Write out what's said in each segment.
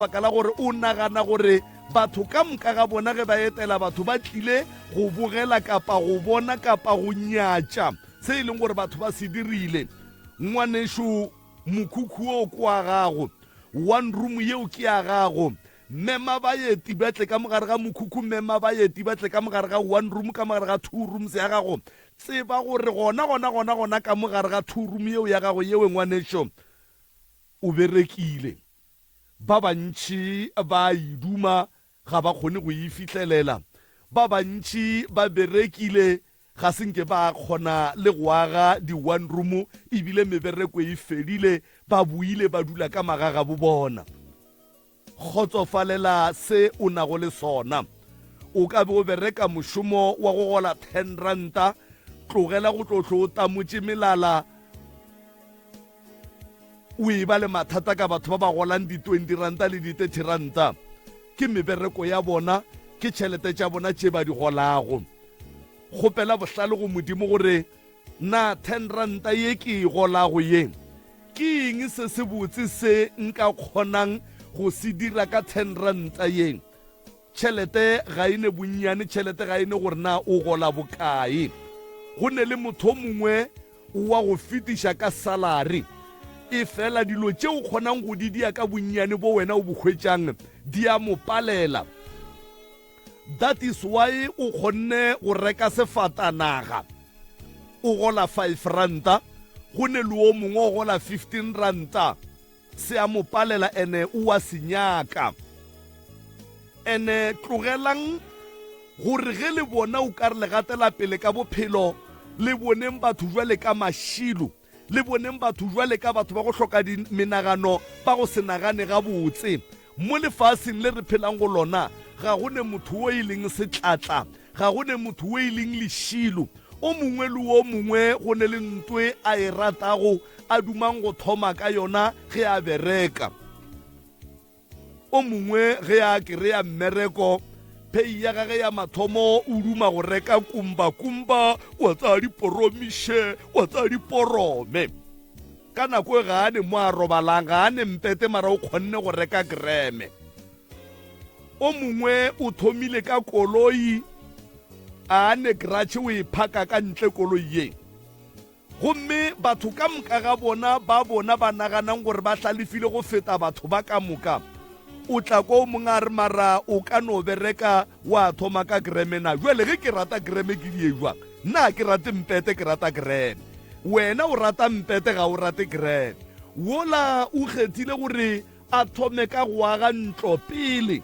Baka la gore o nagana gore batho ka moka ga bona ge ba etela batho ba tlile go bogela kapa go bona kapa go nyatša se e leng gore batho ba se dirile. Ngwanešu, mokhukhu wo ke wa gago. One room yeo ke ya gago. Mema baeti ba tle ka mogare ga mokhukhu, mema baeti ba tle ka mogare ga one room, ka mogare ga two rooms ya gago. Tseba gore gona, gona, gona, gona ka mogare ga two room yeo ya gago yewe ngwanešo, o berekile. Ba bantši ba a e duma, ga ba kgone go e fihlelela. Ba bantši ba berekile, ga se nke ba kgona le go aga di-one room, ebile mebereko e fedile, ba boile ba dula ka magagabo bona. Kgotsofalela se o nago le sona. O ka be o bereka mošomo wa go gola ten ranta, tlogela go tlo hlo o tamotše melala, O e ba le mathata ka batho ba ba golang di 20 ranta le di 30 ranta. Ke mebereko ya bona, ke tšhelete tša bona tše ba di golago. Kgopela bohlale go Modimo gore na 10 ranta ye ke e golago ye, ke eng se se botse se nka kgonang go se dira ka 10 ranta ye? Tšhelete ga e ne bonnyane, tšhelete ga e ne gore na o gola bokae. Go ne le motho o mongwe wa go fetiša ka salary. Efela dilo tše o kgonang go di dia ka bonnyane bo wena o bo hwetšang di a mo palela. That is why o kgonne go reka sefatanaga o gola five ranta, go ne le o mongwe o gola 15 ranta. Se a mo palela ene o a se nyaka. Ene tlogelang gore ge le bona o ka re le gatela pele ka bophelo, le boneng batho jwale ka mašilo, le boneng batho jwale ka batho ba go hloka menagano, ba go se nagane gabotse. Mo lefaseng le re phelang go lona, ga go ne motho wo e leng setlatla, ga go ne motho wo e leng lešilo. O mongwe le wo mongwe go ne le ntwe a e ratago, a dumang go thoma ka yona ge a bereka. O mongwe ge a kereya mmereko, pay ya gage ya mathomo o duma go reka kumba-kumba, wa tsaya diporomiše, wa tsaya diporome. Ka nako e ga a ne mo a robalang, ga a ne mpete mara o kgonne go reka greme. O mongwe o thomile ka koloi, a ne garage o e phaka ka ntle koloi ye. Gomme batho ka moka ga bona ba bona ba naganang gore ba hlalefile go feta batho ba ka moka, o tla ko o mongwe a re mara o ka no bereka wa thoma ka greme na? Jwale ge ke rata greme ke die jwang? Nna ga ke rate mpete ke rata greme. Wena o rata mpete ga o rate greme. Wola o kgethile gore a thome ka go aga ntlo pele.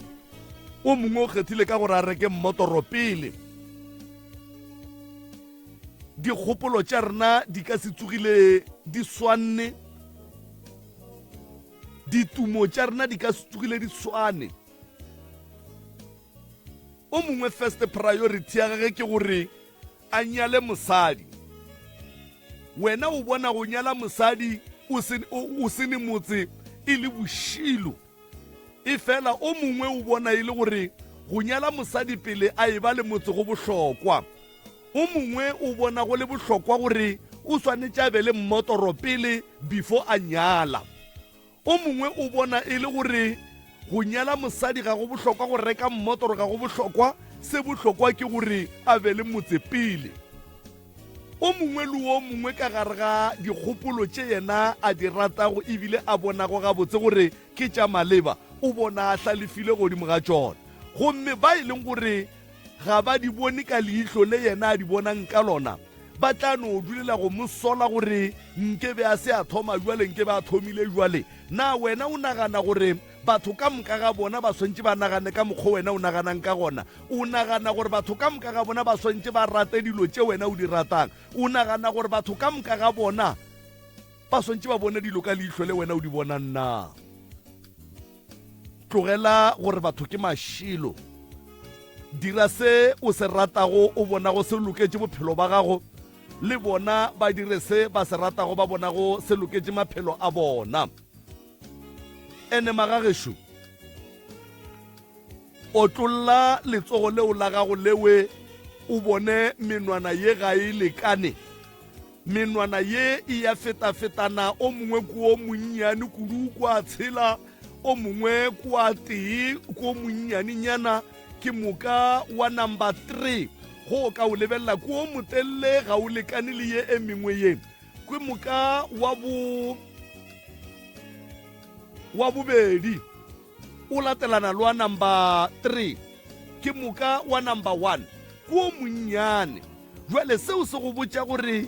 O mongwe o kgethile ka gore a reke mmotoro pele. Dikgopolo tša rena di ka se tsogile di swanne. Ditumo tša rena di ka se tsogile di swane. O mongwe first priority ya gage ke gore a nyale mosadi. Wena o bona go nyala mosadi o se, o se ne motse e le bošilo. Efela o mongwe o bona e le gore go nyala mosadi pele a eba le motse go bohlokwa. O mongwe o bona go le bohlokwa gore o swanetše a be le mmotoro pele before a nyala. O mongwe o bona e le gore go nyala mosadi ga go bohlokwa, go reka mmotoro ga go bohlokwa, se bohlokwa ke gore a be le motse pele. O mongwe le o mongwe ka gare ga dikgopolo tše yena a di ratago ebile a bonago gabotse gore ke tša maleba, o bona a hlalefile godimo ga tšona. Gomme ba e leng gore ga ba di bone ka leihlo le yena a di bonang ka lona, ba tla no dulela go mo sola gore nke be a se a thoma bjale, nke be a thomile bjale. Na wena o nagana gore batho ka moka ga bona ba swantše ba nagane ka mokgwa wena o naganang ka gona? O nagana gore batho ka moka ga bona ba swantše ba rate dilo tše wena o di ratang? O nagana gore batho ka moka ga bona ba swantše ba bone dilo ka leihlo le wena o di bonang na? Tlogela gore batho ke mašilo. Dira se o se ratago, o bonago se loketše bophelo ba gago, le bona ba dire se ba se ratago, ba bonago se loketše maphelo a bona. Ene magagešo, otlolla letsogo leo la gago lewe o bone menwana ye ga e lekane. Menwana ye e ya fetafetana, o mongwe ke o monnyane kudu kwa tshela, O mongwe ke wa tee, ke o monnyanenyana, ke moka wa number 3 go o ka o lebelela ke o motelele ga o lekane le ye e mengwe ye. Ke moka wa bo wa bobedi o latelana le wa number 3, ke moka wa number 1 ke o monnyane. Jwale seo se go botša gore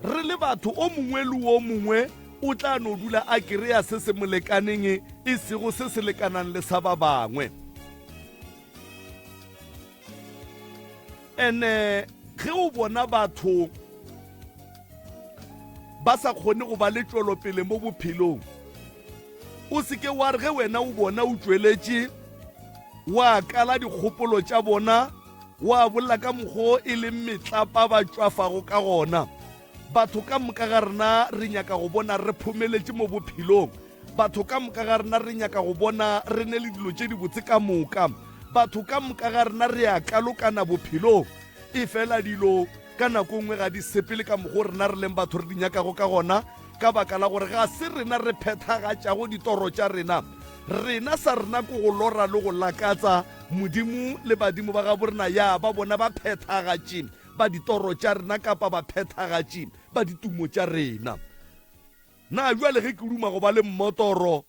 Re le batho, o mongwe le o mongwe o tla no dula a kereya se se mo lekaneng, e sego se se lekanang le sa ba bangwe. Ene ge o bona batho ba sa kgone go ba le tšwelopele mo bophelong, o se ke wa re ge wena o bona o tšweletše wa kala dikgopolo tša bona wa bolela ka mokgo e leng metlapa ba tšwafago ka gona. Batho ka moka ga rena re nyaka go bona re phomeletše mo bophelong. Batho ka moka ga rena re nyaka go bona re ne le dilo tše dibotse ka moka. Batho ka moka ga rena re a kalokana bophelong. Efela dilo ka nako nngwe ga di sepele ka mokgo rena re leng batho re di nyakago ka gona, ka baka la gore ga se rena re phethagatšago ditoro tša rena. Rena sa rena ke go lora le go lakatsa Modimo le badimo ba gabo rena ya ba bona baphethagatši ba ditoro tša rena kapa baphethagatši ba ditumo tša rena. Na bjale ge ke duma go ba le mmotoro,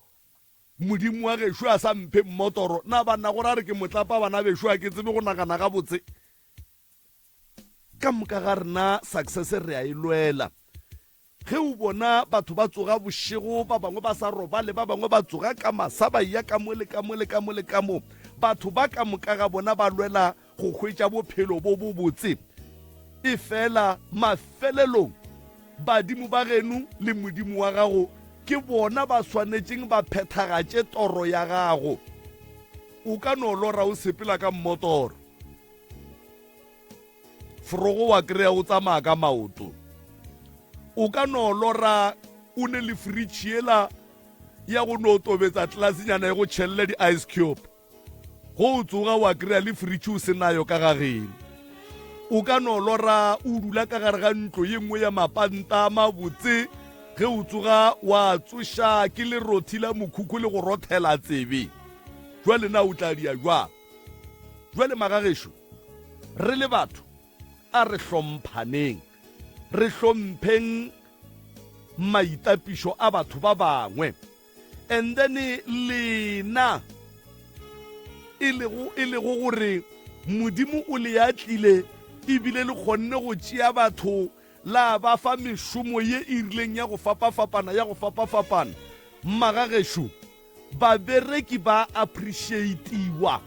Modimo wa gešo a sa mphe mmotoro, na banna go ra re ke motlapa bana bešo a ke tsebe go nagana gabotse? Ka moka ga rena success re a e lwela. Ge o bona batho ba tsoga bošego, ba bangwe ba sa robale, ba bangwe ba tsoga ka masa ba eya ka mo le ka mo le ka mo le ka mo, batho ba ka moka ga bona ba lwela go hwetša bophelo bo bobotse. Efela mafelelong badimo ba geno le Modimo wa gago ke bona ba swanetšeng ba phethagatše toro ya gago. O ka no lora o sepela ka mmotoro. Forogo wa kry-a o tsamaya ka maoto. O ka no lora o ne le fridge yela ya go no tobetsa tlelasnyana e go tšhelele di-ice cube. Go o tsoga wa kry-a le fridge o se nayo ka gageno. O ka no lora o dula ka gare ga ntlo ye nngwe ya mapanta a mabotse, ge o tsoga wa tsoša ke lerothi la mokhukhu le go rothela tsebe. Jwale na o tla dia jwang? Jwale magagešo, Re le batho, a re hlomphaneng, re hlompheng maitapišo a batho ba bangwe. And then lena e lego e lego gore Modimo o le atlile ebile le kgonne go tšea batho la ba fa mešomo ye e rileng ya go fapafapana ya go fapafapana. Magagešo, Babereki ba appreciatiwa.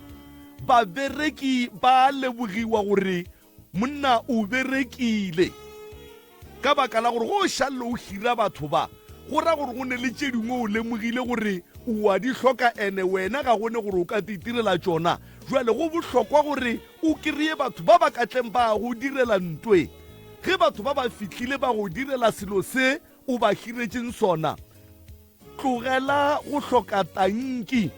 Babereki ba lebogiwa gore monna o berekile. Ka baka la gore go o šalle o hira batho ba, go ra gore go ne le tše dingwe o lemogile gore o a di hloka ene wena ga go ne gore o ka titirela tšona. Jwale go bohlokwa gore o kreye batho ba ba ka tleng ba go direla ntwe. Ge batho ba ba fihlile ba go direla selo se o ba hiretšeng sona, Tlogela go hloka tanki.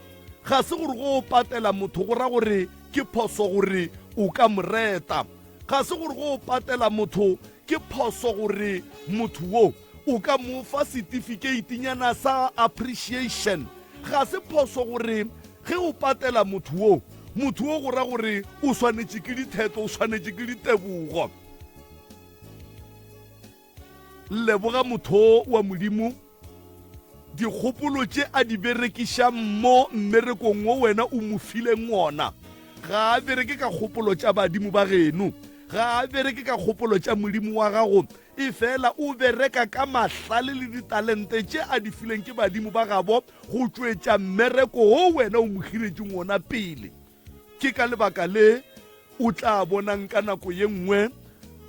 Ga se gore go o patela motho go ra gore ke phoso gore o ka mo reta. Ga se gore go o patela motho ke phoso gore motho wo o ka mo fa setifikeitinyana sa appreciation. Ga se phoso gore ge o patela motho wo, motho wo go ra gore o swanetše ke ditheto, o swanetše ke ditebogo. Leboga motho wa Modimo dikgopolo tše a di berekišang mo mmerekong wo wena o mo fileng wona. Ga a bereke ka kgopolo tša badimo ba geno, ga a bereke ka kgopolo tša Modimo wa gago, efela o bereka ka mahlale le ditalente tše a di fileng ke badimo ba gabo go tšwetša mmereko wo wena o mo hiretšeng wona pele. Ke ka lebaka le o tla bonang ka nako ye nngwe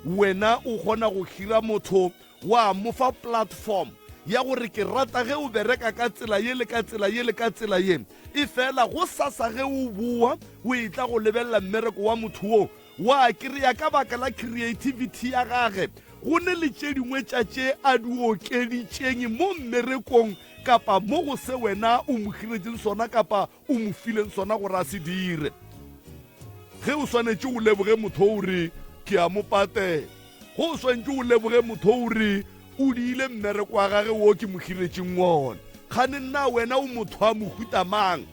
wena o kgona go hira motho wa mo fa platform ya gore ke rata ge o bereka ka tsela ye le ka tsela ye le ka tsela ye. Efela go sasa ge o boa o etla go lebelela mmereko wa motho wo, wa kry-a ka baka la creativity ya gage go ne le tše dingwe tša tše a di okeditšeng mo mmerekong kapa mo go se wena o mo hiretšeng sona kapa o mo fileng sona gore a se dire. Ge o swanetše o leboge motho o re ke a mo patela. Ge o swanetše o leboge motho o re o diile mmereko wa gage wo ke mo hiretšeng wona. Kgane nna wena o motho wa mohuta mang?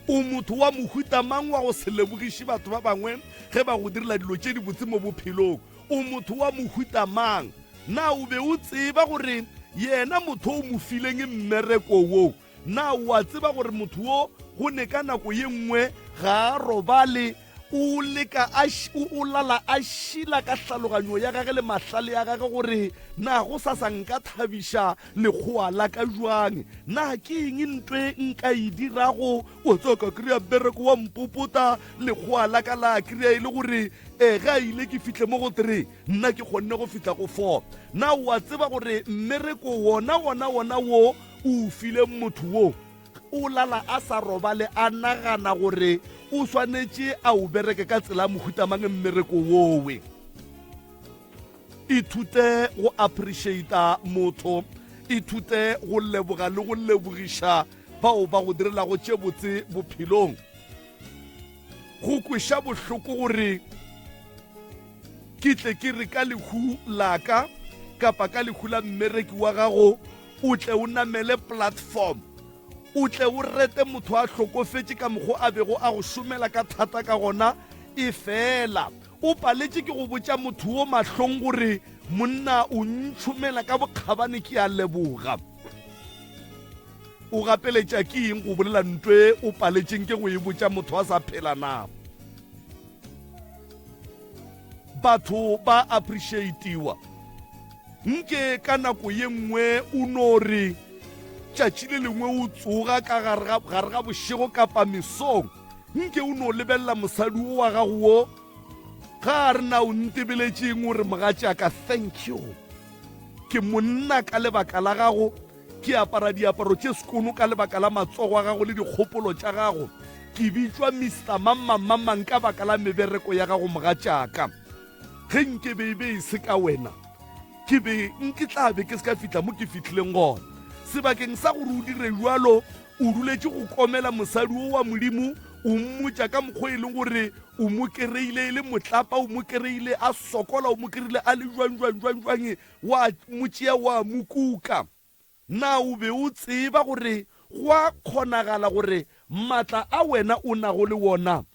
O motho wa mohuta mang wa go se lebogiše batho ba bangwe ge ba go direla dilo tše dibotse mo bophelong? O motho wa mohuta mang? Na o be o tseba gore yena motho o mo fileng mmereko wo? Na o a tseba gore motho wo go ne ka nako ye nngwe ga a robale, o leka a, o, o lala a šila ka hlaloganyo ya gage le mahlale a gage gore na go sasa nka thabiša lekgowa la ka jwang? Na ke eng ntwe nka e dirago? Wa tseba ka kry-a mmereko wa mpopota, lekgowa la ka la kry-a e le gore e ge a ile ke fihle mo go three, nna ke kgonne go fihla go four. Na o a tseba gore mmereko wona wona wona wo o o fileng motho wo, o lala a sa robale a nagana gore o swanetše a o bereke ka tsela ya mohuta mang mmereko wowe? Ithute go appreciata motho, ithute go leboga le go lebogiša bao ba go direlago tše botse bophelong. Go kweša bohloko gore ke tle ke re ka lehu la ka kapa ka lehu la mmereki wa gago o tle o namele platform o tle o rete motho a hlokofetše ka mokgo a bego a go šomela ka thata ka gona, efela o paletše ke go botša motho wo mahlong gore monna o ntšhomela ka bokgabane ke a leboga. O gapeletša ke eng go bolela ntwe o paletšeng ke go e botša motho a sa phela na? Batho ba appreciatiwa. Nke ka nako ye nngwe o no re tšatši le lengwe o tsoga ka gare ga, gare ga bošego kapa mesong, nke o no lebelela mosadi wo wa gago wo, ga a re na o ntebeletšeng o re mogatšaka thank you. Ke monna ka lebaka la gago, Ke apara diaparo tše sekono ka lebaka la matsogo a gago le dikgopolo tša gago. Ke bitšwa Mister Mang-mang-mang-mang ka baka la mebereko ya gago, mogatšaka. Ge nke be e be e se ka wena, ke be nke tla be ke se ka fihla mo ke fihlileng gona. Sebakeng sa gore o dire bjalo, o duletše go komela mosadi wo wa Modimo, o mmotša ka mokgwa e leng gore o mo kereile e le motlapa, o mo kereile a sokola, o mo kereile a le jwang, jwang, jwang, jwang, Wa mo tšea wa mo kuka. Na o be o tseba gore go a kgonagala gore matla a wena o nago le wona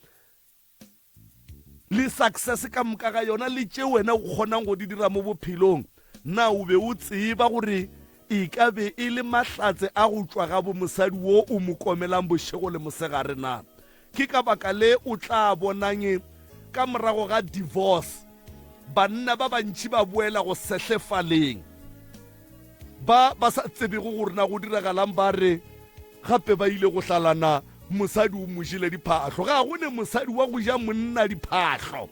le success ka moka ga yona le tše wena o kgonang go di dira mo bophelong, na o be o tseba gore e ka be e le mahlatse a go tšwa ga bo mosadi wo o mo komelang bošego le mosegare na? Ke ka baka le o tla bonang ka morago ga divorce banna ba bantši ba boela go sehlefaleng. Ba ba sa tsebego gore na go diragalang ba re gape ba ile go hlalana, mosadi o mo jele diphahlo. Ga go ne mosadi wa go ja monna diphahlo,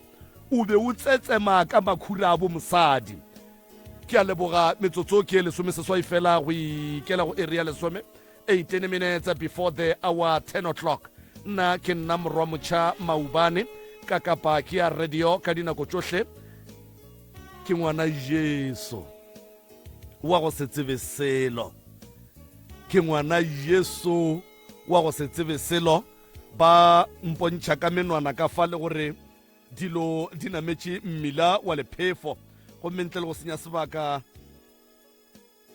o be o tsetsema ka makhura a bo mosadi. Ke a leboga, metsotso ke e lesomeseswai fela go ikela go iri ya lesome. 18 minutes before the hour 10 o'clock. Nna ke nna morwa motšha Maubane ka kapa ke ya radio ka dinako tšohle. Ke ngwana Jesu wa go se tsebe selo. Ke ngwana Jesu wa go se tsebe selo. Ba mpontšha ka menwana ka fa le gore dilo di nametše mmila wa lephefo gomme ntle le go senya sebaka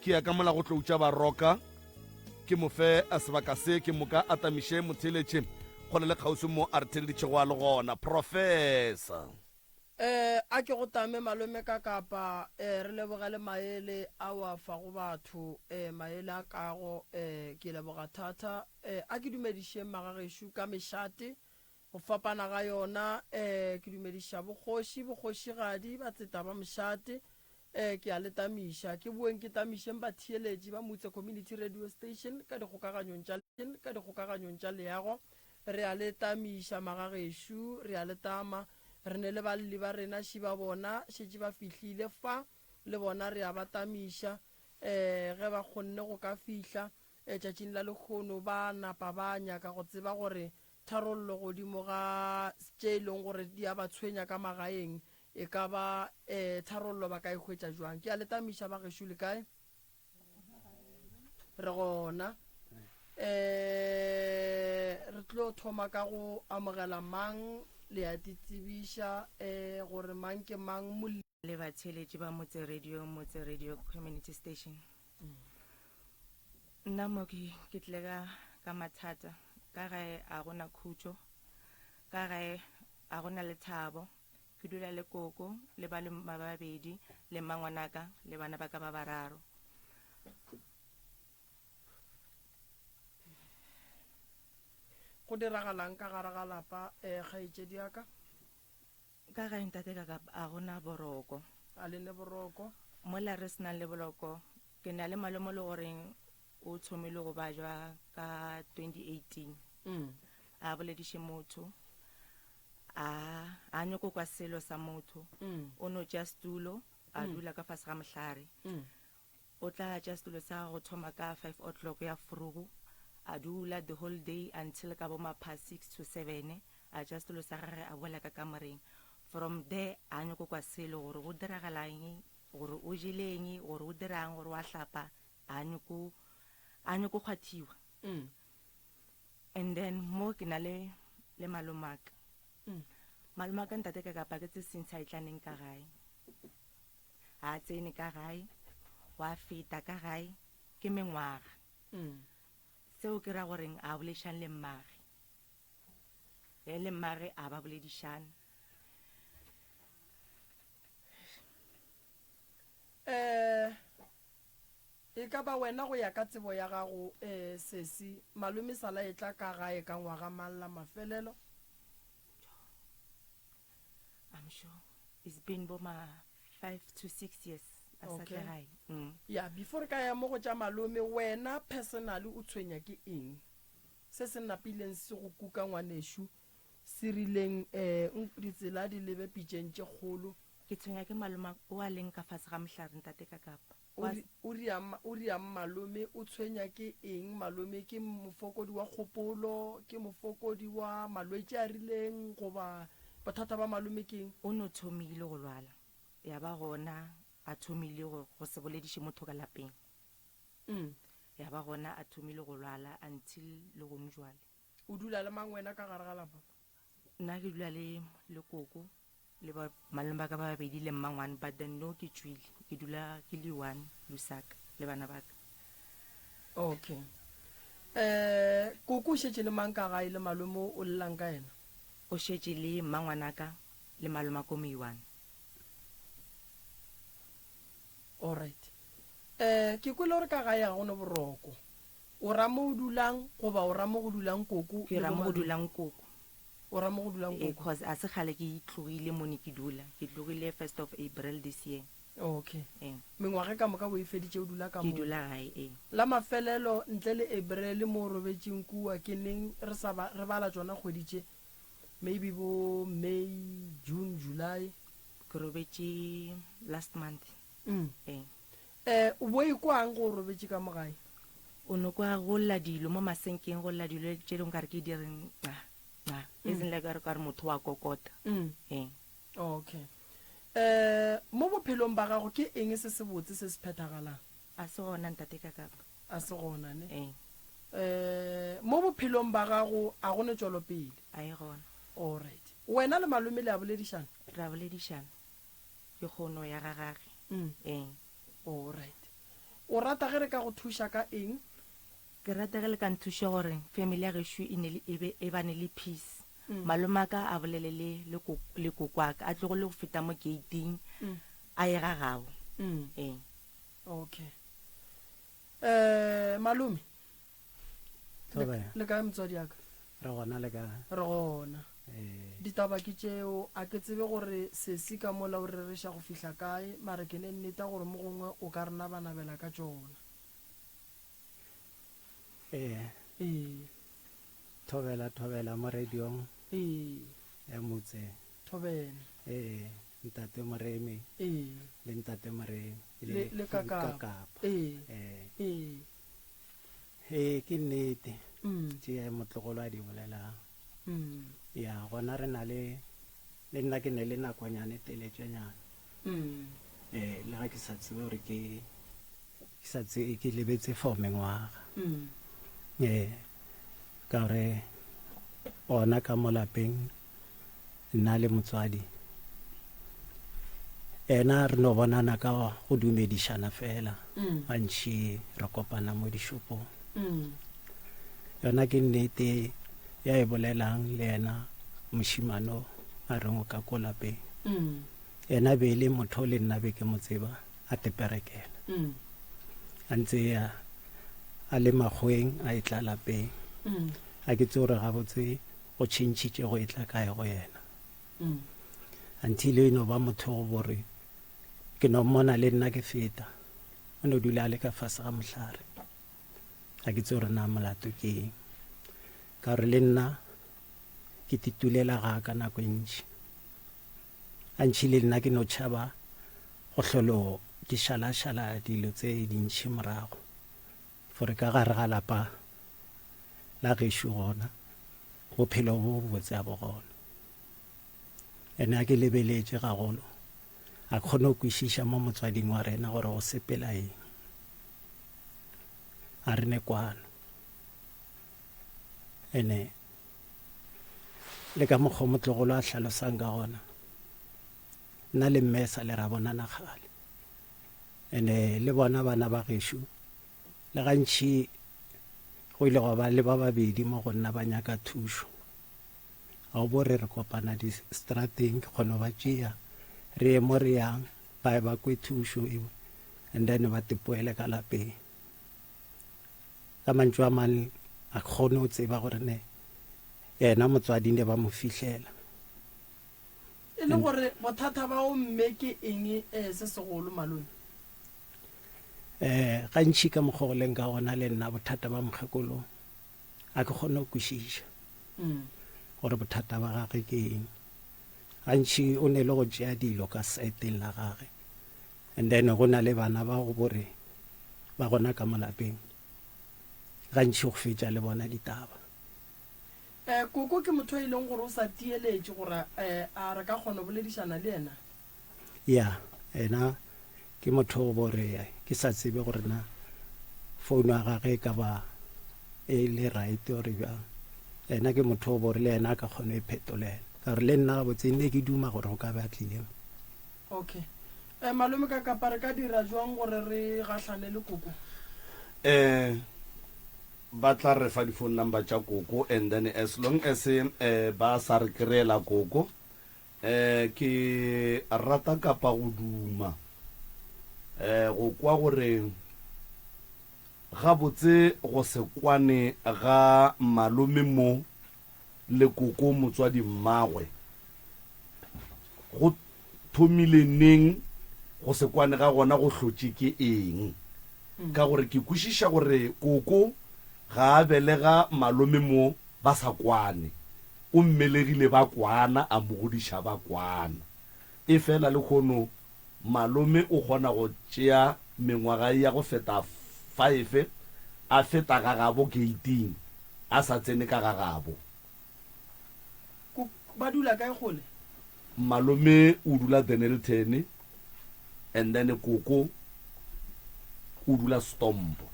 Ke ya ka mola go tloutša Baroka, ke mo fe sebaka se, ke moka a tamiše motheeletše kgole le kgauswi mo a re theeleditšego a le gona. Professor. Eh, a ke go tame malome ka kapa eh, re lebogele maele a o a fago batho eh, maele a kago eh, ke leboga thata eh, a ke dumedišeng magagešo ka mešate Go fapana ga yona, ee, ke dumediša bokgoši, bokgošigadi, batseta ba mošate, ee, ke a le tamiša. Ke boeng ke tamišeng batheeletši ba Moutse Community Radio Station ka dikgokaganyong tša, ka dikgokaganyong tša leago. Re a le tamiša, magagešo, re a le tama. Re ne le balli ba rena, ši ba bona šetše ba fihlile fa, le bona re a ba tamiša, ee, ge ba kgonne go ka fihla, ee, tšatšing la lehono, ba napa ba nyaka go tseba gore Tharollo godimo ga tše e leng gore di a ba tshwenya ka magaeng e ka ba um tharollo ba ka e hwetša jwang? Ke a le tamiša ba gešo, le kae? Re gona. Um re tlo thoma ka go amogela mang le a titsebiša um gore mang ke mang molli. Le batheeletši ba Motse Radio, Motse Radio Community Station. Nna mo ke ke tlile ka ka mathata ka gae a gona khutšo ka gae a gona lethabo ke dula le koko le ba le ba babedi le mmangwanaka le bana ba ka ba bararo. Go diragalang ka gare ga lapa um kgaetšedi ya ka? Ka gae ntate ka ka a gona boroko. A le ne boroko. Mola re se nang le boloko, ke na le malome le goreng o thomile go bajwa ka 2018. A bolediše motho, a a nyoko kwa selo sa motho. O no tšea setulo, a dula ka fase ga mohlare. O tla tšea setulo sa go thoma ka 5 o'clock ya vroeg, a dula the whole day until ka bo ma past 6 to 7, a tšea setulo sa gagwe a boela ka kamoreng. From there a nyoko kwa selo gore go diragala eng, gore o jele eng, gore o dirang, gore wa hlapa, a nyoko a nyoko kgwathiwa. And then mo ke na le le malomaka. Malomaka ntate ka kapa ke tse since a etlaneng ka gae. Ga a tsene ka gae, wa feta ka gae, ke mengwaga. Seo ke ra goreng a boledišane le mmage. Ge le mmage a ba boledišane. Eh, e ka ba wena go ya ka tsebo ya gago, eh, sesi, malome sala e tla ka gae ka ngwaga mang la mafelelo? I'm sure it's been bo ma 5 to 6 years a sa tle gae. Mm. Ya, before re ka ya mo go tša malome, wena personally o tshwenya ke eng? Se se napileng se go kuka ngwanešu, se rileng um ditsela di lebe pitšeng tše kgolo. Ke tshwenya ke malome o a leng ka fase ga mohlare ntate ka kapa. O ri, o riang, o riang malome? O tshwenya ke eng malome? Ke mofokodi wa kgopolo? Ke mofokodi wa malwetši a rileng? Goba bothata ba malome ke eng? O no thomile go lwala, ya ba gona a thomile go, go se bolediše motho ka lapeng. Mm. Ya ba gona a thomile go lwala until le gonu jwale. O dula le mang wena ka gare ga lapa? Nna ke dula le, le koko le ba malome ba ka ba babedi le mmangwane, but then no ke tšwile, ke dula ke le one Lusaka le bana ba ka. Okay. Eh, koko o šetše le mang ka gae le malome o o llelang ka yena? O šetše le mmangwanaka le malomako moiwane. Alright. Eh, ke kwele gore ka gae ga go ne boroko. O ra mo o dulang goba o ra mo go dulang koko Ke le ra bo mo go malome? dulang koko. O ra mo go dulang Ee, koko. cause a se kgale ke tlogile mo ne ke dula. Ke tlogile first of April this year. Okay. Ee. Mengwaga ka moka o e feditše o dula ka Ke moo. dula gae, ee. La mafelelo ntle le April mo o robetšeng kua ke neng re sa ba re bala tšona kgwedi tše? Maybe bo May, June, July. Ke robetše last month. Mm. Ee. Eh, o bo ikwang go o robetše ka mo gae? O no kwa go lla dilo mo masenkeng, go lla dilo tše dingwe ka re ke di reng nca, nca. E seng like ka re motho wa kokota. Mm. Ee. Okay. Eh, mo bophelong ba gago ke eng se sebotse se se phethagalang? A se gona ntate ka kapa. A se gona ne? Ee. Eh, mo bophelong ba gago a go ne tšwelopele? A e gona. Alright. Wena le malome le a boledišana? Re a boledišana. Ke kgono ya ga gage. Mm. Ee. Alright. O rata ge re ka go thuša ka eng? Ke rata ge le ka nthuša gore family ya gešo e ne le, e be, e bane le peace. Mm. Malomaka a bolele le, le ko, le kokwaka, a tlogele go feta mo gate-ing, Mm. a ye ga gabo. Mm. Ee. Okay. Eh, malome. Le, Thobela. le kae motswadi ya ka? Re gona le kae? Re gona. Ee. Ditaba ke tšeo, a ke tsebe gore sesi ka mola o rereša go fihla kae, mara ke ne nneta gore mo gongwe o ka re nabanabela ka tšona. Ee. Ee. Thobela, thobela mo radiong. Ee. Ya motse. Thobela. Ee, ntate Moremi. Ee. Le ntate Moremi. Le, le Kakapa. Kakapa. Ee. Ee. Ee. Ee, ke nnete. Mm. Tše motlogolo a di bolelang. Mm. Ya, gona re na le, le nna ke ne le nakonyane teletšenyana. Mm. Ee, le ga ke sa tsebe gore ke, ke sa tsebe, ke lebetse for mengwaga. Mm. Ee, ka gore gona ka mo lapeng, nna le motswadi, Yena re no bonana ka go dumedišana fela, gantši re kopana mo dishopong. Yona ke nnete ya e bolelang le yena mošemane o a reng o ka ko lapeng. Yena be e le motho le nna be ke mo tseba a teperekela. A ntse a a le makgoweng a etla lapeng. A ke tsebe gore gabotse go tšhentšhitše go etla kae go yena. Until e no ba motho go bore ke no mmona le nna ke feta. O no dula a le ka fase ga mohlare. Ga ke tsebe gore na molato ke eng. Ka gore le nna ke titulela ga ka nako e ntši. Gantši le nna ke no tšhaba go hlolo ke šalašala dilo tse dintši morago. Gore ka gare ga lapa la gešo gona bophelo bo bobotse a bo gona. Ene a ke lebeletše gagolo a kgone go kwešiša mo motswading wa rena gore go sepela eng. A re ne kwano. Ene le ka mokgwa motlogolo a hlalosang ka gona, nna le mme sa le ra bonana kgale. Ene le bona bana ba gešo le gantši go ile gwa ba le ba babedi mo go nna ba nyaka thušo. Ga o bo re re kopana di-strateng ke kgona go ba tšea re ye mo re yang ba ye ba kwe thušo eo and then ba tepoele ka lapeng. Ka mantšu a mang a kgone go tseba gore ne yena motswadi ne ba mo fihlela. E le gore bothata ba o mme ke eng eh, se segolo malome? Eh, gantši ka mokgwa go leng ka gona le nna bothata ba mokgekolo a ke kgone go kwešiša mm. gore bothata ba gage ke eng. Gantši o ne le go tšea dilo ka saeteng la gage and then go na le bana ba go bore ba gona ka mo lapeng gantši go fetša le bona ditaba. Eh, Koko ke motho e leng gore o sa tieletše gore eh, a re ka kgona go boledišana le yena? Ya, ena ke motho o bore ke sa tsebe gore na founu ya gage e ka ba e le right or bjang. Ena ke motho o bore le yena a ka kgona e phetolela. Ka gore le nna gabotse nne ke duma gore o ka be a tlile mo. Okay. Eh, malome ka kapa re ka dira jwang gore re gahlane le koko? Eh, ba tla re fa di-phone number tša koko and then as long as eh, ba sa re kry-ela koko eh, ke rata kapa go duma eh, go kwa gore gabotse go se kwane ga malome mo le koko motswadi mmagwe go thomile neng, go se kwane ga gona go hlotše ke eng? Ka gore ke kwešiša gore koko ga a belega malome mo ba sa kwane, o mmelegile ba kwana, a mo godiša ba kwana. Efela lehono malome o kgona go tšea mengwaga ya go feta faefe a feta ga gabo keiting a sa tsene ka ga gabo. Ko, ba dula kae kgole? Malome o dula Dennilton and then koko o dula Stompo.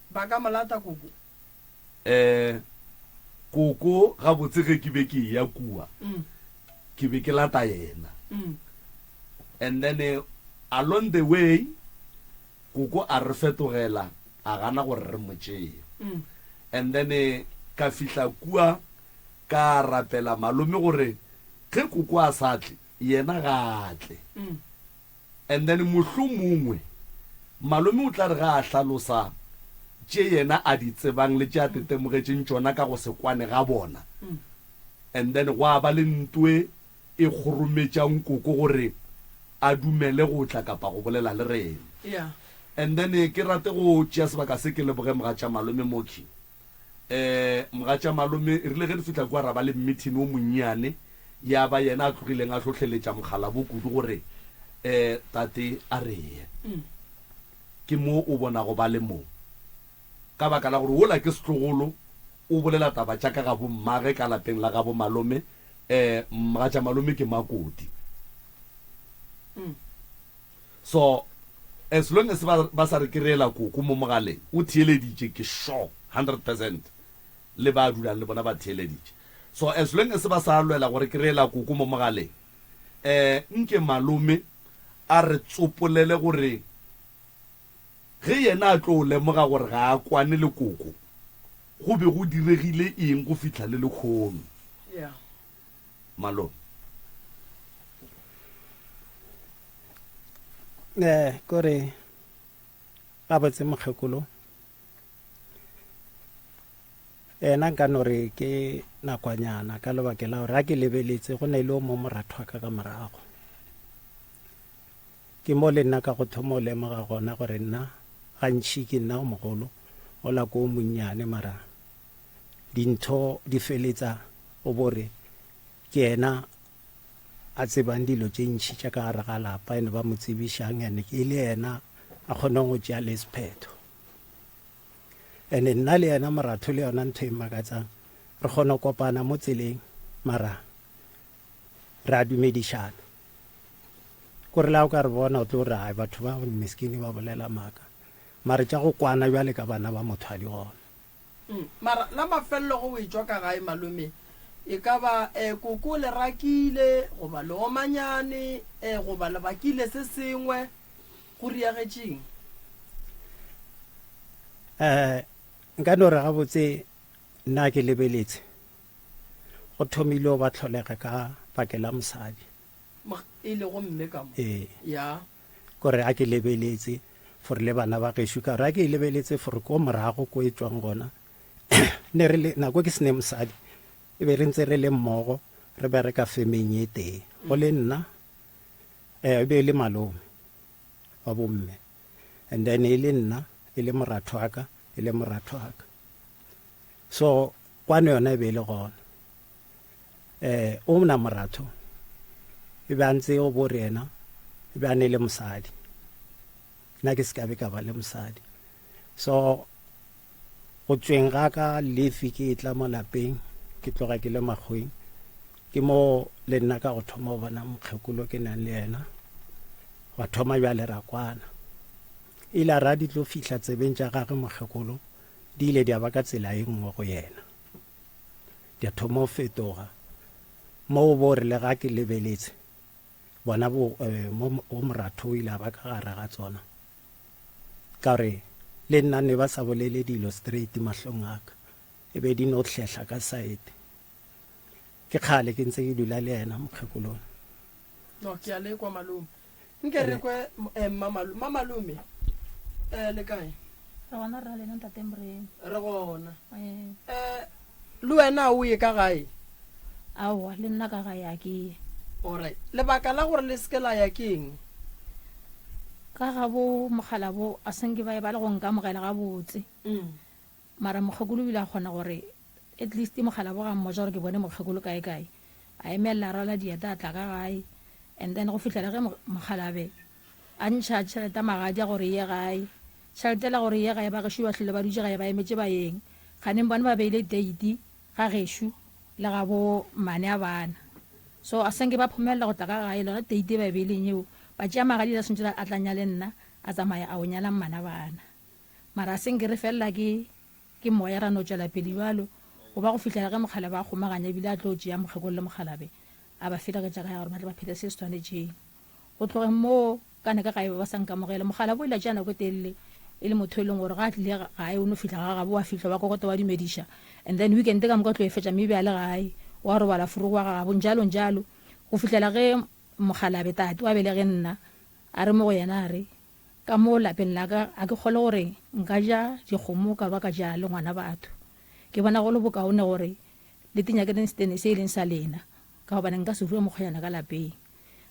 Ba ka mo lata koko? Eh, koko gabotse ge ke be ke eya kua, ke be ke lata yena. And then eh, along the way, koko a re fetogela, a gana gore re mo tšee. And then eh, ka fihla kua, ka rapela malome gore ge koko a sa tle, yena ga a tle. And then mohlomongwe malome o tla re ge a hlalosa tše yena a di tsebang le tše a tetemogetšeng tšona ka go se kwane ga bona, and then gwa ba le ntwe e kgorometšang koko gore a dumele go tla kapa go bolela le rena. Yeah. And then ke rate go tšea sebaka se ke leboge mogatša malome Moki. Um mogatša malome, e rile ge re fihla kua ra ba le meeting o monnyane, ya ba yena a tlogileng a hlohleletša mokgalabo kudu gore um tate a re ye. Ke mo o bonago ba le mo. Ka baka la gore wola ke setlogolo, o bolela taba tša ka ga bommage ka lapeng la gabo malome, um mogatša malome ke makoti. So as long as ba, ba sa re kry-ela koko mo mogaleng, o theeleditše, ke sure 100% le ba dulang le bona ba theeleditše. So as long as ba sa lwela go re kry-ela koko mo mogaleng, Um nke malome a re tsopolele gore ge yena a tlo lemoga gore ga a kwane le koko, go be go diregile eng go fihla le lekhono. Yeah. Malome. Eh, kore gabotse mokgekolo ena nka no re ke nakwanyana ka lebake la gore a ke lebeletse go ne le o mo moratho wa ka ka morago. Ke mo le nna ka go thoma go lemoga gona gore nna gantši ke nna o mogolo, ola ko o monnyane mara dintho di feletsa o bo re ke yena a tsebang dilo tše ntši tša ka gare ga lapa ene ba mo tsebišang ene e le yena a kgonang go tšea le sephetho. Ene nna le yena moratho le yona ntho e mmakatsang re kgona go kopana mo tseleng mara re a dumedišana. Kore le ga o ka re bona o tlo re ai batho ba meskini ba bolela maaka mara tša go kwana bjale ka bana ba motho ga di gona. Mara la mafelelo ge o etšwa ka gae malome e ka ba koko le rakile goba le omanyane goba le bakile se sengwe go riagetšeng? Nka no re gabotse nna ke lebeletse go thomile go ba tlholega ka bake la mosadi. E lego mme ka mo. Ee. Ya. Kore a ke lebeletse for le bana ba gešo ka gore a ke e lebeletse for ko morago ko e tšwang gona ne re le nako ke sene mosadi e be re ntse re le mmogo re bereka femeng e tee go le nna eh, e be e le malome wa bomme and then e le nna e le moratho wa ka e le moratho wa ka so kwano yona e be e le gona eh o mna moratho e be a ntse o bo re yena e be a ne le mosadi nna ke se ka be ka ba le mosadi so go tsweng ga ka lefi ke e tla mo lapeng ke tloga ke le makgweng ke mo le nna ka go thoma go bona mokgekolo ke nang le yena wa thoma bjale ra kwana ile a ra di tlo fihla tsebeng tša gagwe mokgekolo di ile di a ba ka tsela e nngwe go yena Di a thoma go fetoga mo bo re le ga ke lebeletse bona bo eh, mo o moratho o ile a ba ka gare ga tsona ka gore le nna ne ba sa bolele dilo straight mahlong a ka e be di no hlehla ka side ke kgale ke ntse ke dula le yena mokgekolong No, ke a le kwa malome. Nke re kwe eh, mmamalome. Eh, le kae? Re gona rra lena ntate Moremi. Re gona. Eh. Eh, le wena o ye ka gae? Aowa, le nna ka gae a ke ye. Alright. Lebaka la gore le seke la ya ke eng? Ka ga bo mogala bo a senke ba e ba le go nkamogela gabotse. Mara mokgekolo o ile a kgona gore at least mogala bo ga mmotša gore ke bone mokgekolo kae kae. A emelela a rwala dieta a tla ka gae and then go fihlela ge mokgalabe a ntšha tšhelete ya magadi a gore e ye gae. Tšhelete la gore e ye gae ba gešo ba hlwele ba dutše gae ba emetše baeng. Kganeng bone ba beile date ga gešo le ga bo mmane a bana. So a senke ba phomelela go tla ka gae lona date e ba e beileng yeo. Ba tšea magadi la swantše a tla nyale nna a tsamaya a o nyala mmana bana. Mara a se nke re felela ke, ke moya ra no tšwela pele bjalo, go ba go fihlela ge mokgalabje a kgomaganya ebile a tlo tšea mokgekolo le mokgalabje a ba felegetša gae gore ba tle ba phethe se se swanetšeng. Go tlogeng moo, ka ne ka gae ba ba sa nkamogele. Mokgalabje o ile a tšea nako e telele e le motho e leng gore ga a tlile gae o no fihla ga gabo wa fihla wa kokota wa dumediša and then weekend ka moka o tlo e fetša mme be a le gae wa robala forogo wa ga gabo njalo njalo go fihlela ge mokgalabje tate wa belege nna a re mo go yena a re Ka mo lapeng la ka ga ke kgolwe gore nka ja dikgomo ka ba ka ja le ngwana batho. Ke bona go le bokaone gore le tinyakeleng setene se e leng sa lena ka gobane nka se rue mokgonyana ka lapeng.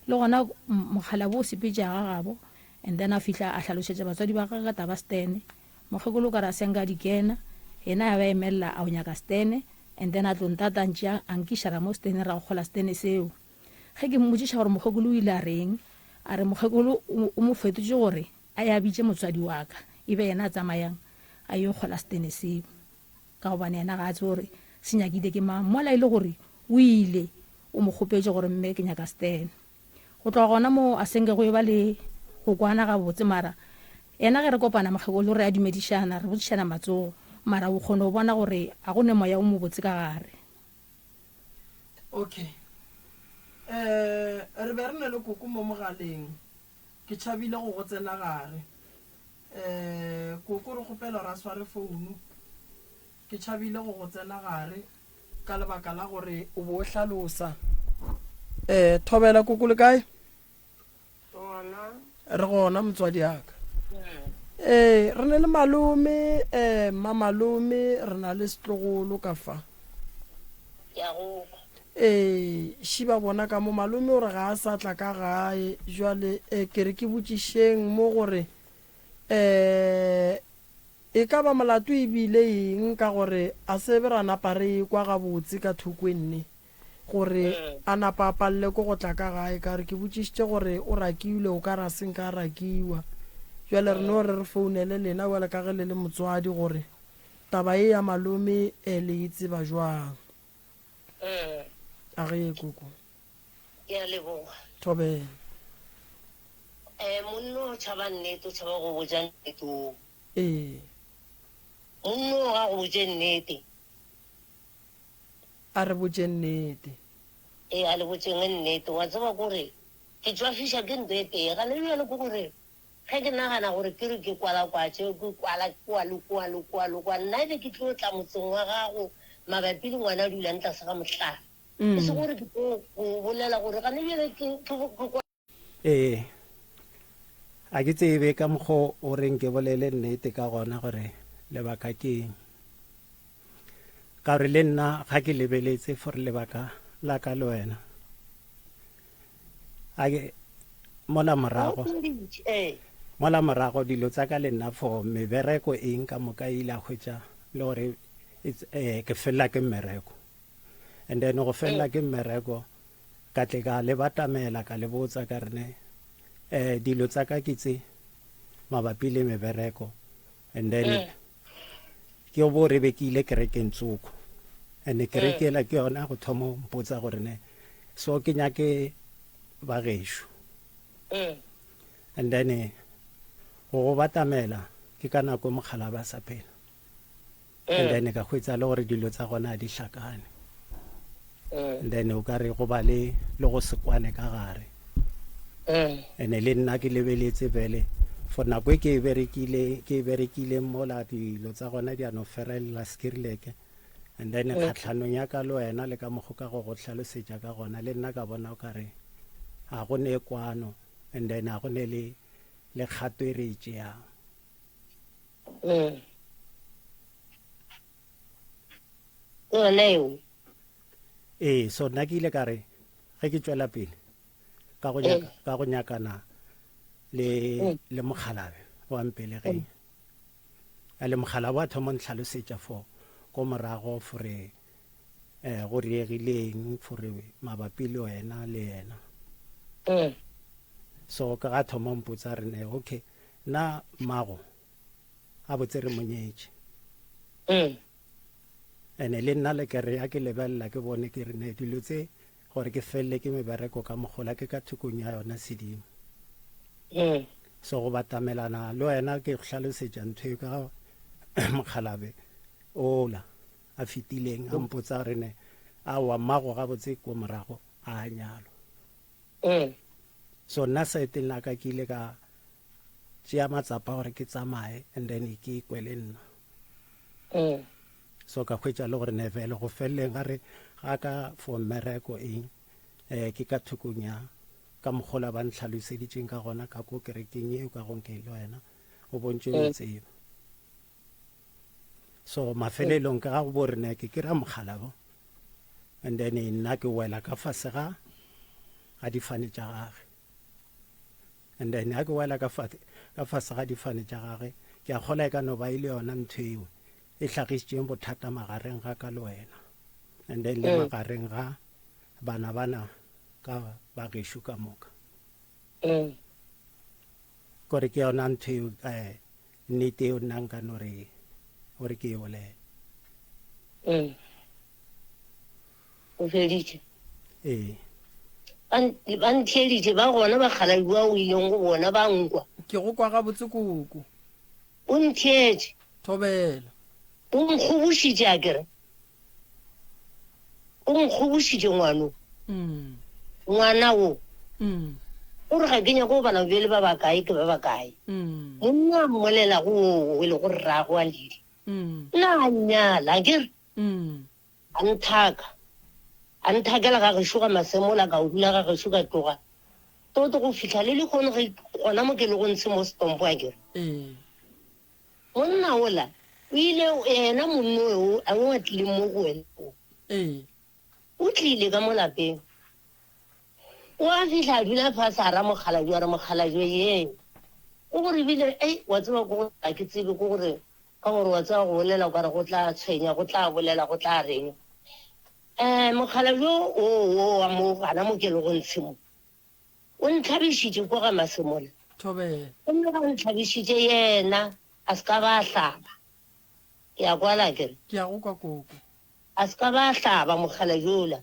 Le gona mokgalabje o sepetše ga gabo and then a fihla a hlalošetša batswadi ba gagwe ka taba setene. Mokgekolo o ka re a se nka di kena, yena a ba emelela a o nyaka setene and then a tlo ntata a ntšea a nkiša ra mo seteneng ra go kgola setene seo. Ge ke mmotšiša gore mokgekolo o ile a reng, a re mokgekolo o mo fetotše gore a ye a bitše motswadi wa ka, e be yena a tsamayang a yo kgola setene seo, ka gobane yena ga a tsebe gore se nyakile ke mang, mola e le gore o ile o mo kgopetše gore mme ke nyaka setene. Go tloga gona moo a senke go eba le go kwana gabotse, mara yena ge re kopana mokgekolo re a dumedišana, re botšišana matsogo, mara o kgona go bona gore ga go ne moya o mobotse ka gare. Okay. Um re be re ne le koko mo mogaleng, ke tšhabile go go tsena gare. Um koko re kgopela gore a sware founu, ke tšhabile go go tsena gare ka lebaka la gore o bo o hlalosa. Um thobela koko le kae? Gona. Re gona motswadi ya ka. Ee, re ne le malome, eh, mmamalome, re na le setlogolo ka fa. Ke a go kwa. Ee, šiba bona ka mo malome o re ga a sa tla ka gae. Jwale eh, ke re ke botšišeng mo gore eh, e ka ba molato e bile eng ka gore a se be ra napa re ekwa gabotse ka thoko e nne. Gore a napa a palele ko go tla ka gae, ka re ke botšišitše gore o rakilwe, o ka re a se nka a rakiwa. Bjale re no re re founele lena bjale ka ge le le motswadi gore taba ye ya malome le e tseba jwang. A ge ye koko. Ke a leboga. Thobela. Monna o tšhaba nnete, o tšhaba go botša nnete o. Ee. Monna o ga go botše nnete. A re botšeng nnete. Ee, a le botšeng nnete. Wa tseba kore ke tšwafiša ke nto e tee gane bjale, ke gore ge ke nagana gore ke re ke kwalakwatše, ke kwala kua le kua le kua le kua, nna ebe ke tlo tla motseng wa gago mabapi le ngwana a dulang tlase ga mohlare, e se gore ke tlo go bolela gore gane bjale ke, ke, ke. Ee, a ke tsebe ka mokgo o reng ke bolele nnete ka gona gore lebaka ke eng. Ka gore le nna ga ke lebeletse for lebaka la ka le wena. A ke mola morago mola morago dilo tsa ka le nna for mebereko eng ka moka e ile a hwetša le gore eh, ke felela ke mmereko and then go felela ke mmereko Ka tle ka le batamela, ka le botsa ka re, Ne, eh, dilo tsa ka ke tse mabapi le mebereko. And then ke bo re be ke ile kerekeng tsoko. And kereke ela ke yona go thoma go mpotsa gore ne, so ke nyake ba gešo. And then go go batamela ke ka nako e mokgalabje a sa phela. And then ka hwetsa le gore dilo tsa gona a di hlakane. And then o ka re go ba le le go se kwane ka gare. And le nna ke lebeletse vele for nako e ke e berekile ke e berekile mola dilo tsa gona di a no ferelela Skirleke. And then kgahlanong ya ka le wena le ka mokgo ka go go hlalosetša ka gona le nna ka bona o ka re ga go ne kwano and then ga go ne le le kgato e re e tšeang. Mm. Ke yona eo. Ee, so nna ke ile ka re ge ke tšwela pele ka go nyaka mm. ka go nyakana le mm. le mokgalabe wa mpelegeng mm. a le mokgalabe wa thoma ntlhalosetša for ko morago fore eh go riegileng fore mabapi le wena le yena so ka ga thoma mpotsa re ne okay Na mmago gabotse re mo nyetše? Ene le nna le ke re ya ke lebelela ke bone ke re ne dilo tse gore ke felele ke mebereko ka mogola ke ka thokong ya yona sedimo. So go batamelana le wena ke go hlalosetša ntho e ka ga mokgalabe ola a fetileng a mpotsa gore ne aowa mmago gabotse ko morago a nyalwa. So nna saeteng la ka ke ile ka tšea matsapa gore ke tsamaye and then ke ikwe le nna. So ka hwetša le gore ne vele go feleleng ga re ga ka for mmereko eng eh ke ka thokong ya ka mokgola ba ntlhaloseditšeng ka gona ka ko kerekeng eo ka gong ke le wena o bontše o tseba. So mafelelong ke ga go bo re ne ke kry-a mogala bo and then nna ke wela ka fase ga ga difane tša gage and then ga ke wela ka fase ka fase ga difane tša gage ke a kgola e ka no ba e le yona ntho eo e hlagišitšeng bothata magareng ga ka le wena and then le magareng ga bana bana ka ba gešo ka moka kore ke yona ntho eo um nnete eo nna nka no re gore ke e bolele. Mm. O feditše? Ee. Ba ba ntheeditše ba gona bakgalabje ba o ileng go bona ba nkwa. Ke go kwa gabotse koko. O ntheetše. Thobela. O nkgobošitše a ke re. O nkgobošitše ngwano. Mm. Ngwana wo o re ga ke nyake go bala bjale ba bakae ke ba bakae. Monna a mmolelago woo e lego rrago wa Lili, nna a nnyala akere? A nthaka, a nthakela ga gešo ga Masemola ka o dula ga gešo ka tloga toto go fihla le lehono ge gona mo ke lego ntshe mo Stompo akere? Monna wola o ile yena monna o o a tlileng mo go wena o. O tlile ka mo lapeng. O a fihla a dula fase a ra mokgalabje a re, Mokgalabje ye, o gore bile, ei, wa tseba ko gore ga ke tsebe, ko gore ka gore wa tseba go bolela o ka re go tla tshwenya, go tla bolela, go tla reng. Um mokgalabje o o wa mo gana mo ke lego ntshe mo, o ntlhabišitše kwa ga Masemola. Thobela. Gomme ga ntlhabišitše yena a se ka ba a hlaba. Ke a kwala ke re. Ke a go kwa koko. A se ka ba a hlaba mokgala yola.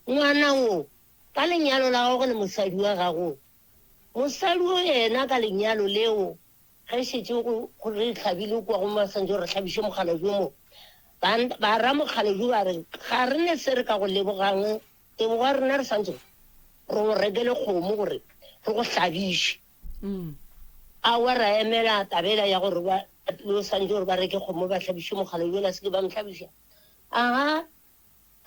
Ngwana wo, ka lenyalo la gagwe le mosadi wa gago. Mosadi wo yena ka lenyalo leo, ge šetše go, go re hlabile kua gomme ba swanetše gore re hlabiše mokgala jo mo, ba, ba ra mokgala jo ba re, Ga re ne se re ka go lebogang, tebogo ya rena re swanetše re go rekele kgomo gore re go hlabiše. Aowa, ra emela taba yela ya gore ba tlilo swanetše gore ba reke kgomo ba hlabiše mokgala yola, se ke ba mo hlabiša. Aga,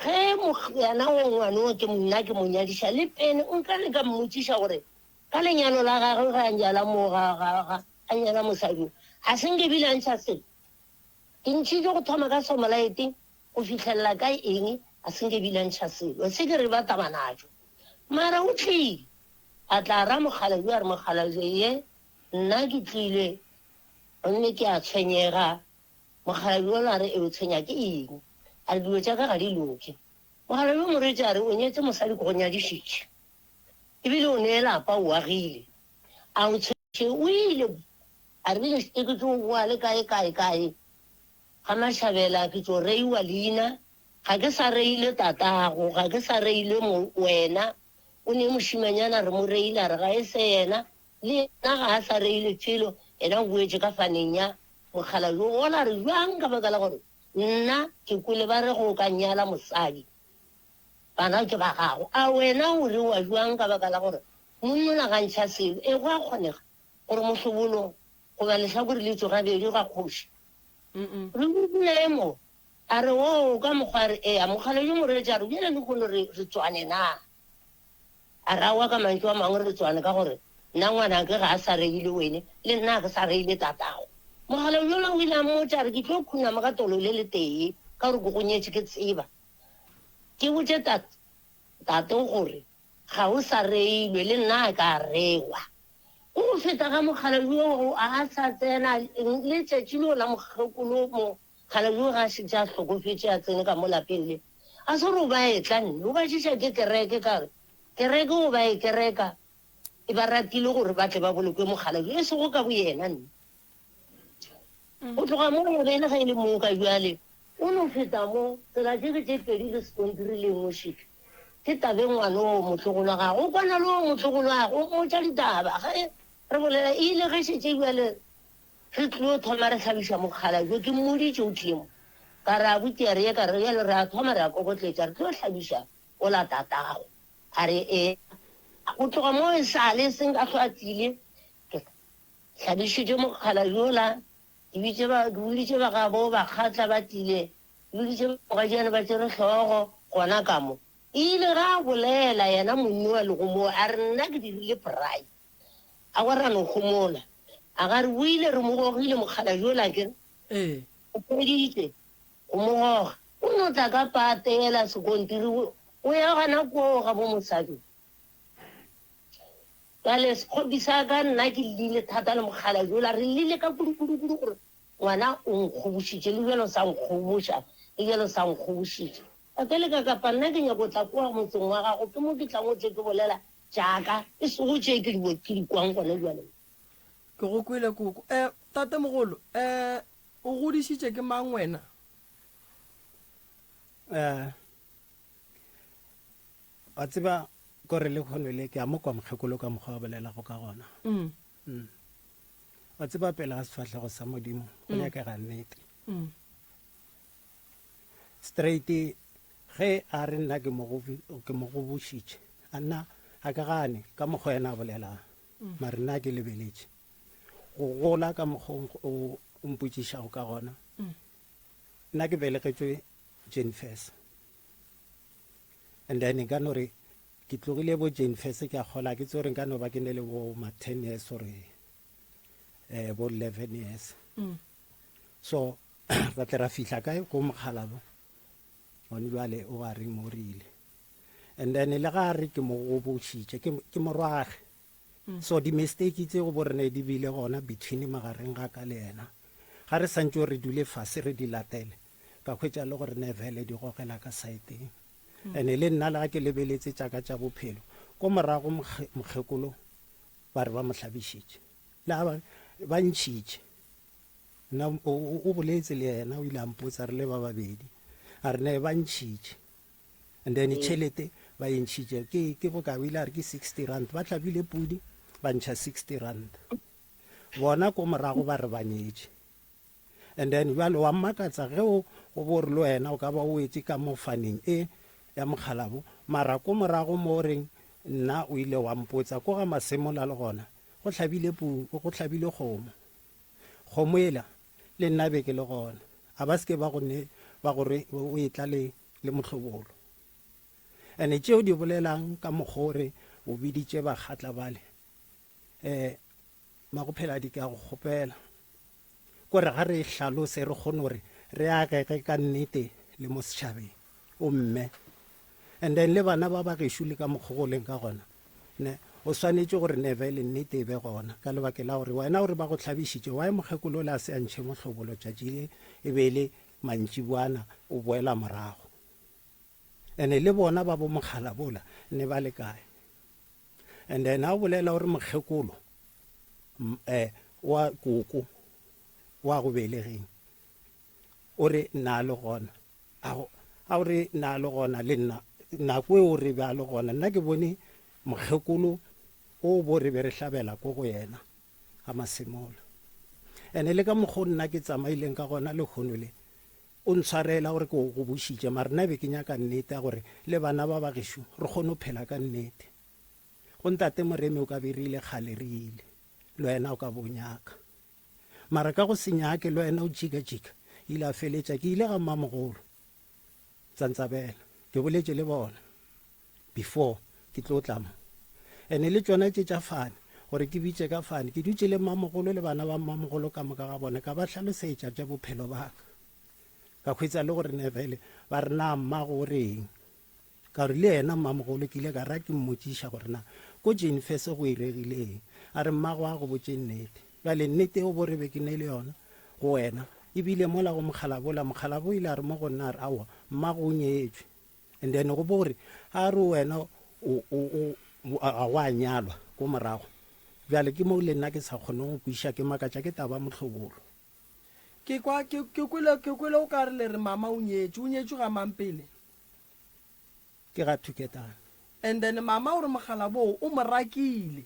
ge yena wo ngwana wo ke nna ke mo nyadiša le pele nka le ka mmotšiša gore ka lenyalo la gagwe ge a nyala mo ga, ga, ga, a nyala mosadi wo, ga se nke bile a ntšha selo. Ke ntšhitše go thoma ka somolaete go fihlelela ka eng, ga se nke bile a ntšha selo. Se ke re ba taba natšo. Mara o tlile, a tla a ra mokgalabje a re, Mokgalabje ye, nna ke tlile gomme ke a tshwenyega. Mokgalabje yola a re, E o tshwenya ke eng? A re, Dilo tša ka ga di loke. Mokgalabje o mo reetše a re, O nyetše mosadi ke go nyadišitše, ebile o ne lapa o agile. A o tshwentše? O ile a re, Bile ke tlo boa le kae kae kae ga Mašabela, ke tlo reiwa leina Ga ke sa reile tatago, ga ke sa reile mo, wena. O ne mošimanyana re mo reile, a re ga e se yena, le yena ga a sa reile felo, yena o boetše ka faneng ya mokgalabje ola. Re bjang ka baka la gore nna ke kwele ba re ge o ka nyala mosadi, bana ke ba gago. A wena o rewa bjang ka baka la gore monnola ga ntšha selo? E, go a kgonega gore mohlobolo goba lehlakore le tšwe gabedi ga kgoši. Re dule mo. A re, Oo, ka mokgwa a re, Ea, mokgalabje yo moreetši a re, Bjale lehono re, re tswane na? A re, Aowa, ka mantšu a mangwe re tswane ka gore nna ngwanake ga a sa reile wene, le nna ga ke sa reile tatago. Mokgalabje yola o ile a mmotša a re, Ke tlo khunama ka tolo le letee ka gore ke go nyetše ke tseba. Ke botše tat, tate gore ga o sa reilwe, le nna a ka rewa. Go go feta ga mokgalabje yoo a sa tsena letšatši leo la mokgekolo mo Kgale yo ga a šetše a hlokofetše a tsene ka mo lapeng le, a se re o ba etla nne, o ba šiša ke kereke ka re kereke o ba e kereka e ba ratile gore ba tle ba bolokwe mokgalabje e sego ka boyena nne. Go tloga mo ya be e le ge e le moo ka bjale o no feta mo tsela tše ke tše pedi le sekontiri le nngwe šik ke tabe ngwana o motlogolo wa gagwe o kwana le o motlogolo wa gagwe o mmotša ditaba ge re bolela e ile ge šetše bjale Re tlilo thoma re hlabiša mokgalabje, ke mmoditše o tlie mo. Ka re, Abuti, a re ye, ka re, bjale re a thoma re a kokotletša, re tlo hlabiša ola tatago. A re, Eya. Go tloga moo e sa le seng ka hlwa a tlile, ke hlabišitše mokgalabje ola, ke bitše ba, ke boditše ba gabo Bakgatla ba tlile, ke boditše ba mogadiyane ba tšere hlogo gona ka mo. E ile ge a bolela yena monni wa lego moo, a re, Nna ke dirile braai. A wa ra no homola. A ga re boile re mo gogile mokgalabje yola akere? Ee. O feditše go mo goga. O no tla ka pate yela sekontiri o ya gona koo ga bo mosadi. Bjale sekgopi sa ka nna ke llile thata le mokgalabje yola re llile ka kudu kudu kudu gore ngwana o nkgobošitše le bjalo sa nkgoboša le bjalo sa nkgobošitše. Ka ke leka kapa nna ke nyako tla kua motseng wa gago ke mo ke tlang o tle ke bolela Tša ka, e sego tše ke di, ke di kwang gona bjale. Ke go kwele koko. Eh, tatemogolo, eh, o godišitše ke mang wena? Eh, wa tseba kore lekgono le ke a mo kwa mokgekolo ka mokgwa wa bolelago ka gona. Mm. Mm. Wa tseba pele ga sefahlego sa Modimo go nyakega nnete. Mm. Straight ge a re nna ke mo ke mo gobošitše. A nna ga ke gane ka mokgwa yena a bolelang, mare nna ke lebeletše go gola ka mokgwa o o mpotšišago ka gona. Nna ke belegetšwe Jane Furse. And then nka no re ke tlogile bo Jane Furse ke a kgola ke tse gore nka no ba ke ne le bo ma 10 years or eh bo 11 years. So ra tle ra fihla kae go mokgalabo gone jwale o a re mo rile. And then le ga re ke mo gobošitše ke ke morwage. So di mistake tse go bo re ne di bile gona between magareng ga ka le yena. Ga re santše re dule fase re di latele ka hwetša le gore ne vele di gogela ka saeteng. Ene le nna le ga ke lebeletse tša ka tša bophelo ko morago mokgekolo ba re ba mo hlabišitše. Le ga ba ba ntšhitše. Nna o boletse le yena o ile a mpotsa re le ba babedi. A re ne ba ntšhitše. And then tšhelete ba e ntšhitše ke ke bokae o ile a re ke 60 rand ba hlabile pudi ba ntšha 60 rand. Bona ko morago ba re ba nyetše. And then bjale wa mmakatsa ge o go bo re le wena o ka ba o wetše ka mo faneng e ya mokgalabo mara ko morago mo o reng nna o ile wa mpotsa ko ga Masemola le gona go hlabile pu go hlabile kgomo. Kgomo ela le nna be ke le gona a ba se ke ba go ne ba gore o etla le le mohlobolo. Ene tšeo di bolelang ka mokgwa o re o biditše bakgatla bale um Magopheladi ke a go kgopela kore ga re e hlalose re kgone gore re agege ka nnete le mo setšhabeng o mme and then le bana ba ba gešo le ka mokgwa go leng ka gona ne o swanetše gore neve le nnete e be gona ka lebake la gore wena gore ba go hlabišitše why mokgekolo le a se a ntšhe mohlobolo tšatši le e be e le mantšiboana o boela morago ene le bona ba bo mokgala bola ne ba le kae and then a bolela gore mokgekolo eh wa koko wa go belegeng o re nna le gona a o re nna le gona le nna nako e o re ba le gona nna ke bone mokgekolo o bo re be re hlabela ko go yena ga masemola ene le ka mokgwa nna ke tsamaileng ka gona lehono le o ntshwarela gore ke go bušitše mare nna be ke nyaka nnete ya gore le bana ba ba gešo re kgone go phela ka nnete go ntate moremi o ka be re ile kgale re ile le wena o ka bo nyaka Mara ka go se nyake le wena o jika-jika, ile a feletša ke ile ga mmamogolo Tsantsabela. Ke boletše le bona before ke tlo tla mo. Ene le tšona tše tša fane, gore ke bitše ka fane, ke dutše le mmamogolo le bana ba mmamogolo ka moka ga bona, ka ba hlalosetša tša bophelo ba ka. Ka hwetša le gore ne bjale ba re na mmago o reng. Ka gore le yena mmamogolo ke ile ka ra ke mmotšiša gore na ko Jane Furse go iregile eng. A re mmago a go botše nnete. Bjale nnete eo bo re be ke ne le yona go wena e bile mola go mokgalabola. Mokgalabo o ile a re mo go nna a re aowa mmago o nyetšwe. And then go bo gore a re wena o, o, o, ga wa nyalwa ko morago. Bjale ke mo le nna ke sa kgoneng go kwešiša ke makatša ke taba mohlobolo. Ke kwa, ke, ke kwele, ke kwele o ka re le re mama o nyetšwe. O nyetšwe ga mang pele? Ke ga Thuketana. And then mama o re mogala boo o mo rakile.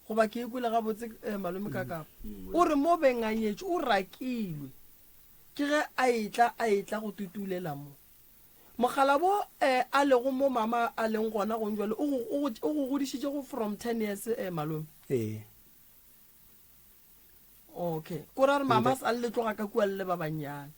Goba ke e kwele gabotse eh, malome Kakapa. O re mo beng a nyetšwe o rakilwe. Ke ge a etla a etla go tutulela mo. Mogala bo eh, a lego mo mama a leng gona gong jwale o go, o go, o go godišitše go from 10 years eh, malome. Ee. Okay. Ko ra re mama sa le tloga ka kua le le ba bannyane.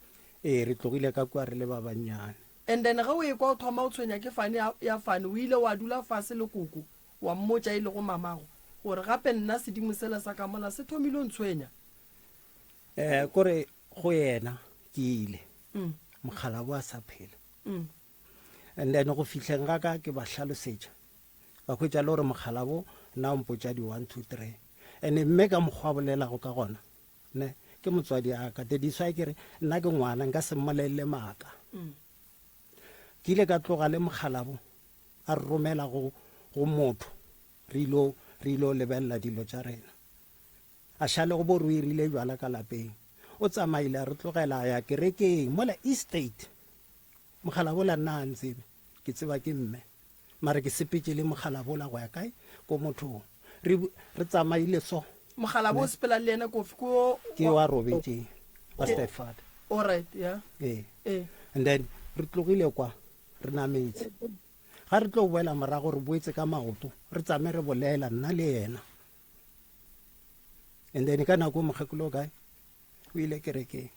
Ee, re tlogile ka kua re le ba bannyane. And then ge o ekwa o thoma o tshwenya ke fane ya, ya fane, o ile wa dula fase le koko, wa mmotša e lego mamago, gore gape nna sedimo sela sa ka mola se thomile o ntshwenya. Eh, kore go yena ke ile. Mm. Mokgalabo a sa phela. Mm. And then go fihleng ga ka ke ba hlalosetša. Ka hwetša le gore mokgalabo nna o mpotša di 1 2 3. Ene mme ka mokgwa a bolelago ka gona, ne, ke motswadi a ka. That is why ke re nna ke ngwana nka se mmolelele maaka. Ke ile ka tloga le mokgalabo a re romela go, go motho re ilo, re ilo lebelela dilo tša rena. A šale go bo re o irile bjala ka lapeng. O tsamaile a re tlogela a ya kerekeng mola Eastgate. Mokgalabola nna ga ntsebe, ke tseba ke mme. Mara ke sepetše le mokgalabola go ya kae? Ko mothong. Re, re tsamaile so. Mokgalabo o sepela le yena kofi ko Ke wa robetšeng, wa stepfather. Alright, yeah. Ee. Ee. And then re tlogile kwa, re nametse. Ga re tlo boela morago re boetse ka maoto, re tsame re bolela nna le yena. And then ka nako mokgekolo o kae? O ile kerekeng.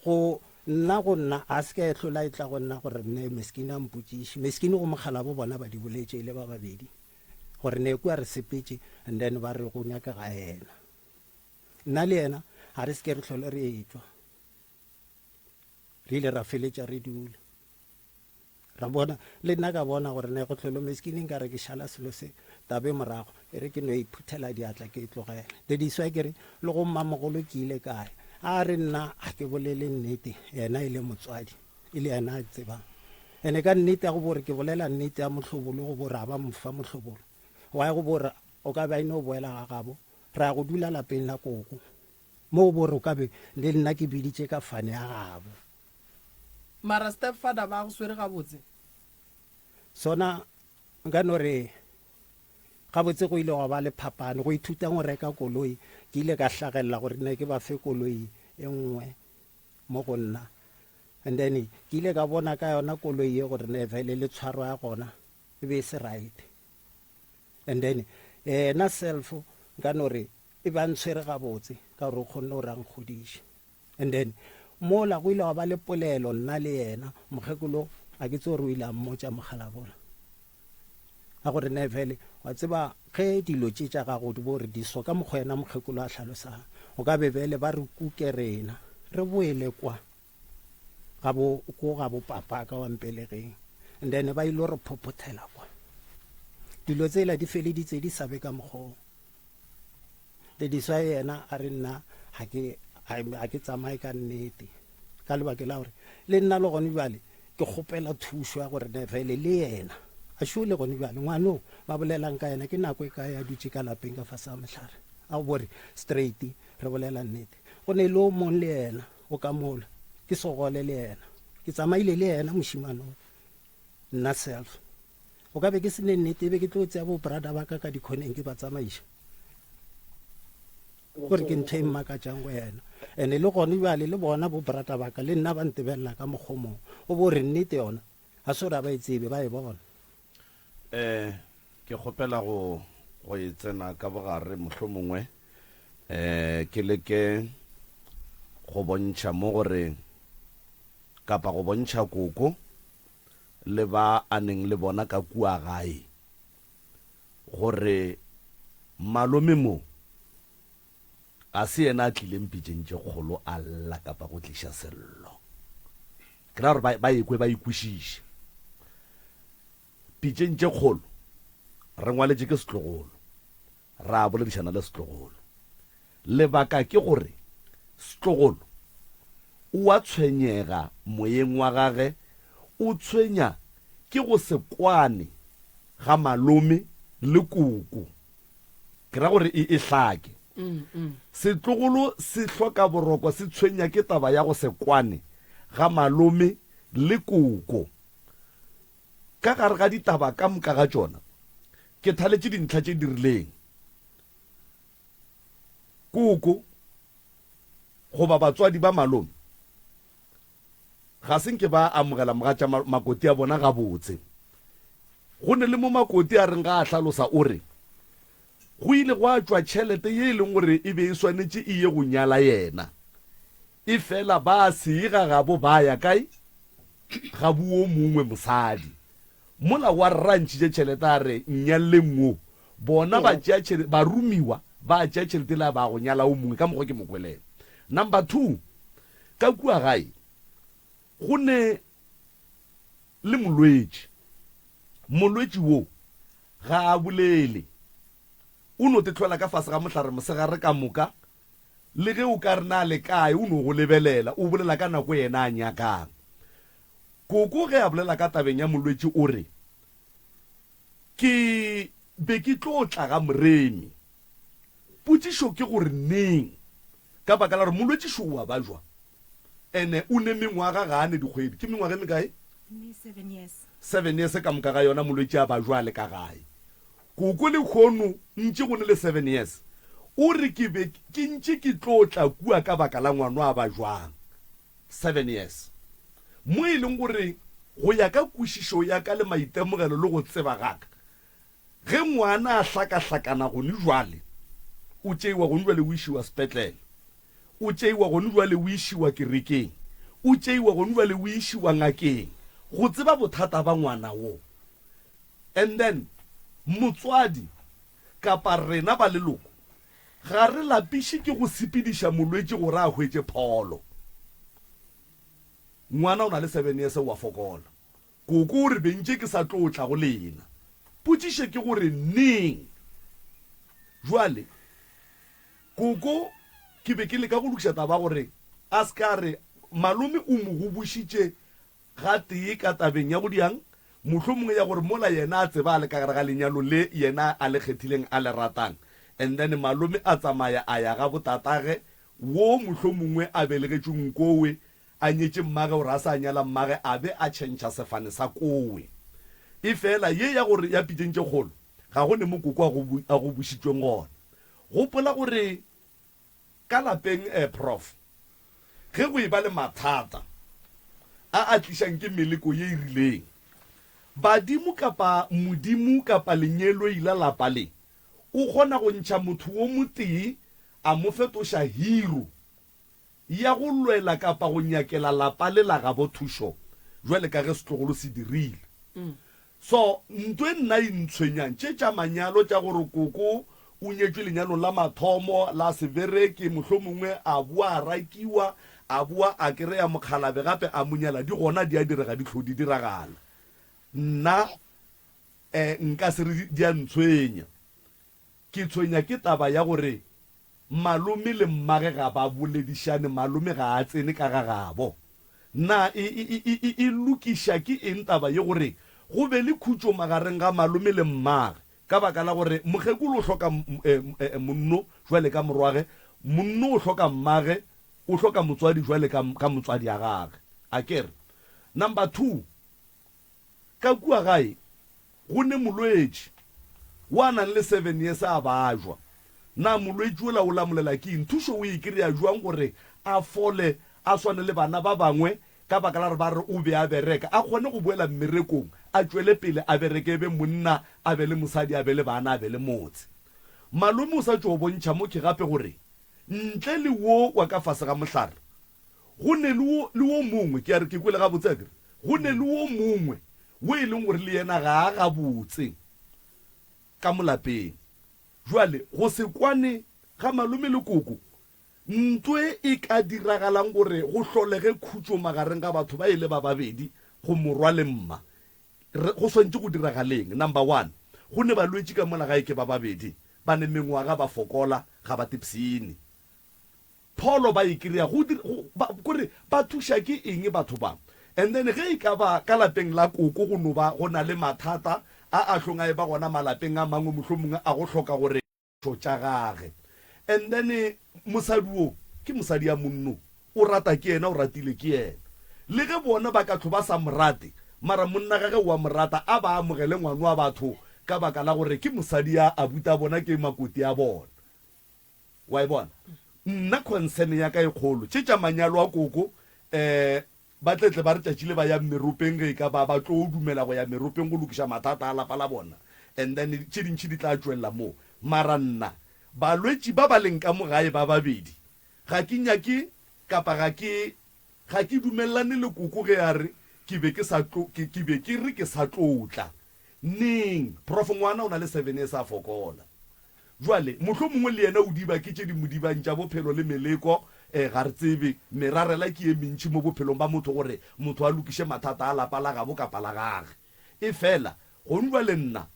Go nna go nna a se ka e hlola e tla go nna gore nne Meskini a mpotšiše. Meskini go mokgalabo bona ba di boletše e le ba babedi gore ne kua re sepetše and then ba re go nyakega yena. Nna le yena ga re se ke re hlole re etšwa. Re ile ra feletša re dula. Ra bona, le nna ka bona gore ne go hlolo Meskini nka re ke šala selo se tabe morago, e re ke no iphuthela diatla ke e tlogela. That is why ke re le go mmamogolo ke ile kae. A re nna ga ke bolele nnete, yena e le motswadi, e le yena a tsebang. Ene ka nnete ya go bo re ke bolela nnete ya mohlobolo go bo re a ba mo fa mohlobolo. Why go bo re o ka be a ino boela ga gabo, ra ya go dula lapeng la koko. Mo go bo re o ka be le nna ke biditše ka fane ya gabo. Mara step father ba go swere gabotse? Sona nka no re gabotse go ile gwa ba le phapano. Go ithuta go reka koloi, ke ile ka hlagelela gore ne ke ba fe koloi e nngwe mo go nna. And then ke ile ka bona ka yona koloi ye gore ne vele le tshwaro ya gona e be e se right. And then yena self nka no re e ba ntshwere gabotse ka gore o kgonne gore a nkgodiše. And then mola go ile gwa ba le polelo nna le yena, mokgekolo a ke tsebe gore o ile a mmotša mokgalabola a gore ne vele wa tseba ge dilo tše tša gago di bo re di so ka mokgwa yena mokgekolo a hlalosang o ka be bele ba re kuke rena re boele kwa ga bo ko ga bo papa ka wa mpelegeng and then ba ile re phophothela kwa dilo tsela di feleditse di sa be ka mokgwa Dediswa yena a re nna ga ke ga ke tsamaye ka nnete ka lebake la gore le nna le gone bjale ke kgopela thušo ya gore ne fele le yena a šo le gone bjale ngwano ba bolelang ka yena ke nako e kae a dutše ka lapeng ka fase ga mohlare a go bore straight re bolela nnete go ne le o mong le yena o ka mola ke segole le yena ke tsamaile le yena mošimane o nna self O ka be ke se ne nnete, e be ke tlo tsea bo brother ba ka ka dikhoneng ke ba tsamaiša. Gore ke ntho e mmakatšang go yena. Ene le gone bjale le bona bo brother ba ka le nna ba ntebelela ka mokgwa o mongwe. O bo re nnete yona ga se gore ga ba e tsebe, ba e bona. Eh, ke kgopela go go e tsena ka bogare mohlomongwe eh ke leke go bontšha mo gore kapa go bontšha koko le ba a neng le bona ka kua gae gore malome mo ga se yena a tlileng pitšeng tše kgolo a lla kapa go tliša sello. Ke ra gore ba, ba ekwe ba ikwešiše. Pitšeng tše kgolo re ngwaletše ke setlogolo, ra boledišana le setlogolo. Lebaka ke gore setlogolo o a tshwenyega moyeng wa gage, o tshwenya ke go se kwane ga malome le koko. Ke ra gore e, e hlake. Setlogolo se hloka boroko se tshwenya ke taba ya go se kwane ga malome le koko. Ka gare ga ditaba ka moka ga tšona, ke thaletše dintlha tše di rileng. Koko goba batswadi ba malome ga se nke ba amogela mogatša makoti a bona gabotse. Go ne le mo makoti a reng ga a hlalosa o re, Go ile gwa tšwa tšhelete ye e leng gore e be e swanetše e ye go nyala yena. Efela ba se ye ga gabo ba ya kae? Ga bo wo mongwe mosadi. Mola wa rra a ntšhitše tšhelete a re, Nnyalleng wo. Bona ba tšea tšhelete, baromiwa ba tšea tšhelete yela ba go nyala o mongwe, ka mokgwa ke mo kwelego. Number two, ka kua gae go ne le molwetši. Molwetši wo ga a bolele. O no te hlola ka fase ga mohlare mosegare ka moka, le ge o ka re na le kae, o no go lebelela, o bolela ka nako yena a nyakang. Koko ge a bolela ka tabeng ya molwetši o re, Ke be ke tlo tla ga Moremi. Potšišo ke gore neng? Ka baka la gore molwetši šo o a bajwa ene o ne mengwaga ga a ne dikgwedi. Ke mengwaga e mekae? Seven years ka moka ga yona molwetši a bajwa a le ka gae. Koko lehono ntše go ne le seven years o re ke be ke ntše ke tlo tla kua ka baka la ngwano a bajwang. Seven years. Mo e leng gore. Go ya ka kwešišo ya ka le maitemogelo le go tseba ga ka, ge ngwana a hlakahlakana gone jwale, o tšeiwa gone jwale o išiwa sepetlele, o tšeiwa gone jwale o išiwa kerekeng, o tšeiwa gone jwale o išiwa ngakeng go tseba bothata ba ngwana wo. And then motswadi kapa rena ba leloko ga re lapiše ke go sepediša molwetši gore a hwetše pholo. Ngwana o na le seven years o a fokola. Koko o re bentše ke sa tlo tla go lena. Potšiše ke gore neng? Jwale koko ke be ke leka go lokiša taba gore a se ka re malome o mo gobošitše gatee ka tabeng ya go diang, mohlomongwe ya gore mola yena a tseba a le ka gare ga lenyalo le yena a le kgethileng a le ratang and then malome a tsamaya a ya ga botatage wo mohlomongwe a belegetšweng kowe, a nyetše mmage gore a sa nyala mmage a be a tšhentšha sefane sa kowe. Efela ye ya gore ya pitšeng tše kgolo ga go ne mo koko a go bušitšweng gona. Gopola gore ka lapeng eh Prof ge go eba le mathata a a tlišang ke meleko ye e rileng, badimo kapa Modimo kapa lenyeloi la lapa le o kgona go ntšha motho wo motee a mo fetoša hero ya go lwela kapa go nyakela lapa le la gabo thušo bjale ka ge setlogolo se dirile. So nto e nna e ntshwenyang tše tša manyalo tša gore koko o nyetšwe lenyalong la mathomo la se bereke mohlomongwe a boa a rakiwa a boa a kereya mokgalabe gape a mo nyala di gona di a direga di hlo di diragala. Nna eh nka se re di a ntshwenya. Ke tshwenya ke taba ya gore malome le mmage ga ba boledišane, malome ga a tsene ka ga gabo. Na e, e, e, e, e lokiša ke eng taba ye gore go be le khutšo magareng ga malome le mmage? Ka baka la gore mokgekolo o hloka e, e, monno jwale ka morwage, monno o hloka mmage, o hloka motswadi jwale ka, ka motswadi ya gage. Akere? Number 2. Ka kua gae go ne molwetši wo a nang le seven years a bajwa. Na molwetši wola o lamolela ke eng? Thušo o e kry-a jwang gore a fole a swane le bana ba bangwe ka baka la gore ba re o be a bereka, a kgone go boela mmerekong, a tšwele pele a bereke e be monna, a be le mosadi, a be le bana, a be le motse. Malome o sa tšo bontšha mo ke gape gore ntle le wo wa ka fase ga mohlare, Go ne le wo, le wo mongwe, ke a re ke kwele gabotse, a ke re, go ne le wo mongwe wo e leng gore le yena ga a gabotse ka mo lapeng. Bjale, go se kwane ga malome le koko, nto e e ka diragalang gore go hlolege khutšo magareng ga batho ba e le ba babedi, go morwa le mma, re, go swanetše go diragaleng? Number one, go ne balwetši ka mola gae ke ba babedi, ba ne mengwaga ba fokola, ga ba tipshine. Pholo ba e kry-a go dira go ba kore ba thuša ke eng batho ba and then ge e ka ba ka lapeng la koko go no ba go na le mathata a a hlong a e ba gona malapeng a mangwe mohlomongwe a go hloka gore tšo tša gage and then mosadi wo ke mosadi ya monno o rata ke yena o ratile ke yena le ge bona ba ka hlo ba sa mo rate mara monna gage o a mo rata a ba amogele ngwano wa batho ka baka la gore ke mosadi ya abuti a bona ke makoti a bona. Wa e bona? Nna concern ya ka e kgolo, tše tša manyalo a koko, eh, ba tle tle ba re tšatši le ba ya meropeng ge e ka ba ba tlo dumela go ya meropeng go lokiša mathata a lapa la bona, and then tše dintši di tla tšwelela moo. Mara nna, balwetši ba ba leng ka mo gae ba babedi, ga ke nyake kapa ga ke, ga ke dumelelane le koko ge a re ke be ke sa tlo, ke, ke be ke re ke sa tlo tla. Neng? Prof ngwana o na le seven years a fokola. Bjale, mohlomongwe le yena o diba ke tše di mo dibang tša bophelo le meleko, ee, ga re tsebe. Merarela ke ye mentši mo bophelong ba motho gore motho a lokiše mathata a lapa la gabo kapa la gage. Efela, gong bjale nna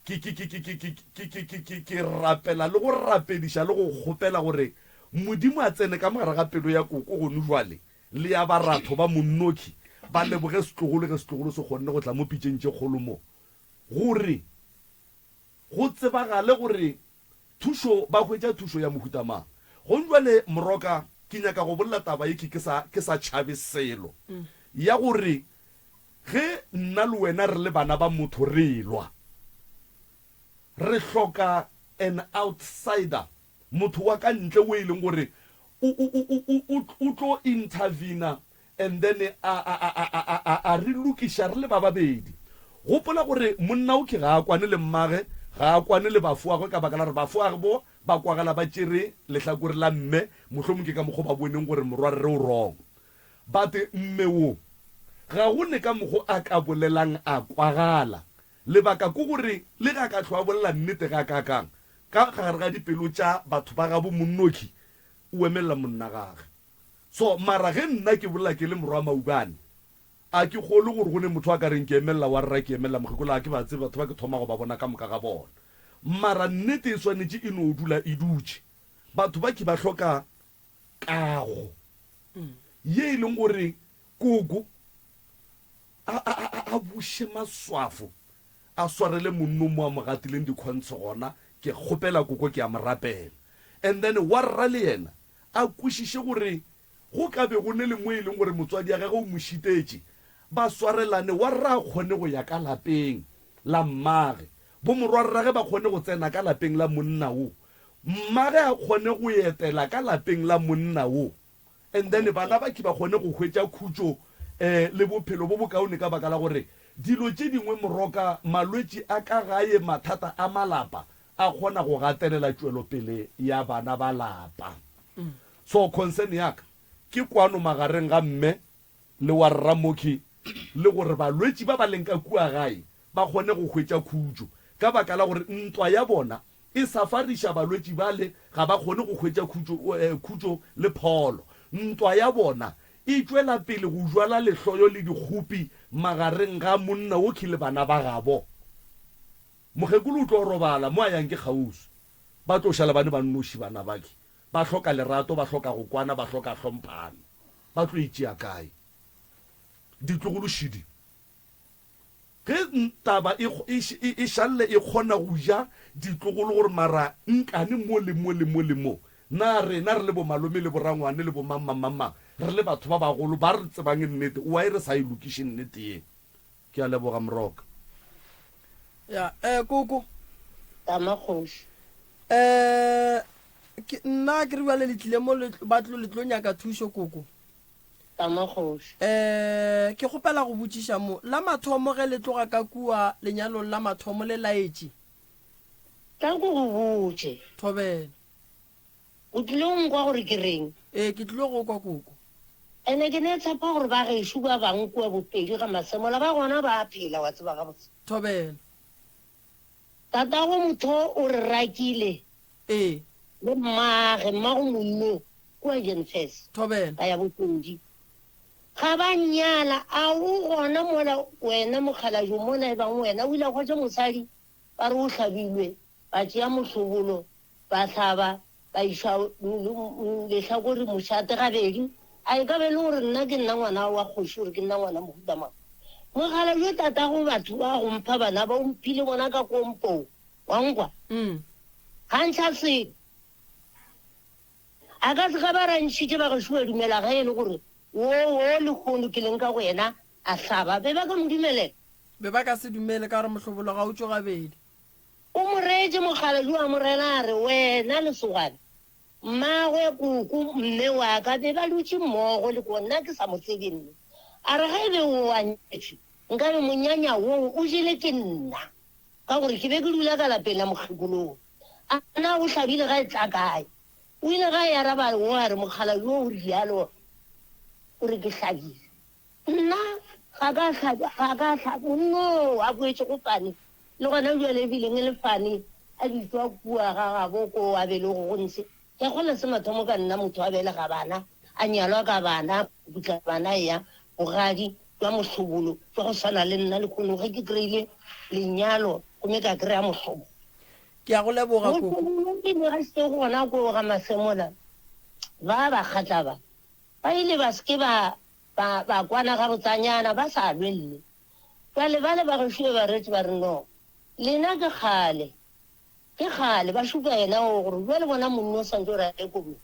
ke, ke, ke, ke, ke, ke, ke, ke, ke, ke, ke rapela le go rapediša le go kgopela gore Modimo a tsene ka mo gare ga pelo ya koko gone bjale, le ya baratho ba monnoki, ba leboge setlogolo ge setlogolo se kgonne go tla mo pitšeng tše kgolo mo, gore Go tsebagale gore thušo ba hwetša thušo ya mohuta mang. Gong bjale Moroka ke nyaka go bolela taba ye ke sa ke sa tšhabe selo ya gore ge nna le wena re le bana ba motho re elwa re hloka an outsider motho wa ka ntle o e leng gore o o o o o tlo intervener. And then a, a, a, a, a, a, a re lokiša re le ba babedi. Gopola gore monna o ke ga a kwane le mmage, ga a kwane le bafoagwe ka baka la gore bafoagwe bo ba kwagala ba tšere lehlakore la mme, mohlomong ke ka mokgo ba boneng gore morwarre o wrong. But mme wo ga go ne ka mokgo a ka bolelang a kwagala. Lebaka ke gore le ge a ka hlwa a bolela nnete gakaakang, ka gare ga dipelo tša batho ba gabo monnoki o emelela monna gage. So mara ge nna ke bolela ke le morwa Maubane, a ke kgolwe gore go ne motho a ka reng ke emelela wa rra ke emelela mokgekolo, a ke ba tsebe batho ba ke thoma go ba bona ka moka ga bona. Mara nnete e swanetše e no dula e dutše. Batho ba ke ba hloka kago ye e leng gore koko a, a, a, a buše maswafo a swarele monno mo a mo gatileng dikhontshe gona, ke kgopela koko ke a mo rapela. And then wa rra le yena a kwešiše gore go ka be go ne le mo e leng gore motswadi ya gagwe o mo šitetše, ba swarelane, wa rra a kgone go ya ka lapeng la mmage, bomorwarrage ba kgone go tsena ka lapeng la monna wo, mmage a kgone go etela ka lapeng la monna wo, and then bana ba ke ba kgone go hwetša khutšo um le bophelo bo bokaone ka baka la gore dilo tše dingwe moroka, malwetši a ka gae, mathata a malapa, a kgona go gatelela tšwelopele ya bana ba lapa. So concern ya ka ke kwano magareng ga mme le wa rramoki le gore balwetši ba ba leng ka kua gae ba kgone go hwetša khutšo ka baka la gore ntwa ya bona e safariša balwetši bale ga ba kgone go hwetša khutšo, khutšo le pholo. Ntwa ya bona e tšwela pele go jwala lehloyo le dikgopi magareng ga monna wokhi le bana ba gabo. Mokgekolo o tlo robala mo a yang ke kgauswi. Ba tlo šala ba ne ba nnoši bana bake. Ba hloka lerato, ba hloka go kwana, ba hloka hlomphano. Ba tlo e tšea kae? Ditlogolo šidi. Ge taba e, e, e, e šalle e kgona go ja ditlogolo gore mara nkane mo le mo le mo le mo. Na rena re le bomalome le borangwane le bomangmangmangmang re le batho ba bagolo ba re tsebang nnete, why re sa e lokiše nnete ye? Ke a leboga Moroka. Ya, eh, koko. Tama kgoši. Eh, ke, nna ke re bjale le tlile mo le, ba tlo, le tlo nyaka thušo koko. Tama kgoši. Eh, ke kgopela go botšiša mo, la mathomo ge le tloga ka kua lenyalong la mathomo le laetše? Tla ko go botše. Thobela. O tlile go nkwa gore ke reng? Ee, ke tlile go kwa koko. Ene ke ne tshepa gore ba gešo ba bang kua Bopedi ga Masemola ba gona ba a phela, wa tseba gabotse. Thobela. Tatago motho o re rakile. Ee. Le mmage, mmago monno kua Jenfes. Thobela. Ka ya Bopedi. Ga ba nnyala, a o gona mola wena mokgalajwe mola e bang wena o ile a hwetša mosadi ba re o hlabilwe, ba tšea mohlobolo Ba hlaba, ba išwa lehlakore mošate gabedi. A e ka be e le gore nna ke nna ngwana wa kgoši gore ke nna ngwana mohuta mang? Mogala yo tatago batho ba go mpha bana ba o mphile bona ka kompong, wa nkwa? Ga ntšha selo. A ka se ka ba ra ntšhitše ba gešo ba dumela ge e le gore wo wo lehono ke leng ka go yena a hlaba. Be ba ka mo dumelela? Be ba ka se dumele ka gore mohlobolo ga o tšwe gabedi. O mo reetše mogala yo a mo rela a re, Wena lesogana, mmagwe, koko, mme wa ka be ba dutše mmogo le ko nna ke sa mo tsebe mme. A re, Ge e be o a nyetšwe, nkabe monyanya woo o jele ke nna, ka gore ke be ke dula ka lapeng la mokgekolong. A na o hlabile ga e tla kae? O ile ga e araba wo a re, Mogala yo o realo o re ke hlabile. Nna ga ka hlabja, ga ka hlabja. Monna a boetšego fane, le gona bjale e bileng e le fane, a bitšwa kua ga gabo koo a belego go ntshe. Ke a kgolwa se mathomo ka nna motho a belega bana, a nyalwa ka bana, putla bana eya bogadi bja mohlobolo jwa go swana le nna lehono ge ke kry-ile lenyalo gomme ka kry-a mohlobolo. Ke a go leboga, koko. Mohlobolo ke ne ga se gona koo ga Masemola, ba Bakgatla ba, ba ile ba se ke ba Ba, ba kwana gabotsanyana, ba sa lwelle. Bjale bale ba gešo be ba retše ba re, No, lena ke kgale, ke kgale. Ba šupa yena oo gore bjale bona monno o swantše gore a ye kobong.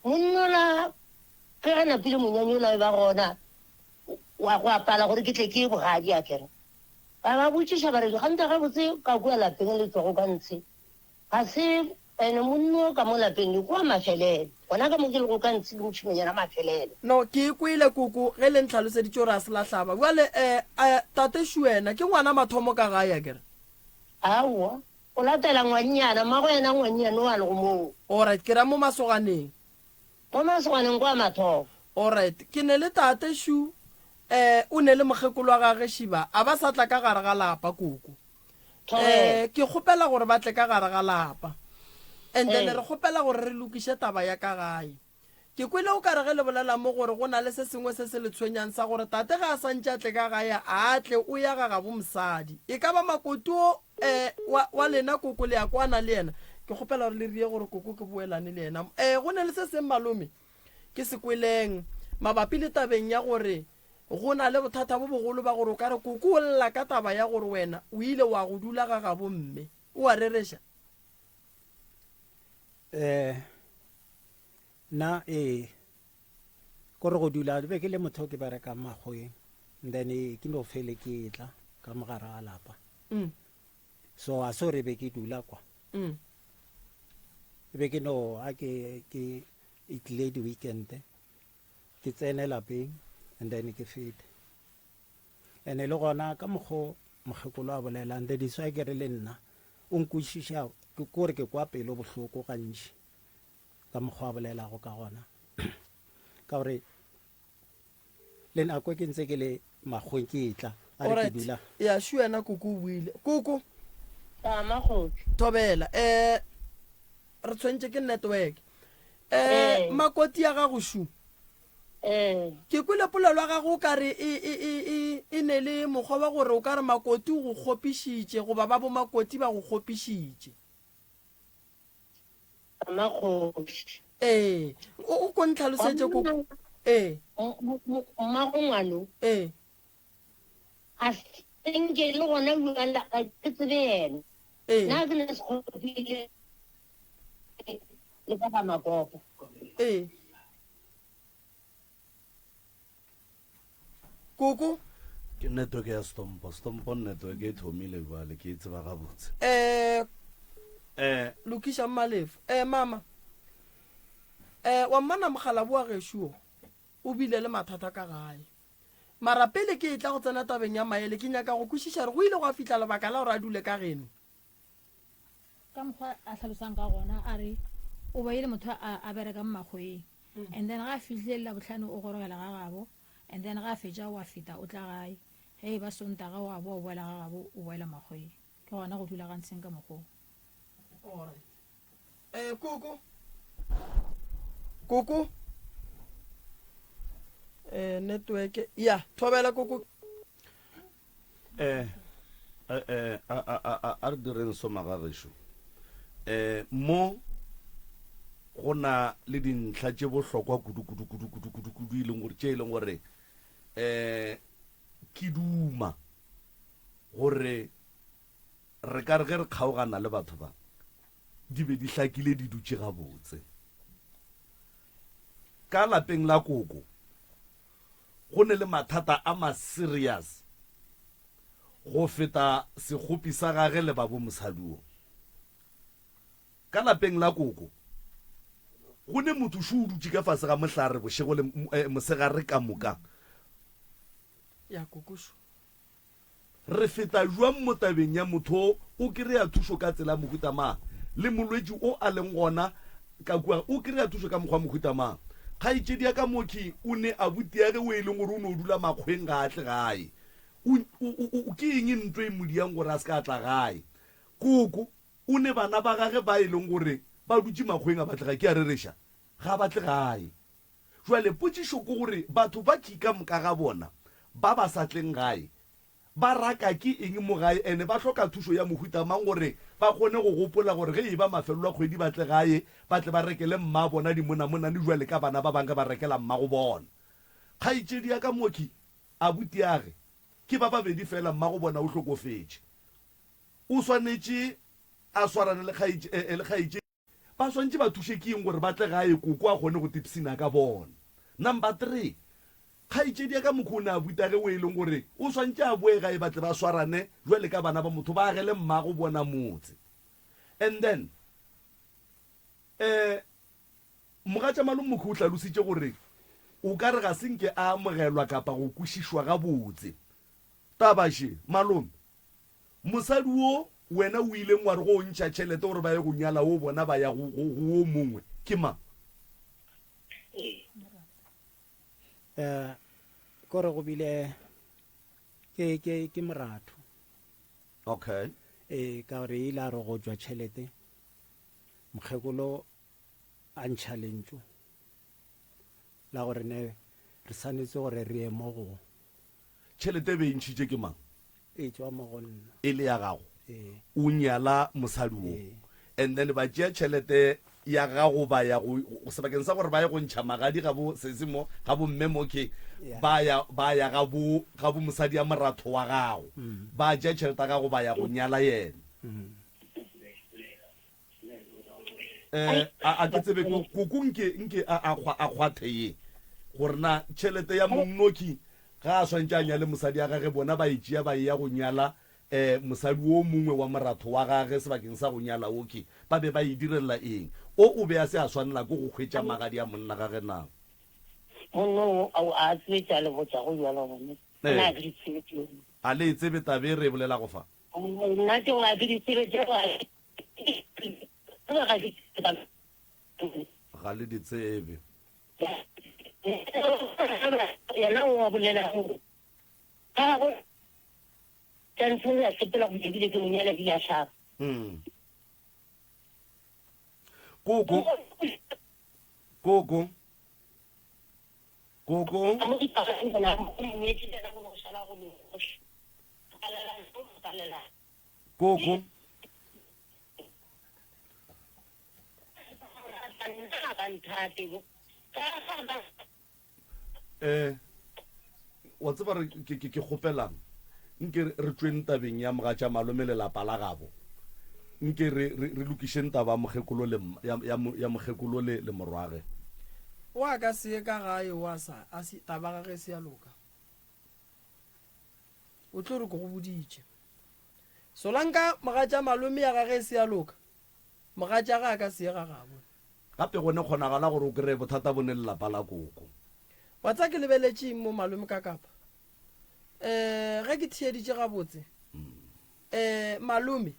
Monnola ge a napile monyanya ola e ba gona wa go apala gore ke tle ke ye bogadi akere. Ba ba botšiša ba re, Ganthe gabotse ka kua lapeng le tšwago ka ntshe ga se ene monno ka mo lapeng le kua mafelelo. Gona ka mo ke lego ka ntshe ke mošimanyana mafelelo. No, ke e kwele, koko, ge le ntlhaloseditše gore a se la hlaba. Bjale, eh, eh, tate Shuena, ke ngwana mathomo ka gae, a ke re? Aowa, o latela ngwannyana, mmago yena ngwannyane o a lego moo. Alright, ke ra mo masoganeng. Mo masoganeng kwa mathomo. Alright, ke ne le tate Shu, eh, o ne le mokgekolo wa gage Shiba, a ba sa tla ka gare ga lapa, koko. Thobela. Eh, ke kgopela gore ba tle ka gare ga lapa. And then Ee. re kgopela gore re lokiše taba ya ka gae. Ke kwele o ka re ge le bolela mo gore go na le se sengwe se se le tshwenyang sa gore tate ge a sa ntše a tle ka gae a a tle o ya ga gabo mosadi. E ka ba makoti o eh, wa, wa lena koko le ya kwana le yena? Ke kgopela gore le rie gore koko ke boelane le yena. Eh, go ne le se seng malome ke se kweleng mabapi le tabeng ya gore Go na le bothata bo bogolo ba gore o ka re koko o lla ka taba ya gore wena o ile wa go dula ga gabo mme. O a rereša? Eh, nna ee, ko re go dula be ke le motho ke berekang makgoweng then ke no fele ke tla ka mogare ga lapa. Mm. So a so re be ke dula kwa. Mm. Be ke no a ke ke itlile di weekend. Ke tsene lapeng and then ke fete. Ene le gona ka mokgo mokgekolo a bolelang that is why ke re le nna o nkwešiša ke kore ke kwa pelo bohloko gantši ka mokgwa a bolelago ka gona ka gore le nako ke ntse ke le makgweng ke etla a re ke dula ya shu wena koko o buile koko Tama kgoši. Thobela eh re tshwentše ke network eh Ee. makoti ya gago shu Ee. ke kwele polelo ya gago o ka re e, e, e, e, e ne le mokgwa wa gore o ka re makoti o go kgopišitše goba ba bomakoti ba go kgopišitše Tama kgoši. Ee o o ko ntlhalosetše koko ee Mmago ngwano ee a senke le gona bjale ga ke tsebe yena. Ee. Nna ke ne sekgopile le ka ga makopo. Ee. Koko. Ke network ya Stompo. Stompo network e thomile bjale ke e tseba gabotse. Eh. Eh. Lokiša Mmalefo. Eh mama. Eh wa mmona mogalabu wa gešo o. O bile le mathata ka gae. Mara pele ke etla go tsena tabeng ya maele, ke nyaka go kwešiša gore go ile gwa fihla lebaka la gore a dule ka geno. Ka mokgwa a hlalosang ka gona, a re o be e le motho a, a berekang makgweng. And then ga a fihlile le Labohlano o gorogela ga gabo, and then ga a fetša o a feta o tla gae. Ge e ba Sontaga o a boa o boela ga gabo o boela makgweng. Ke gona go rulagantsheng ka mokgwa wo. Alright. Eh, koko. Koko. Eh, network. Ya, thobela koko. Eh, eh, eh, a, a, a, a, a re direng so magagešo. Eh, mo go na le dintlha tše bohlokwa kudu kudu kudu kudu kudu kudu e leng gore tše e leng gore eh ke duma gore re ka re ge re kgaogana le batho ba di be di hlakile di dutše gabotse. Ka lapeng la koko go ne le mathata a ma serious go feta sekgopi sa gage le babo mosadi wo. Ka lapeng la koko go ne motho šo o dutše ka fase ga mohlare bošego le eh, mosegare ka moka. Ya koko šo. Re feta bjang mo tabeng ya motho o o kry-a thušo ka tsela ya mohuta mang, le molwetši o a leng gona ka kua o kry-a thušo ka mokgwa wa mohuta mang? Kgaetšedi ya ka Moki o ne abutiage o e leng gore o no dula makgweng ga a tle gae. O, o, o, o, ke eng nto e mo diang gore a se ka a tla gae? Koko o ne bana ba gage ba e leng gore ba dutše makgweng a ba tle gae. Ke a rereša, ga ba tle gae. Jwale potšišo ke gore batho ba ki ka moka ga bona ba ba sa tleng gae ba raka ke eng mo gae ene ba hloka thušo ya mohuta mang gore ba kgone go gopola gore ge eba mafelelo a kgwedi ba tle gae ba tle ba rekele mma bona dimonamonane jwale ka bana ba bang ge ba rekela mmago bona. Kgaetšedi ya ka mooki, abutiage ke ba babedi fela mmago bona o hlokofetše. O swanetše a swarane le kgaetšedi. Ba swantše ba thuše ke eng gore ba tle gae koko a kgone go tipsina ka bona? Number three, kgaetšedi ya ka mokgwa o ne a buta ge o e leng gore o swantše a boe gae ba tle ba swarane jwale ka bana ba motho ba agele mmago bona motse. And then eh. Mogatša Malomokhu o hlalositše gore o ka re ga se nke a amogelwa kapa go kwešišwa gabotse. Taba še, malome, mosadi wo wena o ileng wa re go o ntšha tšhelete gore ba ye go nyala wo bona ba ya go, go, go wo mongwe, ke mang? Eh, kore go bile ke, ke, ke moratho. Okay. Ee, ka gore ile a re go tšwa tšhelete, mokgekolo a ntšha lentšu la gore ne re swanetše gore re ye mo go. Tšhelete e be e ntšhitše ke mang? E tšwa mo go nna. E le ya gago? Ee. O nyala mosadi wo. Ee. And then ba tšea tšhelete ya gago ba ya go, sebakeng sa gore ba ye go ntšha magadi ga bo sesi mo, ga bo mme mo ke, ba ya, ba ya ga bo, ga bo mosadi ya moratho wa gago. Ba tšea tšhelete ya gago ba ya go nyala yena. Eh, a, a ke tsebe ko- koko nke nke a a kgwa- a kgwathe ye gore na tšhelete ya monnoki ga a swantše a nyale mosadi ya gage bona ba e tšea ba e ya go nyala um mosadi o mongwe wa moratho wa gage sebakeng sa go nyala oke ba be ba e direlela eng o o be a se a swanela ke go hwetša magadi a monna gage na Monno o a a tsebe tša le botšago bjalo gone. Ee. Nna ga ke di tsebe tšeo. A le e tsebe taba e re e bolelago fa? Nna tšeo ga ke di tsebe tšeo ga ga ke Ga le di tsebe. Yena o a bolela gore ga go tšantšho ya sepela go ebile ke monyala ebile a hlaba. Mm. Koko. Koko. Koko. Koko. Eh, wa tseba re ke ke ke kgopelang nke re tšweng tabeng ya mogatša malome le lapa la gabo nke re re re lokišeng taba ya mokgekolo le ya ya ya mokgekolo le le morwage. O a ka se ye ka gae o a sa a se taba gage e se ya loka. O tlo re ke go boditše. Solanka mogatša malome ya gage e se ya loka, mogatša ge a ka se ye ga gabo. Gape go ne kgonagala gore o kreye bothata bo ne le lapa la koko. Wa tseba ke lebeletše eng mo malome ka kapa? Um ge ke theeditše gabotse, um malome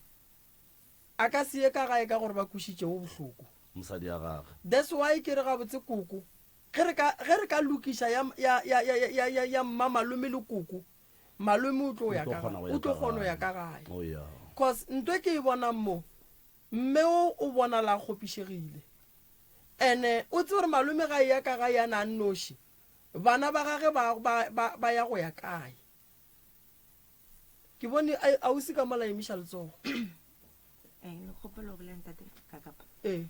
a ka se ye ka gae ka gore ba kwešitše wo bohloko. Mosadi ya gage. That's why ke re gabotse koko, ge re ka, ge re ka lokiša ya, ya, ya, ya, ya, ya, ya mma malome le koko, malome o tlo ya ka gae, o tlo kgona go ya ka gae. Oh, yeah. Cause nto e ke e bonang mo, mme o o bonala a kgopišegile. Ene o tsebe gore malome ga eya ka gae yana a nnoši, bana ba gage ba, ba, ba, ba ya go ya kae. Ke bone ausi ka mola emiša letsogo. Eh, ne kgopelo go bolela ntate ka kapa. Ee.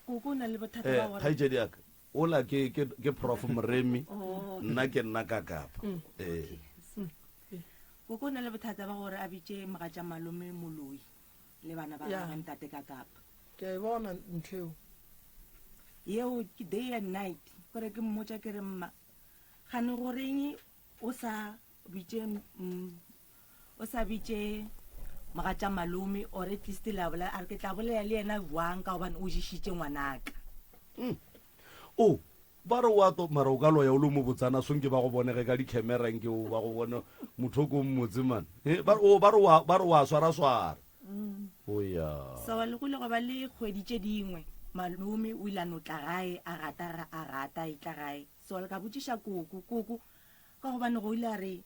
Koko o na le bothata Eh, ba gore kgaetšedi ya ka ola ke ke ke prof moremi Oh. nna ke nna ka kapa ee koko o na le bothata ba gore a bitše mogatša malome moloi le bana ba Ya. gagwe ntate ka kapa Ke a e bona ntho eo. yeo ke day and night kore ke mmotša ke re mma gane goreng o sa bitše mm, o sa bitše mogatša malome or at least la bolela a re ke tla bolela le yena jwang ka gobane o ješitše ngwanaka. Mm. O ba re wa to mara o ka loya o le mo botsana sonke ba go bone ge ka di-camera nke o ba go bone motho o ko mmotse man eh, ba o ba re wa ba re wa swara swara mm. o ya so le go ile go ba le kgwedi tše dingwe malome o ile a no tla gae a rata a rata e tla gae so le ka botšiša koko koko ka gobane go ile a re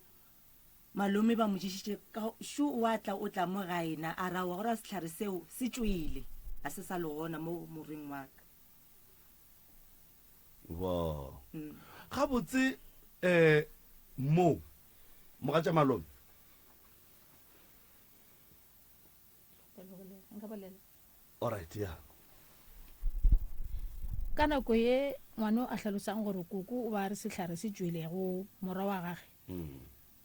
Malome ba mo ješitše ka šo o a tla o tla mo gae na a ra wa gore sehlare seo se tšwele ga se sa le gona mo morweng wa ka. Ba. Gabotse eh mo mogatša malome. Nka bolela. Alright, ya. Ka nako ye ngwano a hlalosang gore koko o ba re sehlare se tšwele go morwa wa gage,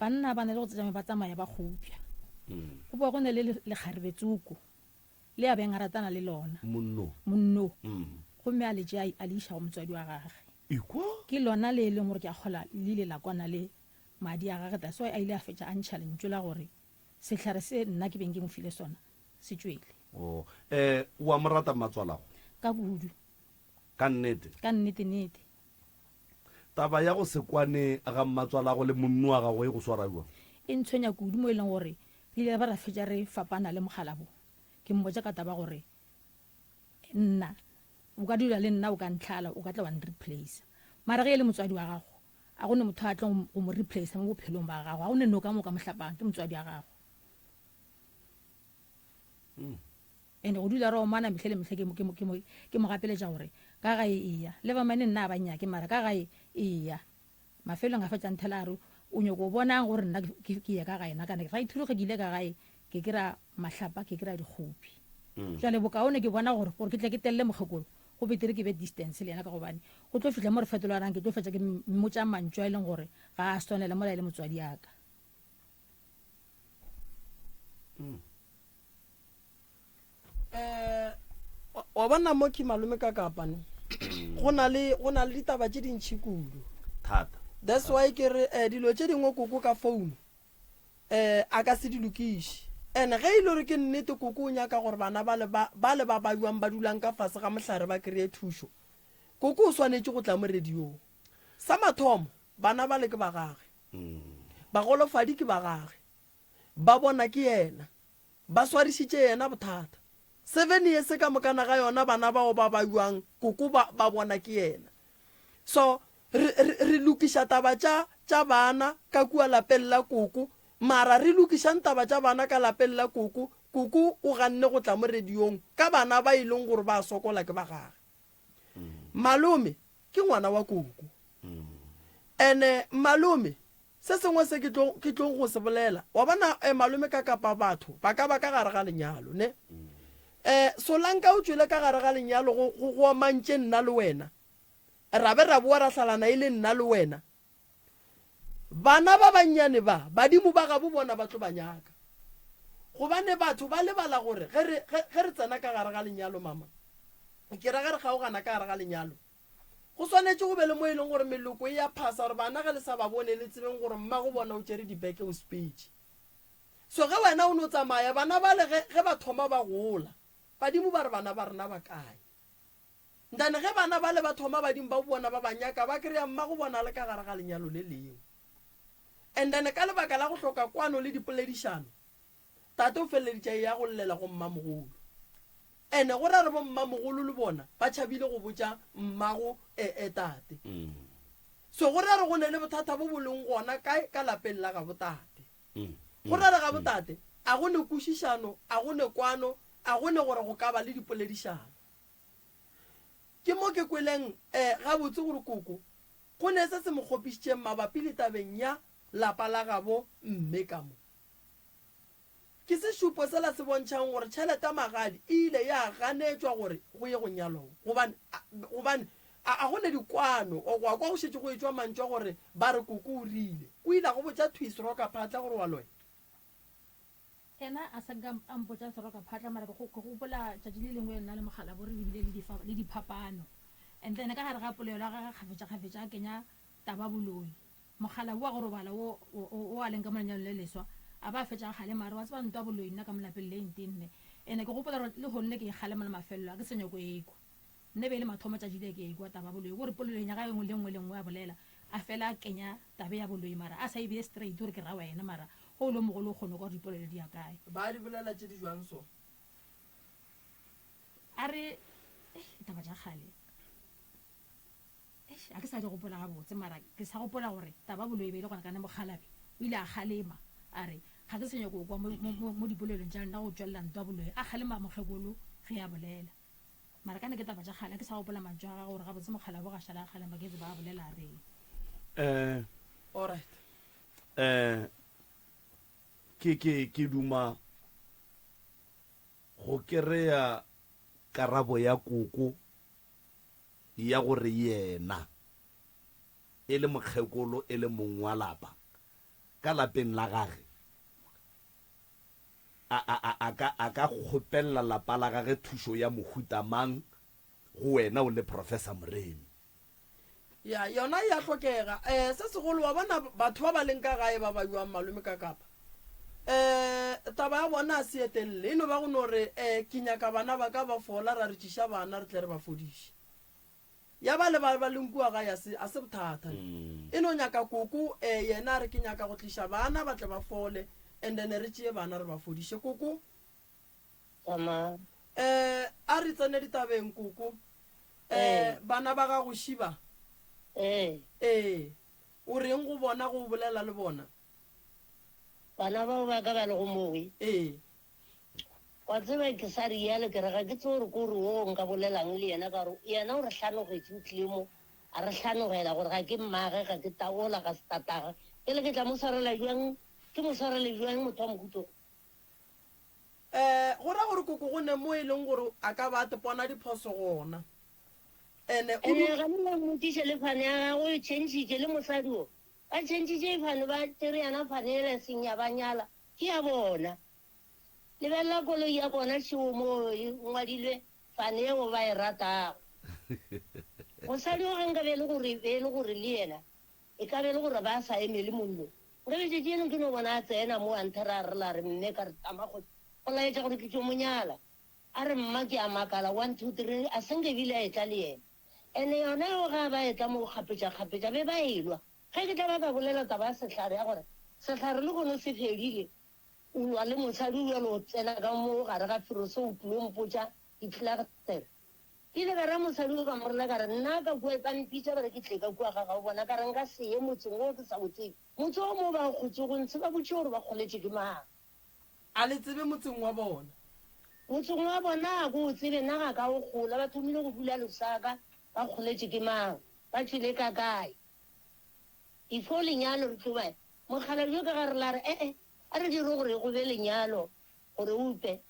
banna ba na le go tšama ba tsamaya ba kgopša. Go boa go na le lekgarebe tsoko le a beng a ratana le lona. Monno. Monno. Gomme a le tšea a le iša go motswadi wa gage. Ekwa? Ke lona le e leng gore ke a kgola le ile la kwana le madi a gage, that's why a ile a fetša a ntšha lentšu la gore sehlare se nna ke beng ke mo file sona se tšwele. Oh, eh, o a mo rata mmatswalago? Ka kudu. Ka nnete. Ka nnete-nnete. Taba ya go se kwane ga mmatswalago le monno wa gago e go swara bjang? E ntshwenya kudu mo e leng gore re ile ra ba ra fetša re fapana le mokgalabo. Ke mmotša ka taba gore nna o ka dula le nna o ka ntlhala o ka tla wa nreplacer. Mara ge e le motswadi wa gago a go ne motho a tlo go mo replacer mo bophelong ba gago, ga go ne noka mo o ka mo hlapang, ke motswadi wa gago. And go dula re omana mehle le mehle ke mo, ke mo, ke mo, ke mo gapeletša gore ka gae eya. Le ba mane nna a ba nnyake mara ka gae eya. Mafelong a fetša nthela a re o nyoko bonang gore nna ke, ke ye ka gae na kana right through ge ke ile ka gae ke kry-a mahlapa ke kry-a dikgopi. Jwale bokaone ke bona gore gore ke tle ke telle mokgekolo go betere ke be distance le yena ka gobane go tlo fihla mo re fetolanang ke tlo fetša ke mmotša mantšu a e leng gore ga a swanela mola e le motswadi ya ka. Eh, wa bona mo ke malome ka kapane go na le go na le ditaba tše dintšhi kudu thata that's why ke re eh, dilo tše dingwe koko ka phone eh a ka se di lokiše and ge e le gore ke nnete koko o nyaka gore bana ba le ba ba le ba bajwang ba dulang ka fase ga mohlare ba kry-e thušo koko o swanetše go tla mo radiong sa mathomo bana ba le ke ba gage bagolofadi ke ba gage ba bona ke yena Ba swarišitše yena bothata. Seveniese ka mokana ga yona bana bao ba bajwang koko ba ba bona ke yena. So re, re, re lokiša taba tša, tša bana ka kua lapeng la koko, mara re lokišang taba tša bana ka lapeng la koko, koko o ganne go tla mo radiong ka bana ba e leng gore ba sokola ke ba gage. Malome ke ngwana wa koko. Ene malome Se sengwe se ke tlo, ke tlo go se bolela, wa bona, eh, malome ka kapa batho ba ka ba ka gare ga lenyalo, ne? Eh, Solanka o tšwele ka gare ga lenyalo go, go, go omantše nna le wena. Ra be ra boa ra hlalana e le nna le wena. Bana ba bannyane ba, badimo ba gabo bona ba tlo ba nyaka. Gobane batho ba lebala gore ge re, ge, ge re tsena ka gare ga lenyalo, mama, ke ra ge re kgaogana ka gare ga lenyalo, Go swanetše go be le mo e leng gore meloko e a phasa gore bana ge le sa ba bone le tsebeng gore mmago bona o tšere dibeke o sepetše. So ge wena o no tsamaya bana bale ge, ge ba thoma ba gola, badimo ba re bana ba rena ba kae? Ntane ge bana bale ba thoma badimo ba bona ba ba nyaka ba kry-a mmago bona a le ka gare ga lenyalo le lengwe. And then ka lebaka la go hloka kwano le dipoledišano, Tate o feleleditše a eya go llela go mmamogolo. Ene go ra re bommamogolo le bona ba tšhabile go botša mmago e, e tate. So go ra re go ne le bothata bo bo leng gona kae ka lapeng la gabo tate. Go ra re gabo tate a go ne kwešišano, a go ne kwano, a go ne gore go ka ba le dipoledišano. Ke mo ke kweleng e gabotse gore koko go ne se se mo kgopišitšeng mabapi le tabeng ya lapa la gabo mme ka mo. Ke sešupo sela se bontšhang gore tšhelete ya magadi e ile ya ganetšwa gore go ye go nyalwa wo, gobane, gobane a, a go ne dikwano, o go kwa go šetše go etšwa mantšu a gore ba re koko o rile. O ile a go botša thwi serokaphatla gore wa loya. Yena a sa nka a mpotša serokaphatla, mara ke, ke gopola tšatši le lengwe nna le mokgalabo re bile le difa, le diphapano. And then ka gare ga polelo ya gagwe kgafetšakgafetša a kenya taba boloi. Mokgalabje wa go robala wo, wo, wo a leng ka mo lenyalong le leswa, a ba a fetša a kgalema, a re, Wa tseba, ntwa boloi nna ka mo lapeng le e ntenne. Ene ke gopola gore lehono le ke e kgalema la mafelelo, a ke sa nyako e kwa. Nna e be e le mathomo tšatši le ke ekwa taba boloi, gore polelong ya gagwe e nngwe le nngwe le nngwe a bolela, a fela a kenya tabe ya boloi, mara a sa e beye straight gore ke ra wena, mara ge o le mogolo o kgone go kwa gore dipolelo di ya kae. Ba di bolela tše di jwang so? A re, Eish, ditaba tša kgale. Eish, ga ke sa di gopola gabotse, mara ke sa gopola gore taba boloi e be e le gona ka ne mokgalabje o ile a kgalema a re ga ke sa nyako go kwa mo, mo, mo, mo dipolelong tša lena go tšwelela ntwa boloi. A kgalema mokgekolo ge a bolela. Mara ka ne ke taba tša kgale, ga ke sa gopola mantšu a gagwe gore gabotse mokgalabje ga šala a kgalema ke tseba a bolela a reng. Eh, Alright. eh, ke, ke, ke duma go kereya karabo ya koko ya gore yena e le mokgekolo e le mong wa lapa ka lapeng la gage a, a, a, a ka, a ka kgopelela lapa la gage thušo ya mohuta mang go wena o le Professor Moremi. Ya, yona e a hlokega. Um se segolo, wa bona batho ba ba leng ka gae ba ba jwang malome ka kapa, um taba ya bona a se ye telele, e no ba go no re, um ke nyaka bana ba ka ba fola, ra re tšiša bana re tle re ba fodiše. Ya ba le ba ba leng kua gae a se, a se bothata. E no nyaka koko, eh, yena a re ke nyaka go tliša bana ba tle ba fole, and then re tšee bana re ba fodiše. Koko? Tsamaya. Eh, a re tsene ditabeng, koko. Eh, bana ba gago šiba? Ee. Ee. O reng go bona ge o bolela le bona? Bana bao ba ka ba lego mowe? Ee. Wa tseba, ke sa realo, ke re ga ke tsebe gore ke gore wo nka bolelang le yena, ka gore yena o re hlanogetše, o tlile mo a re hlanogela gore ga ke mmage, ga ke ta, wola ga se tatagwe. Bjale ke tla mo swarela bjang, ke mo swarele bjang motho wa mohuta wo? Um go ra gore koko go ne mo e leng gore a ka ba a tepona diphoso gona. Ene o du. Ene ga le mmotšiše le fane ya gagwe o e tšhentšhitše le mosadi wo. Ba tšhentšhitše fane ba tšere yana fane yela e seng ya ba nyala ke ya bona. Lebelela koloi ya bona šeo mo e ngwadilwe fane yeo ba e ratago. Mosadi wo ge nka be e le gore be e le gore le yena e ka be e le gore ba sa emele mollo nka be tšatši leng ke no bona a tsena mo a nthera a rela a re mme ka re tama go go laetša gore ke tšo mo nyala. A re mma ke a makala one two three a se nke bile a etla le yena. Ene yona eo ge a ba etla mo kgapetša-kgapetša be ba elwa. Ge ke tla ba ka bolela taba ya sehlare ya gore sehlare lehono se fedile o lwa le mosadi o bjalo o tsena ka mo gare ga ferose o tlilo mpotša ditlelagtere. Ke ile ka raya mosadi o ka mo rela ka re nna ka kua ba mpitša ba re ke tle ka kua ga gago bona ka re nka se ye motseng wo ke sa o tsebe. Motse wo mo ba kgotšego ntshe ba botšiše gore ba kgoletše ke mang. A le tsebe motseng wa bona? Motseng wa bona a ke o tsebe, nna ga ka o kgola. Ba thomile go dula Lusaka, ba kgoletše ke mang? Ba tšwele ka kae? Before lenyalo re tlo ba mokgalabje ka gare la re, E-e, a re dire gore go be lenyalo, gore o upe.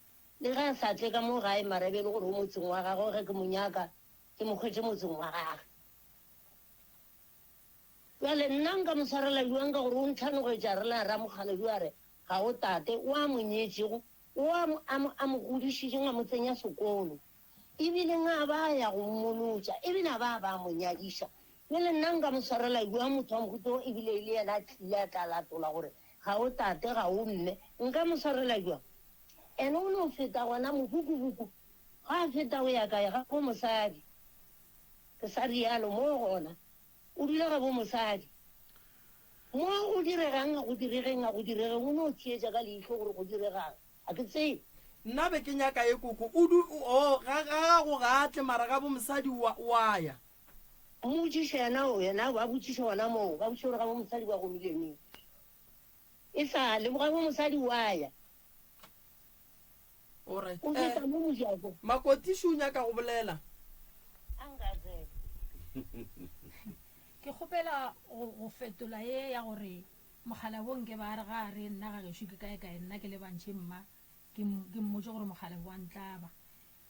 Le ge a sa tle ka mo gae mara e be e le gore o motseng wa gagwe, ge ke mo nyaka ke mo hwetše motseng wa gagwe. Bjale nna nka mo swarela bjang ka gore o ntlhanogetše a rela ramokgalabje a re ga o tate o a mo nyetšego, o a mo, a mo, a mo godišitšeng a mo tsenya sekolo, ebile nga ba a ya go mmolotša, ebile a ba a ba a mo nyadiša. Bjale nna nka mo swarela bjang motho wa mohuta wo ebile e le yena a tlile a tla latola gore ga o tate, ga o mme, nka mo swarela bjang? Ene o no feta gona mobukubuku, ga a feta o ya kae? Ga bo mosadi. Ke sa rialo mo gona. O dula gabo mosadi. Mo go diregang a go diregeng a go diregeng o no theetša ka leihlo gore go diregang. A ke tsebe. Nna be ke nyaka ye koko. O du o ga ga gago ga a tle mara gabo mosadi wa wa ya. Mmotšiše yena o yena ba botšiše gona moo ba botšiše gore gabo mosadi ba gomile neng. E sa le gabo mosadi wa ya. Alright. O feta Eh, mo mojako. Makotiši o nyaka go bolela. A nka tsena. Ke kgopela go, go fetola ye ya gore mokgalabje o nke ba re ga a re nna ga gešo ke kae kae nna ke lebantšhe mma ke, ke mmotše gore mokgalabje wa ntlaba.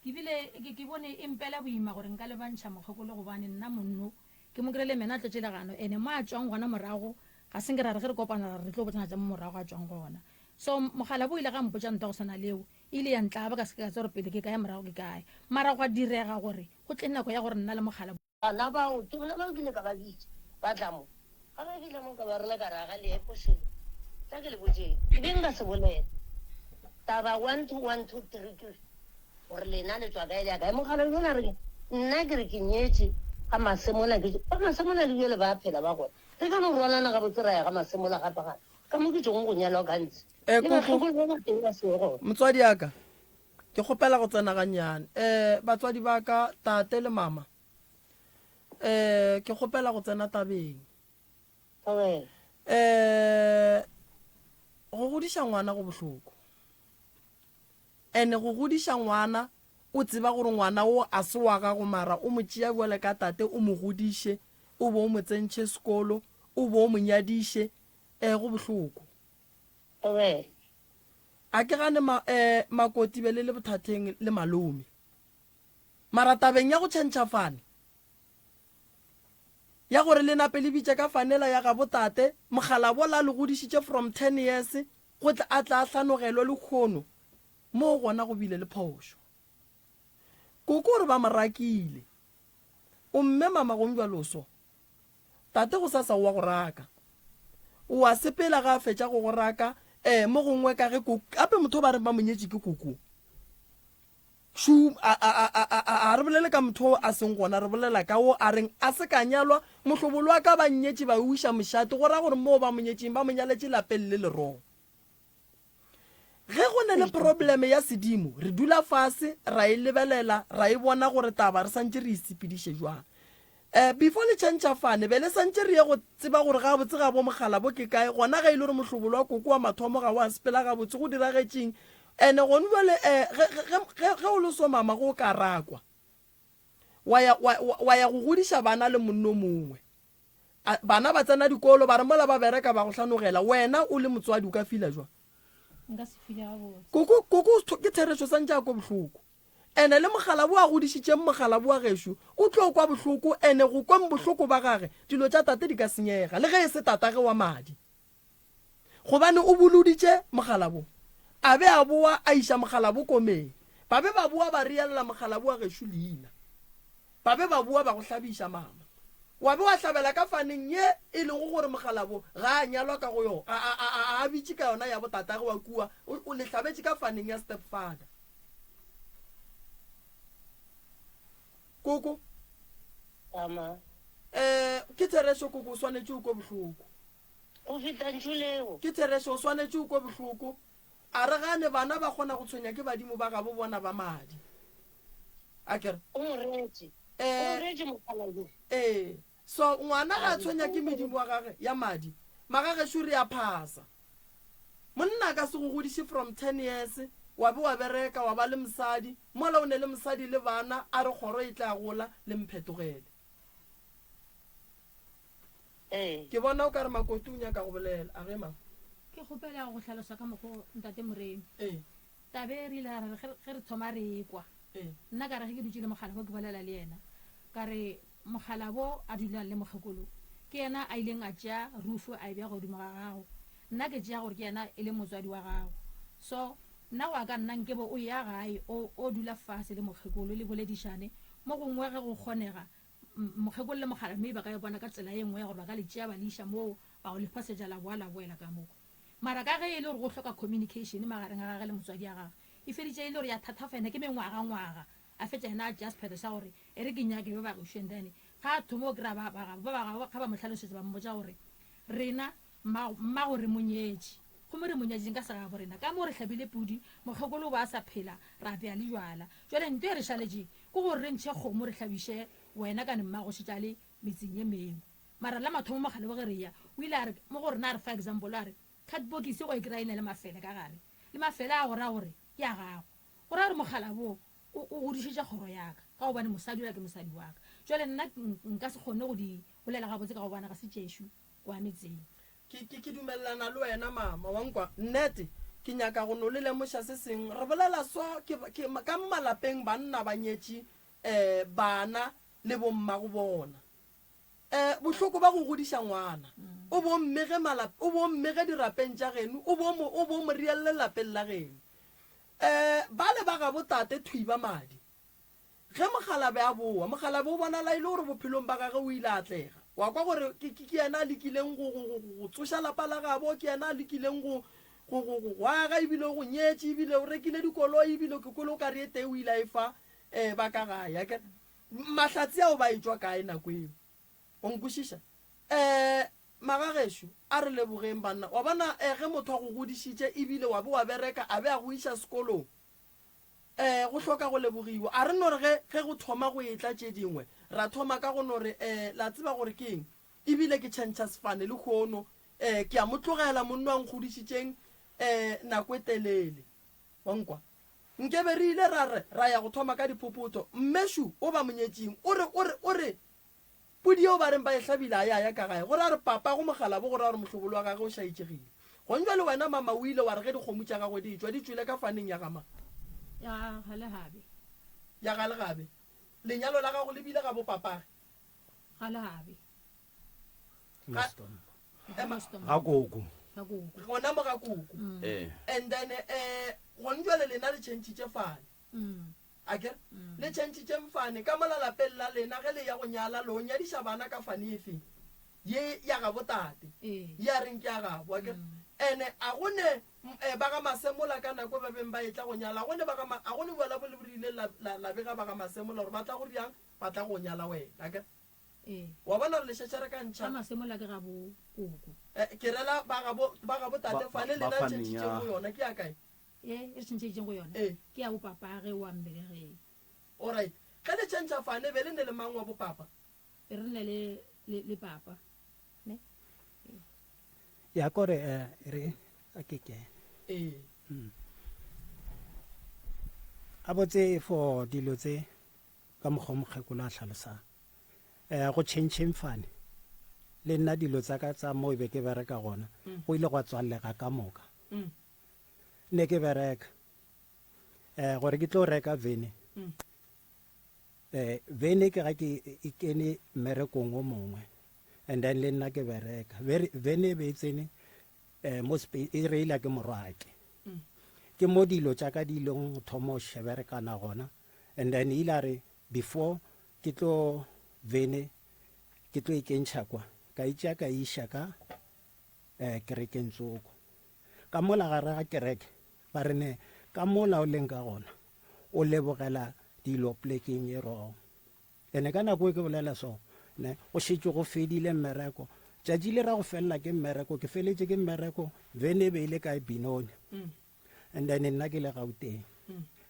Ke bile ke, ke bone e mpela boima gore nka lebantšha mokgekolo gobane nna monno ke mo kry-ile mena a tletše legano ene mo a tšwang gona morago ga se nke ra re ge re kopana ra re re tlo botsana tša mo morago a tšwang gona. So mokgalabje o ile ga mpotša ntwa go swana le yeo, e ile ya ntlaba ka se ke ka tseba gore pele ke kae morago ke kae. Mara gwa direga gore go tle nako ya gore nna le mokgalabje. Bana bao, ke bona bao ke ile ka ba bitša, ba tla mo. Ga ba fihla mo ka ba rela ka re, Ga le epo selo. Tla ke le botšeng. Ke be nka se bolela. Taba one two one two three ke gore lena le tšwa kae le ya kae. Mokgalabje yola a re, Nna ke re ke nyetše ga Masemola ke ba Masemola le bjale ba a phela ba gona. Re ka no rwalana gabotse ra ya ga Masemola gape gape. Ka mo ke tšwego go nyalwa gantsi. Eh, Le koko. bakgekolo ba batee ba sego gona. Motswadi ya ka, ke kgopela go tsena gannyane. Eh, batswadi ba ka, tate le mama. Eh, ke kgopela go tsena tabeng. Thobela. Eh, go godiša ngwana go bohloko. Ene go godiša ngwana o tseba gore ngwana o a se wa gago mara o mo tšea bjale ka tate o mo godiše, o bo o mo tsentšhe sekolo, o bo o mo nyadiše, eh go bohloko. Thobela. A ke gane ma, eh, makoti be le le bothateng le malome. Mara tabeng ya go tšhentšha fane, ya gore le nape le bitše ka fanela ya gabo tate, mokgalabo la le godišitše from ten years go tla a tla a hlanogelwe lekhono, moo gona go bile le phošo. Koko o re ba mo rakile. O mme mama gong bjalo so. Tate gosasa o a go raka. O a sepela ga a fetša go go raka, eh, mo gongwe ka ge koko, gape motho o ba reng ba mo nyetše ke koko. Šu, a, a, a, a, a, a re bolele ka motho o a seng gona, re bolela ka wo a reng a se ka nyalwa, mohlobolo wa ka ba nnyetše ba o iša mošate, go ra gore moo ba mo nyetšeng ba mo nyaletše lapeng le leroo. Ge go ne le probleme ya sedimo, re dula fase ra e lebelela, ra e bona gore taba re santše re e sepediše jwang. Eh, before le tšhentšha fane, be le santše re ye go tseba gore gabotse gabo Mokgalabo ke kae, gona ge e le gore mohlobolo wa koko wa mathomo ga wa sepela gabotse, go diragetšeng. Ene gone bjale, eh, ge, ge, ge, ge o le so mama go ka rakwa, wa ya, wa, wa, wa ya go godiša bana le monno mongwe. A, bana ba tsena dikolo, ba re mola ba bereka ba go hlanogela, wena o le motswadi o ka fila jwang? Nka se file gabotse. Koko, koko, ke therešo santše a kwe bohloko. Ene le mokgalabo a godišitšeng mokgalabo wa gešo o tlo kwa bohloko, ene go kweng bohloko ba gage, dilo tša tate di ka senyega, le ge e se tatage wa madi. Gobane o boloditše mokgalabo, a be a boa a iša mokgalabo komeng, ba be ba boa ba reella mokgalabo wa gešo leina, ba be ba boa ba go hlabiša mama, wa be wa hlabela ka faneng ye e lego gore mokgalabo ga a nyalwa ka go yona, a, a, a, a, a bitše ka yona ya botatage wa kua, o, o le hlabetše ka faneng ya stepfather. Koko. Ama. Eh, ke therešo koko o swanetše o kwe bohloko. Go feta ntšu leo. Ke therešo o swanetše o kwe bohloko. A re gane bana ba kgona go tshwenya ke badimo ba gabo bona ba madi. A kere. O mo reetše. O mo reetše mokgalabje. Eh, so ngwana ga a tshwenya ke medimo wa gage ya madi, magagešo re a phasa. Monna a ka se go godiše from ten years, wa be wa bereka, wa ba le mosadi, mola o ne le mosadi le bana, a re kgoro e tla gola, le mphetogele. Ee. Ke bona o ka re Makoti o nyaka go bolela. A ge, mama? Ke kgopela go hlalosa ka mokgo Ntate Moremi. Ee. Taba e re ile ra re ge re thoma re ekwa, Ee. nna ka re ge ke dutše le Mokgalabo ke bolela le yena, ka re Mokgalabo a dulang le mokgekolo ke yena a ileng a tšea rufu a e bea godimo ga gago. Nna ke tšea gore ke yena e le motswadi wa gago. So, nna go ya ka nna nkebe o eya gae o o dula fase le mokgekolo le boledišane. Mo gongwe ge go kgonega, mokgekolo le mokgalabo maybe ba ka e bona ka tsela ye nngwe ya gore ba ka le tšea ba le iša moo ba go le fasetša la boa la boela ka mo. Mara ka ge e le gore go hloka communication magareng a gage le motswadi ya gagwe, e feditše e le gore ya thathafa yena ke mengwagangwaga. A fetša yena a tšea sephetho sa gore e re ke nyake ba ba gešo and then ga a thoma go kry-a ba ba gabo, ba ba gabo ga ba mo hlalosetša ba mmotša gore rena mmago, mmago re mo nyetše gomme re mo nyetšeng ka segabo rena ka mo re hlabile pudi mokgekolo o ba a sa phela ra apea le jwala jwale nto e re šaletšeng ke gore re ntšhe kgomo re hlabiše wena kane mmago šetše a le metseng ye mengwe mara la mathomo mokgalebo ge re ya o ile a re mo go rena a re fa example a re cardbokisi o e kry-a e na le mafele ka gare le mafele a go raya gore ke a gago Go ra gore mokgalaboo o, o godišetša kgoro ya ka, ka gobane mosadi yola ke mosadi wa ka. Jwale nna nka se kgone go di bolela gabotse ka gobane ga se tšešo kwa metseng. Ke, ke, ke dumelelana le wena, mama. Wa nkwa? Nnete, ke nyaka go no le lemoša se sengwe. Re bolela so, ke, ke, ka malapeng banna ba nyetše, eh, bana le bommago bona. Eh, bohloko ba go godiša ngwana. O bo mmege malap, o bo mmege dirapeng tša geno, o bo mo, o bo mo rielle lapeng la geno. Eh, bale ba gabo tate thwi ba madi. Ge mokgalabe a boa, mokgalabe o bonala e le gore bophelong ba gage o ile a atlega. Wa kwa gore ke, ke, ke yena a lekileng go, go, go, go tsoša lapa la gabo, ke yena a lekileng go, go, go, go, go aga, ebile o go nyetše, ebile o rekile dikoloi, ebile ke kwele o ka re e tee o ile a e fa, eh, ba ka gae. Akere? Mahlatse ao ba etšwa kae nako eo? O nkwešiša? Eh, magagešo, a re lebogeng banna. Wa bona, eh, ge motho a go godišitše ebile wa be wa bereka a be a go iša sekolong, eh, go hloka go lebogiwa. A re no re ge, ge go thoma go etla tše dingwe, ra thoma ka go no re, eh, la tseba gore ke eng? Ebile ke tšhentšha sefane lehono. Eh, ke a mo tlogela monno a nkgodišitšeng, eh, nako e telele. Wa nkwa? Nkebe re ile ra re ra ya go thoma ka diphopotho. Mmešu o ba monyetšing o re, o re, o re, Pudi yeo ba reng ba e hlabile a ya ya ka gae, go ra re papago mokgalabo go ra gore mohlobolo wa gage o šaetšegile. Gong bjale wena mama o ile wa re ge dikgomo tša gagwe di etšwa di tšwele ka faneng ya ga mang? Ya ga Legabe. Ya ga Legabe. Lenyalo la gago le bile ga bo papage? Ga Legabe. Ga, ema. Ga koko. Ga koko. Gona mo ga koko. Ee. And then eh gong jwale lena le tšhentšhitše fane. Akere? Le tšhentšhitšeng fane ka mola lapeng la lena ge le ya go nyala lo nyadiša bana ka fane efe? Ye ya gabo tate. Ee. Ye a reng ke ya gabo, akere? Ene a go ne eh, ba ga Masemola ka nako ba beng ba etla go nyala, a go ne ba ga Ma, a go ne bjala bo le bo rileng la, la, la bega ba ga Masemola gore ba tla go riang, ba tla go nyala wena, akere? Ee. Wa bona re lešetša re ka ntšha. Ga Masemola ke ga bo koko. Eh, ke rela ba ga bo, ba ga bo tate Ba, fane ba, lena ba faneng tšhentšhitšeng ya. go yona, ke ya kae? Ye e re tšhentšheditšeng go yona, Ee. ke ya bo papage wa mmelegeng. Alright. Ge le tšhentšha fane, be le ne le mang wa bo papa? Be re ne le, le, le papa. Ne? Ee. Ya kore eh, re a ke ke. Ee. A botse for dilo tse ka mokgwa o mokgekolo a hlalosang. Eh go tšhentšheng fane le nna dilo tsa ka tsa mo e be ke bereka gona go ile gwa tswallega ka moka. Ne ke bereka eh gore ke tlo reka vene. Eh vene ke ga ke e kene mmerekong o mongwe and then le nna ke bereka. Vene e be e tsene eh mo e reila ke morwake. Ke mo dilo tša ka di ileng go thoma go sheberekana gona and then ile a re before ke tlo vene ke tlo ikentšha kwa ka itšea ka iša ka eh kerekeng tsoko. Ka mola gare ga kereke ba re ne ka mola o leng ka gona o lebogela dilo plekeng e wrong. Ene ka nako e ke bolela so, ne, go šetše go fedile mmereko. Tšatši le ra go felela ke mmereko, ke feletše ke mmereko, vene e be e le kae Benoni. And then nna ke le Gauteng.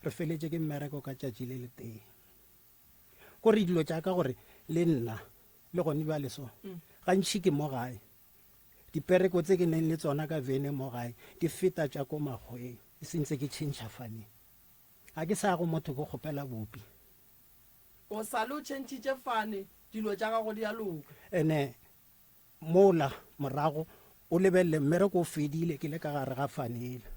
Re feletše ke mmereko ka tšatši le letee. Kore dilo tša ka gore le nna le gone bjale so, gantši ke mo gae. Dipereko tse ke neng le tsona ka vene mo gae di feta tša ko makgweng, e sentse ke tšhentšha faneng. Ga ke sa ya go motho ke kgopela bupi. O sa le o tšhentšhitše fane, dilo tša gago di a loka. Ene mola morago o lebelele mmereko o fedile ke le ka gare ga fane yela.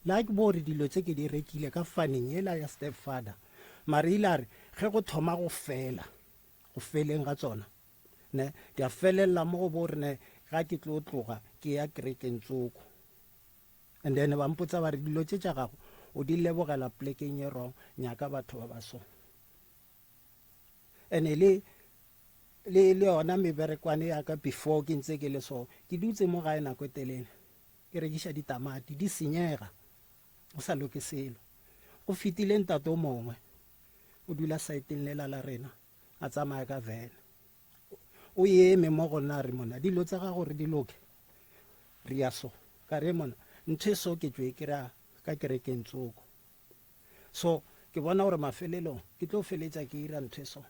Le ga ke bo re dilo tše ke di rekile ka faneng yela ya step father, mara ile a re ge go thoma go fela, go feleng ga tsona, ne, di a felelela mo go bo re ne ga ke tlo tloga ke ya kerekeng tsoko. And then ba mpotsa ba re dilo tše tša gago o di lebogela plekeng e wrong, nyaka batho ba ba so. And le le le yona meberekwane ya ka before ke ntse ke le so, ke dutse mo gae nako e telele ke rekiša ditamati di senyega o sa loke selo. Go fetile ntate o mongwe o dula saeteng lela la rena a tsamaya ka van. O eme mo go nna a re mona dilo tsa gago re di loke re ya so ka re mona ntho e so ke tšwe ke ra ka kerekeng tsoko so ke bona gore mafelelong ke tlo feletša ke ira ntho e so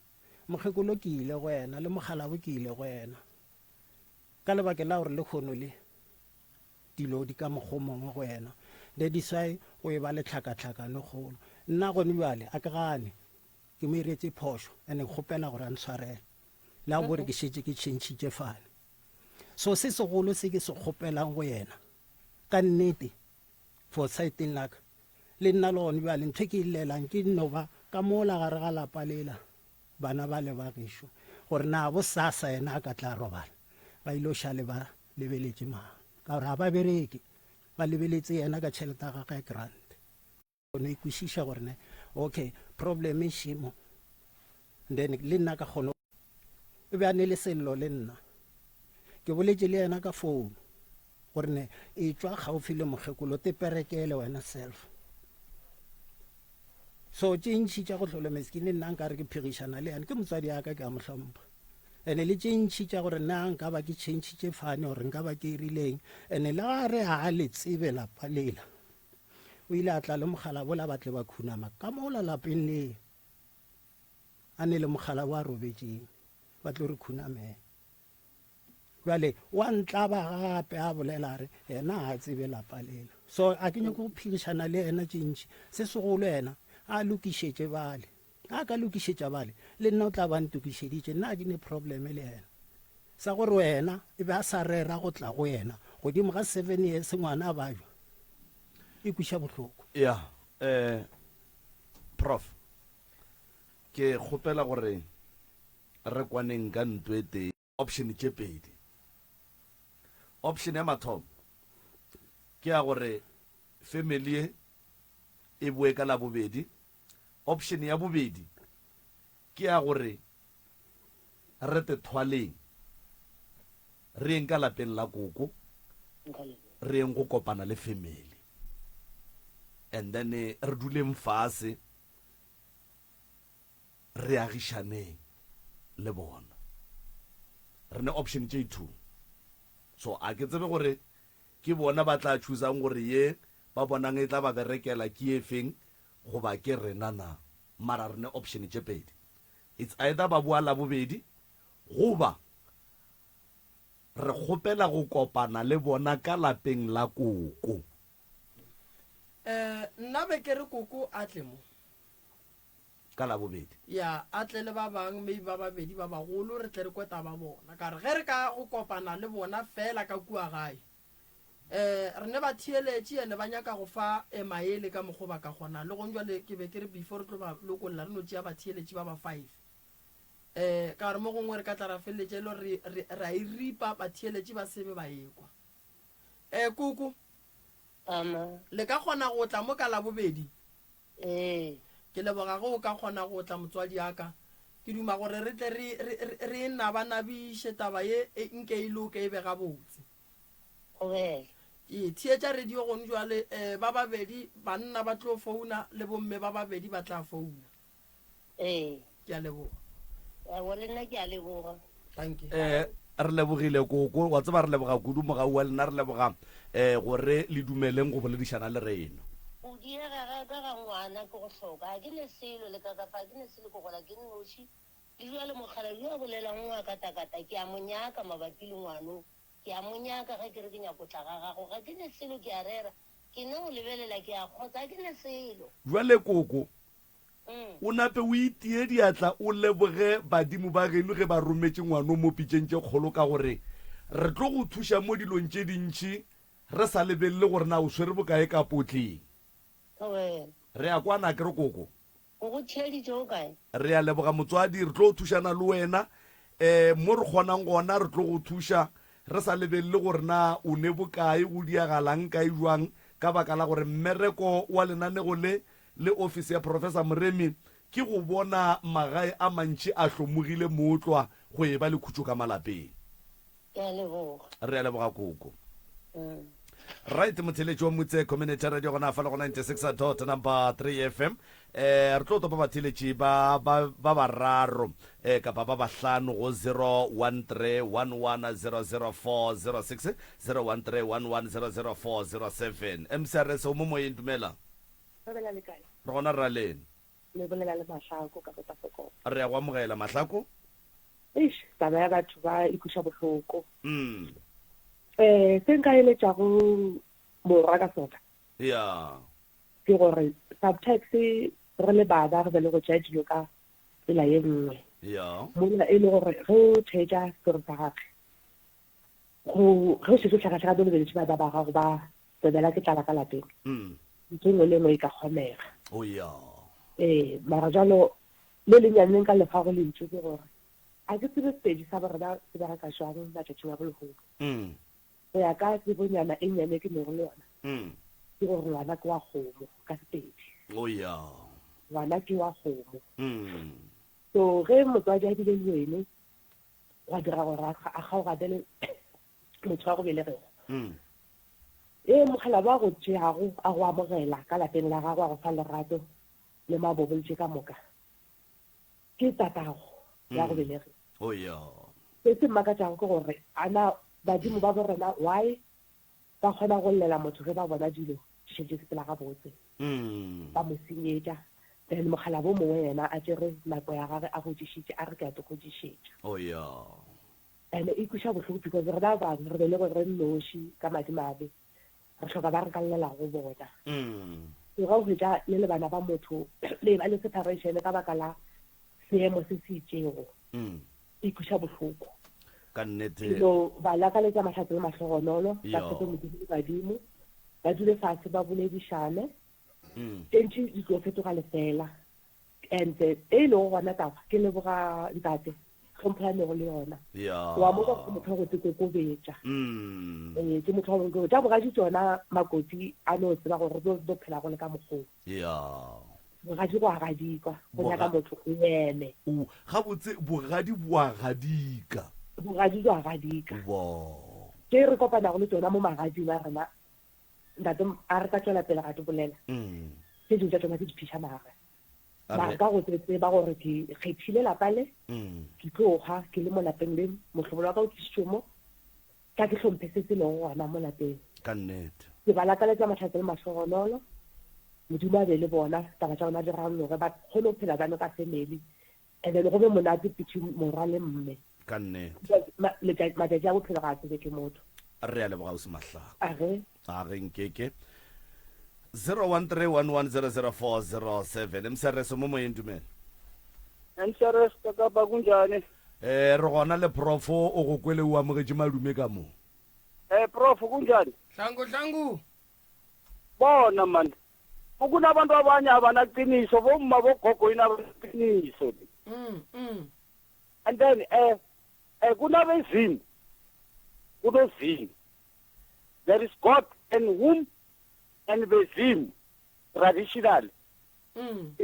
mokgekolo ke ile go yena le mogalabo ke ile go yena ka lebaka la gore le kgono le dilo di ka mokgwa o mongwe go yena that is why go e ba le tlhakatlhakano kgolo nna gone bjale a ke gane Ke mo iretše phošo and ke kgopela gore a ntshwarele. Le a bore ke šetše ke tšhentšhitše fane. So se segolo se ke se kgopelang go yena, ka nnete, for saeteng la ka, le nna le gone bjale ntho e ke e llelang ke no ba ka mola gare ga lapa lela, bana ba le ba gešo, gore na bosasa yena a ka tla robala, ba ile šale ba lebeletše mang, ka gore ga ba bereke, ba lebeletse yena ka tšhelete ya gagwe ya grant. Kgone e kwešiša gore ne okay problem e šimo then le nna ka kgone o be a ne le sello le nna ke boletše le yena ka phone gore ne e tšwa gaufi le mokgekolo te perekele wena self so tše ntši tša go hlola meskine nna nka re ke phegišana le yena ke motswadi ya ka ke a mo hlompha ene le tše ntši tša gore nna nka ba ke tšhentšhitše fane gore nka ba ke rileng ene le ga re ga le tsebe lapa lela O ile a tla le mogala bola ba tle ba khunama ka mola lapeng le a ne le mogala wa robetšeng ba tlo re khunamela. Bjale wa ntlaba gape a bolela a re yena ga a tsebe lapa lela. So a ke nyake go phirišana le yena tše ntši. Se segolo yena a lokišetše bale. A ka lokišetša bale le nna o tla ba ntokišeditše nna a ke ne problem le yena. Sa gore wena e be a sa rera go tla go yena godimo ga seven years ngwana a bajwa e kweša bohloko. Ya eh Prof ke kgopela gore re kwaneng ka nto e tee. Option tše pedi. Option ya mathomo ke ya gore family ye e boe ka Labobedi. Option ya bobedi ke ya gore re te thwaleng re yeng ka lapeng la koko. Nka leboga. Re yeng go kopana le family and then re duleng fase re agišaneng le bona. Re ne option tše two. So a ke tsebe gore ke bona ba tla choosang gore ye ba bonang e tla ba berekela ke ye feng goba ke rena na. Mara re ne option tše pedi. It's either ba boa Labobedi goba re kgopela go kopana le bona ka lapeng la koko. Eh, nna be ke re koko a tle mo. Ka Labobedi. Ya, a tle le ba bang, maybe ba babedi ba bagolo, re tle re kwe taba bona. Ka re ge re ka go kopana le bona feela ka kua gae, eh, re ne ba theeletše ene ba nyaka go fa eh, maele ka mokgo ba ka kgonang. Le gong jwale ke be ke re before re tlo ba lokolla re no tšea batheeletši ba ba five. Eh, ka gore mo gongwe re ka tla ra feleletša e le gore re, re, ra e ripa batheeletši ba sebe ba ekwa. Eh, koko, Ama. le ka kgona go tla mo ka Labobedi? Ee. Ke leboga ge o ka kgona go tla, motswadi a ka. Ke duma gore re tle re, re, re, re e nabanabiše taba ye, e, nke e loke e be gabotse. Gobela. Ee, theetša radio gone jwale, eh, ba babedi banna ba tlo founa le bomme ba babedi ba tla founa. Ee. Ke a leboga. Aowa, le nna ke a leboga. Dankie. Eh, re lebogile koko, wa tseba re leboga kudu mogau wa lena, re leboga eh gore le dumeleng go boledišana le rena. Go diega ga ka ga ngwana ke go hloka. Ga ke ne selo, le kakapa ga ke ne selo, ke gola ke nnoši. Le bjale mokgalabje yo a bolelang o a katakata, ke a mo nyaka mabapi le ngwano. Ke a mo nyaka ge ke re ke nyako tla ga gago. Ga ke ne selo, ke a rera. Ke no go lebelela, ke a kgotsa. Ga ke ne selo. Bjale koko, o nape o itie diatla o leboge badimo ba geno ge ba rometše ngwano mo pitšeng tše kgolo ka gore re tlo go thuša mo dilong tše dintši re sa lebelele gore na o swere bokae ka potleng. Re a kwana akere koko? O go theeditše o kae? Re a leboga motswadi, re tlo thušana le wena um mo re kgonang gona re tlo go thuša re sa lebelele gore na o ne bokae, go diagalang kae jwang ka baka la gore mmereko wa lenanego le le ofisi ya Professor Moremi ke go bona magae a mantši a hlomogile mootlwa go eba le khutšo ka malapeng. Ke a leboga. Re a leboga koko. Right motheletši wa Mutse Community Radio gona fa le go 96 dot number 3 FM. Eh re tlo topa batheletši ba ba ba bararo eh kapa ba bahlano go 0131100406 0131100407. MCRS o mo moyeng dumela. Thobela le kae? Re gona rra lena. Le bolela le Mahlako ka go Tafelkop. Re a go amogela Mahlako. Eish, taba ya batho ba e kweša bohloko. Mm. Eh, se nka eletšago morwa ka sona. Ya. Ke gore sometimes re le bana re be le go tšea dilo ka tsela ye nngwe. Ya. Mola e le gore ge o theetša setori sa gagwe, go ge o šetše o hlakahlakane o lebeletše bana ba gago ba Tsebela ke tlala ka lapeng. Ntho e nngwe le e nngwe e ka kgonega. Oh ya. Ee, mara jalo le lennyane le nka le fago lentšu ke gore a ke tsebe Sepedi sa borena se bereka jwang matšatšing a bolehono. Go ya ka tsebonyana e nnyane e ke nego le yona, ke gore ngwana ke wa kgomo ka Sepedi. Oh ya. Ngwana ke wa kgomo. So ge motswadi a bile le wene, gwa dira gore a kgaogane le motho wa go belegego mm. e mogala ba go tšeago a go amogela ka lapeng la gago a go fa lerato le maboboltše ka moka ke tatago ya go mm. belege oh, se se mmakatšago ke gore ana badimo ba borena why ba kgona go llela motho ge ba bona dilo di šetše sepela gabotse mm. ba mo senyetša then mogala bo mongwe yena a tšere nako ya gage a godišitše a re ke a te godišetša oh, And e kweša bohloko because re ba bangwe re belegwe re nnoši ka madimabe, re hloka ba re ka llelago go bona. So ge o hwetša le le bana ba motho le eba le separation ka baka la seemo se se itšego, e kweša bohloko. Ka nnete. Ke no ba lakaletša mahlatse le mahlogonolo, ba tshepe Modimo le badimo, ba dule fase ba boledišane, tše ntši di tlo fetoga lefela. And e lego gona taba, ke leboga ntate tlhompho ya nego le yona. Wa mo ke motho wa go tekokobetša. Mm. Ee, ke motho wa go tša bogadi tšona makoti a no tseba gore re tlo phela go le ka mokgoo. Ya. Bogadi go a gadikwa, go nyaka motho o eme. O gabotse bogadi bo a gadika. Bogadi bo a gadika. Bo. Tše re kopanago le tšona mo magading a rena, Ntate, a re ka tšwela pele ra di bolela? Tše dingwe tša tšona ke diphišamare. Mara ka go tseba gore ke kgethile lapa le, ke tlo hwa ke le mo lapeng le, mohlobolo wa ka o tlišitšwe mo, tla ke hlomphe se se lego gona mo lapeng. Ka nnete. Ke ba lakaletša mahlatse le mahlogonolo. Modimo a be le bona, taba tša bona di rarologe, ba kgone go phela bjalo ka family, and then go be monate between morwa le mme. Ka nnete. Because matšatši a bophelo ga a tsebe ke motho. Re a leboga ausi Mahlako. Age. Age nkeke. 0131100407 MCRS mo moyeng dumela. MCRS ka kapa kunjani? Eh re gona le prof o go kwele o amogetše madume ka mo. Eh prof kunjani? Hlangu hlangu. Bona man. Kunabantu abanye abanaqiniso bomma bogogo yini abanaqiniso. Mm mm. And then eh eh kunabezimu. Kunozimu. There is God and whom and bezimu traditional. Mm.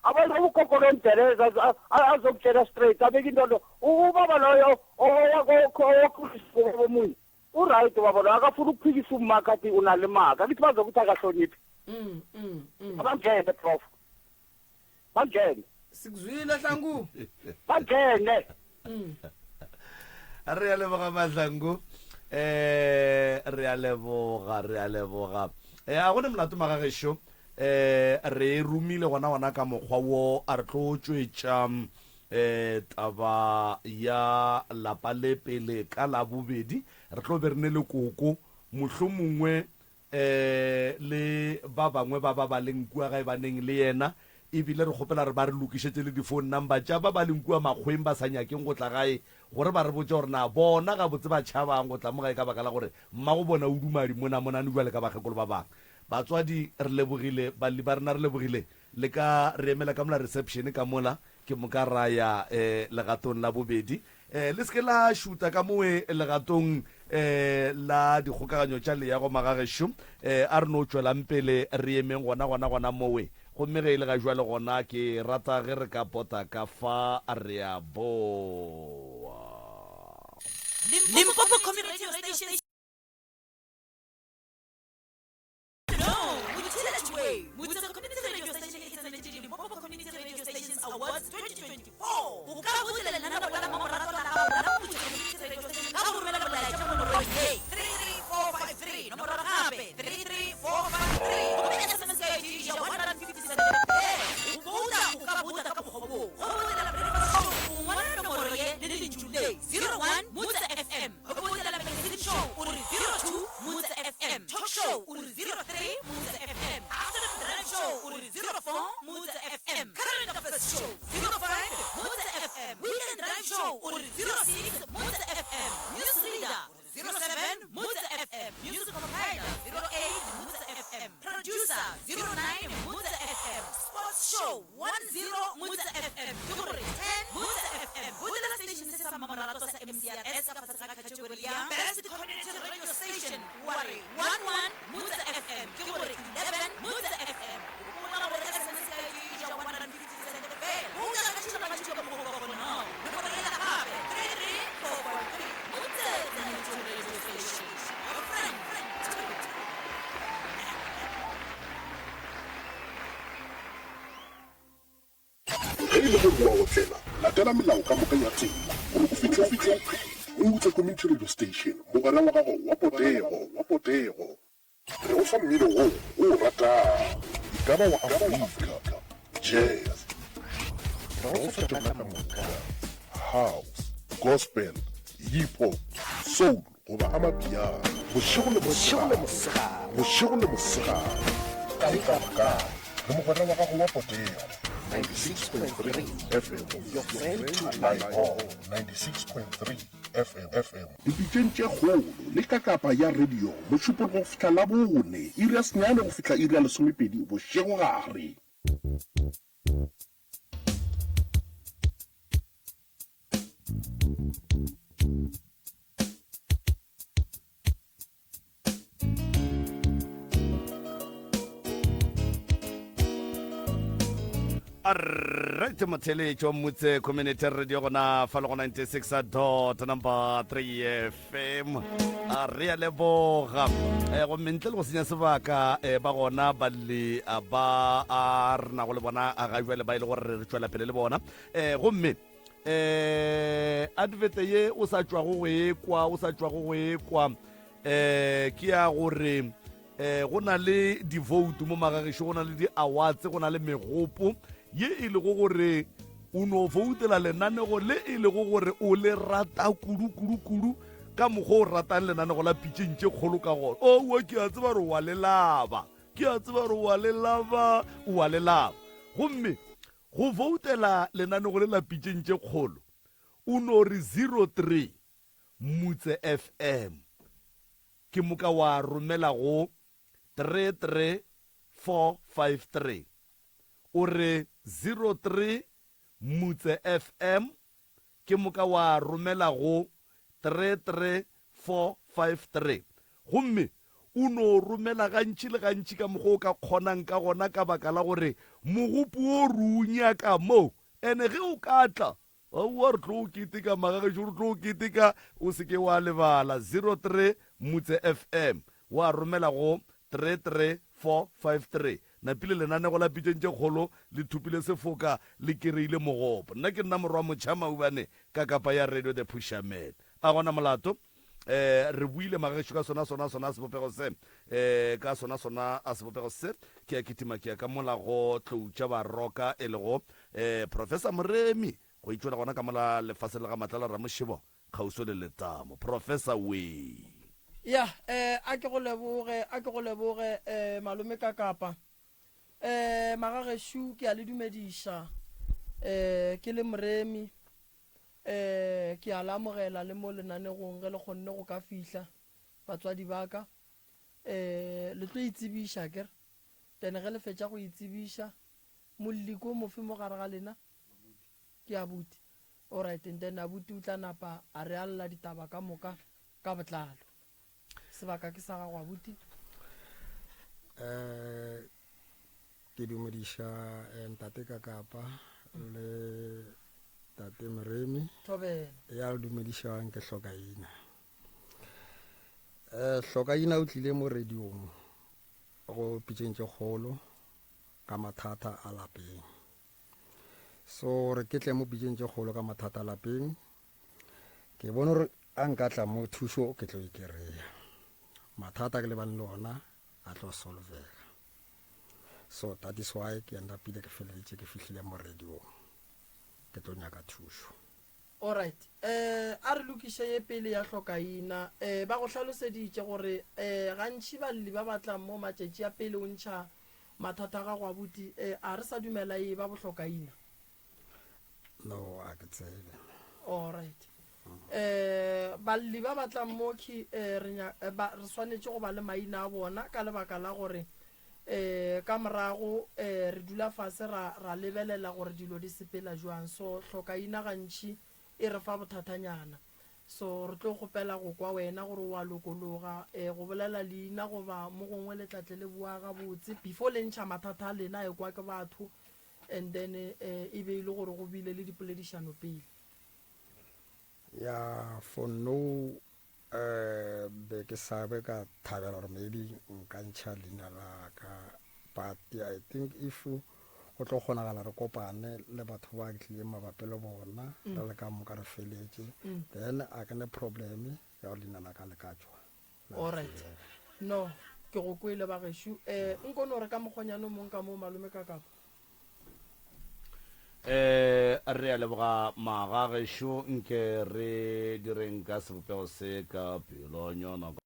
Abantu ugogo londeleza azokutshela straight abeke into lo ubaba loyo owakhuliswa omunye uright baba lo akafuni ukuphikisa umaka athi unalimaka akithi bazokuthi akahloniphi mm, mm, mm. abangene prof bangene sikuzwile hlangu bangene mm. re a leboga mahlangu eh re a leboga re a leboga eh a gone molato magagešo eh re e romile gona gona ka mokgwa wo a re tlo tšwetša eh taba ya lapa le pele ka labobedi re tlo be re ne le koko mohlomongwe eh le ba bangwe ba ba ba leng kua gae ba neng le yena ebile re kgopela re ba re lokišetše le di-phone number tša ba ba leng kua makgweng ba sa nyakeng go tla gae gore ba re botše gore na bona gabotse ba tšhabang go tla mo gae ka baka la gore mmago bona o duma dimonamonane bjale ka bakgekolo ba bangwe. Batswadi re lebogile, balli ba rena re lebogile, le ka re emela ka mola reception ka mola, ke moka ra ya eh, legatong la bobedi. Eh, le se ke la šuta ka mowe legatong eh, la dikgokaganyo tša leago magagešo. Eh, a re no tšwelang pele re emeng gona gona gona mowe. Gomme ge e le ga jwale gona ke rata ge re ka pota ka fa re a boa. Limpopo Community Radio Station. Ge e le gore o a otlela, latela melao ka moka ya tsela gore o fihle o phela. Moutse Community Radio Station, mogwera wa gago wa potego, wa potego. Re go fa mmino wo o o ratago, e ka ba wa Afrika, jazz, Re go fa tšona ka moka, house, gospel, hip hop, soul goba amapiano. Bošego le mosegare, bošego le mosegare, kae kapa kae, re mogwera wa gago wa potego. 96.3 FM, your friend to rely on. 96.3 FM, FM. Dipitšeng tše kgolo le kakapa ya radio, Mošupologo go fihla Labone, iri ya senyane go fihla iri ya lesomepedi bošegogare. Alright motheletšo Motse Community Radio gona fa le go 96 dot number 3 FM a re a leboga eh gomme ntle le go senya sebaka eh ba gona balli a ba a re nago le bona a ga jwale ba ile gore re tšwela pele le bona eh gomme eh advert ye o sa tšwago go ekwa o sa tšwago go ekwa eh ke ya gore eh go na le di-vote mo magagišo go na le di-awards go na le megopo ye e lego gore o no voutela lenanego le e lego gore o le rata kudu kudu kudu ka mokgwa o ratang lenanego la pitšeng tše kgolo ka gona owa ke a tseba gore wa le laba ke a tseba gore wa le laba wa le laba gomme go voutela lenanego le la pitšeng tše kgolo o no re 03 Mutse FM Ke moka wa romela go 33453 o re 03 Mutse FM ke moka wa romela go 33453 gomme o no romela gantši le gantši ka mokgwa o ka kgonang ka gona ka baka la gore mogopo wo re o nyaka mo ene ge o ka tla Aowa re tlo keteka magagešo re tlo keteka o se ke wa lebala 03 Mutse FM wa romela go 33453 napile lenanego la pitšeng tše kgolo le thopile sefoka le kereile mogopo nna ke nna morwa motšha maubane ka kapa ya radio the pusherman a gona molato eh re buile magagešo ka sona sona sona sebopego se eh ka sona sona a sebopego se ke ya kitima ke ya ka mola go tloutša baroka e lego eh Professor Moremi go itšwela gona ka mola lefaseng la ga Matlala Ramošebo kgauswi le letamo Professor wee. Ya eh a ke go leboge a ke go leboge eh malome ka kapa eh magagešo ke a le dumediša eh ke le Moremi Ee, ke a le amogela le mo lenanegong ge le kgonne go ka fihla, batswadi ba ka. Ee, le tlo itsebiša, akere? Then ge le fetša go itsebiša, molli ko mofe mo gare ga lena? Ke abuti. Alright, and then abuti o tla napa a re alla ditaba ka moka ka botlalo. Sebaka ke sa gago abuti. Eh, ke dumediša eh, ntate Kakapa le tate Moremi. Thobela. Ya le dumedišang ke Hlokaina. Eh, Hlokaina o tlile mo radiong go pitšeng tše kgolo ka mathata a lapeng. So gore ke tle mo pitšeng tše kgolo ka mathata a lapeng Ke bone gore a nka tla mo thušo ke tlo e kereya. Mathata ke lebane le ona a tlo solvega. So that is why ke end upile ke feleleditše ke fihlile mo radiong ke tlo nyaka thušo. Alright, eh a re lokiše ye pele ya hlokaina. Eh ba go hlaloseditše gore eh gantši balli ba ba tlang mo matšatši a pele o ntšha mathata a gago abuti eh a re sa dumela e ba bohlokaina. No, a ke tsebe. Alright. Eh balli ba batlang mokhi eh re nya eh, ba re swanetše go ba le maina a bona ka lebaka la gore eh ka morago eh re dula fase ra ra lebelela gore dilo di sepela jwang so hlokaina gantši e re fa bothathanyana so re tlo kgopela go kwa wena gore wa lokologa eh go bolela leina goba mo gongwe le tlatle le boa gabotse before le ntšha mathata a lena e kwa ke batho And then eh, e be e le gore go bile le dipoledišano pele. Ya, for no eh be ke sa be ka thabela gore maybe nka ntšha leina la ka but I think if go tlo kgonagala re kopane le batho ba ke tlileng mabapi le bona re le ka moka re feletše then a ke ne problem ya gore leina la ka le ka tšwa. Alright. No, ke go kwele bagešo. Eh, nko no re ka mokgonyane o mong ka moo malome ka kapa. Eh, re a leboga magagešo nke re direng ka sebopego se ka pelonyana.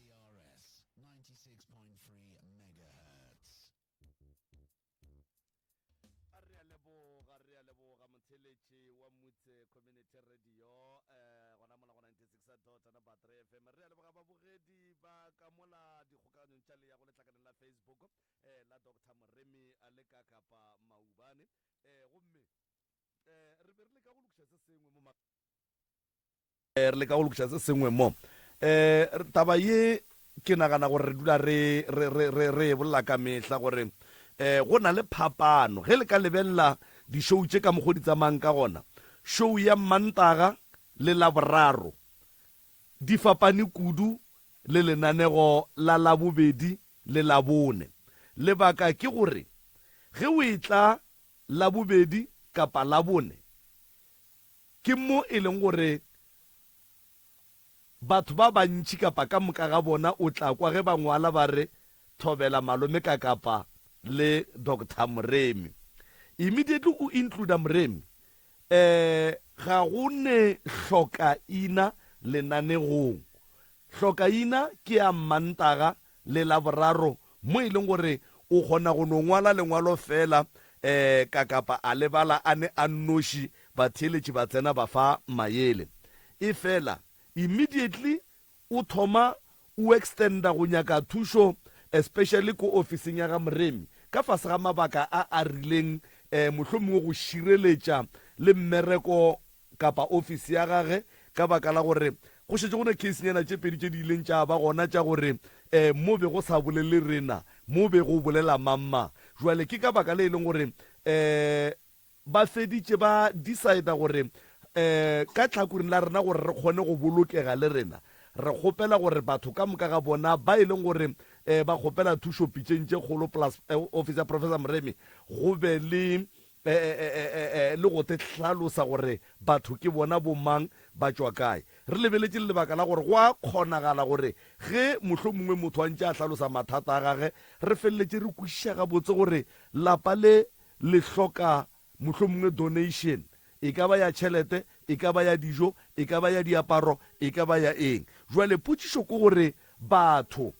TRS 96.3 megahertz. Re a leboga, re a leboga motheeletši wa Mutse Community Radio eh, gona mola go 96 dot number 3 FM. Re a leboga babogedi ba ka mola dikgokaganyong tša leago letlakaneng la Facebook eh, la Doctor Moremi a le ka Kapa Maubane eh, gomme eh, re be re leka go lokiša se sengwe mo re leka go lokiša se sengwe mo. Um taba ye ke nagana gore re dula re re re re re e bolela ka mehla gore um go na le phapano ge le ka lebelela di-show tše ka mokgo di tsamayang ka gona. Show ya Mantaga le Laboraro di fapane kudu le lenanego la Labobedi le Labone. Lebaka ke gore ge o etla Labobedi kapa Labone Ke mo e leng gore batho ba bantši kapa ka moka ga bona o tla kwa ge ba ngwala ba re Thobela Malome Kakapa le Doctor Moremi. Immediately o includa Moremi, eh ga go ne hlokaina lenanegong. Hlokaina ke ya Mmantaga le Laboraro mo e leng gore o kgona go no ngwala lengwalo feela um Kakapa a le bala a ne a nnoši, batheeletši ba tsena ba fa maele. Efela immediately o thoma o extenda go nyaka thušo especially ko ofising ya ga Moremi ka fase ga mabaka a a rileng um mohlomongwe go šireletša le mmereko kapa ofisi ya gage ka baka la gore go šetše go ne case-nyana tše pedi tše di ileng tša ba gona tša gore um mo be go sa bolele rena, mo be go bolela mang-mang. Jwale ke ka baka le e leng gore um ba feditše ba decide-a gore um ka tlhakoring la rena gore re kgone go bolokega le rena, re kgopela gore batho ka moka ga bona ba e leng gore um ba kgopela thušo pitšeng tše kgolo plus office ya Professor Moremi go be le le go te hlalosa gore batho ke bona bomang, ba tšwa kae. Re lebeletše le lebaka la gore go a kgonagala gore ge mohlomongwe motho a ntše a hlalosa mathata a gage, re feleletše re kwešiša gabotse gore lapa le le hloka mohlomongwe donation, e ka ba ya tšhelete, e ka ba ya dijo, e ka ba ya diaparo, e ka ba ya eng. Bjale potšišo ke gore batho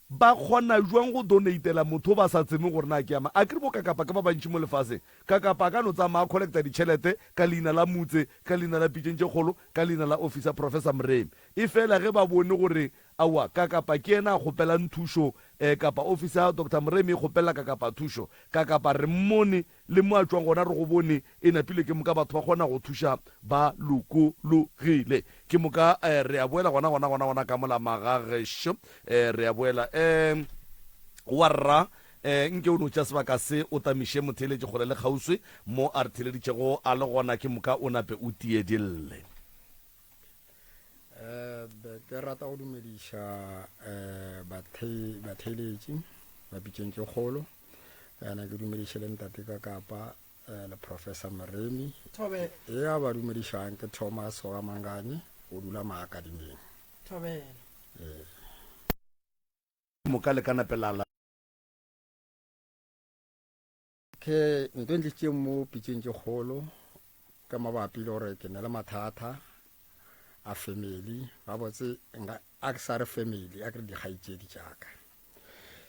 Ba kgona jwang go donatela motho o ba sa tsebeng gore na ke ya mang? Akere bo Kakapa ke ba bantši mo lefaseng. Kakapa a ka no tsamaya a collecta ditšhelete ka leina la Mutse, ka leina la Pitšeng tše Kgolo, ka leina la office ya Professor Moremi. Efela ge ba bone gore aowa Kakapa ke yena a kgopelang thušo eh, kapa office ya Doctor Moremi e kgopelela Kakapa thušo, Kakapa re mmone Le mo a tšwang gona re go bone e napile ke moka batho ba kgona go thuša ba lokologile. Ke moka eh, re a boela gona gona gona gona ka mola magagešo eh, re a boela eh, wa rra eh, nke o no tša sebaka se o tamiše motheeletši kgole le kgauswi mo a re theeleditšego a le gona ke moka o nape o tiedille. Eh, be ke rata go dumediša eh, batheeletši ba pitšeng tše kgolo Ena ke dumediše le ntate ka kapa eh, le Professor Moremi. Thobela. E a ba dumedišang ke Thomas wa Manganye, o dula Maakadimeng. Thobela. Ee. Moka le ka nape la la. Ke nto e ntlisitšeng mo pitšeng tše kgolo ke mabapi le gore ke ne le mathata a family gabotse nka a ke sa re family a ke re dikgaetšedi tšaka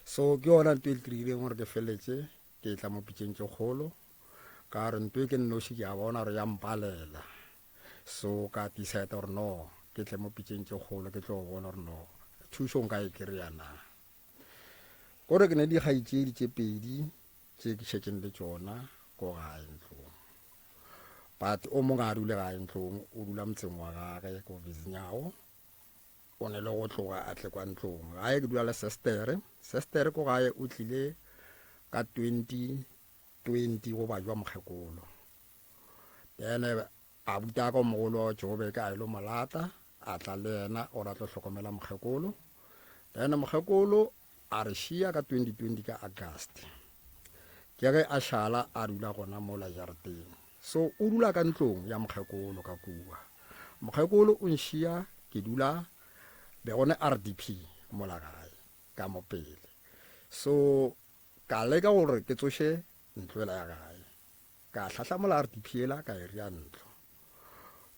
so ke yona nto e ntirileng gore ke feletse ke tla mo pitšeng tše kgolo ka gore nto e ke nnoši ke a bona gore ya mpalela so ka decide gore no ke tle mo pitšeng tše kgolo ke tlo bona gore no thušo nka e kry-a na kore ke ne dikgaetšedi tše pedi tše ke šetšeng le tšona ko gae ntlong but o mongwe a dule gae ntlong o dula motseng wa gage ko Vizinyawo O ne le go tloga a tle kwa ntlong. Gae ke dula le sestere. Sestere ko gae o tlile ka 2020 go bajwa mokgekolo. Then abuti a ka o mogolo wa Joburg a ilo mo lata, a tla le yena gore a tlo hlokomela mokgekolo. Then mokgekolo a re šia ka 2020 ka August. Ke ge a šala a dula gona mola jarateng. So o dula ka ntlong ya mokgekolo ka kua. Mokgekolo o nšia ke dula be go ne RDP mola gae ka mo pele. So ka leka gore ke tsoše ntlo ela ya gae. Ka hlahlamola RDP ela ka e ria ntlo.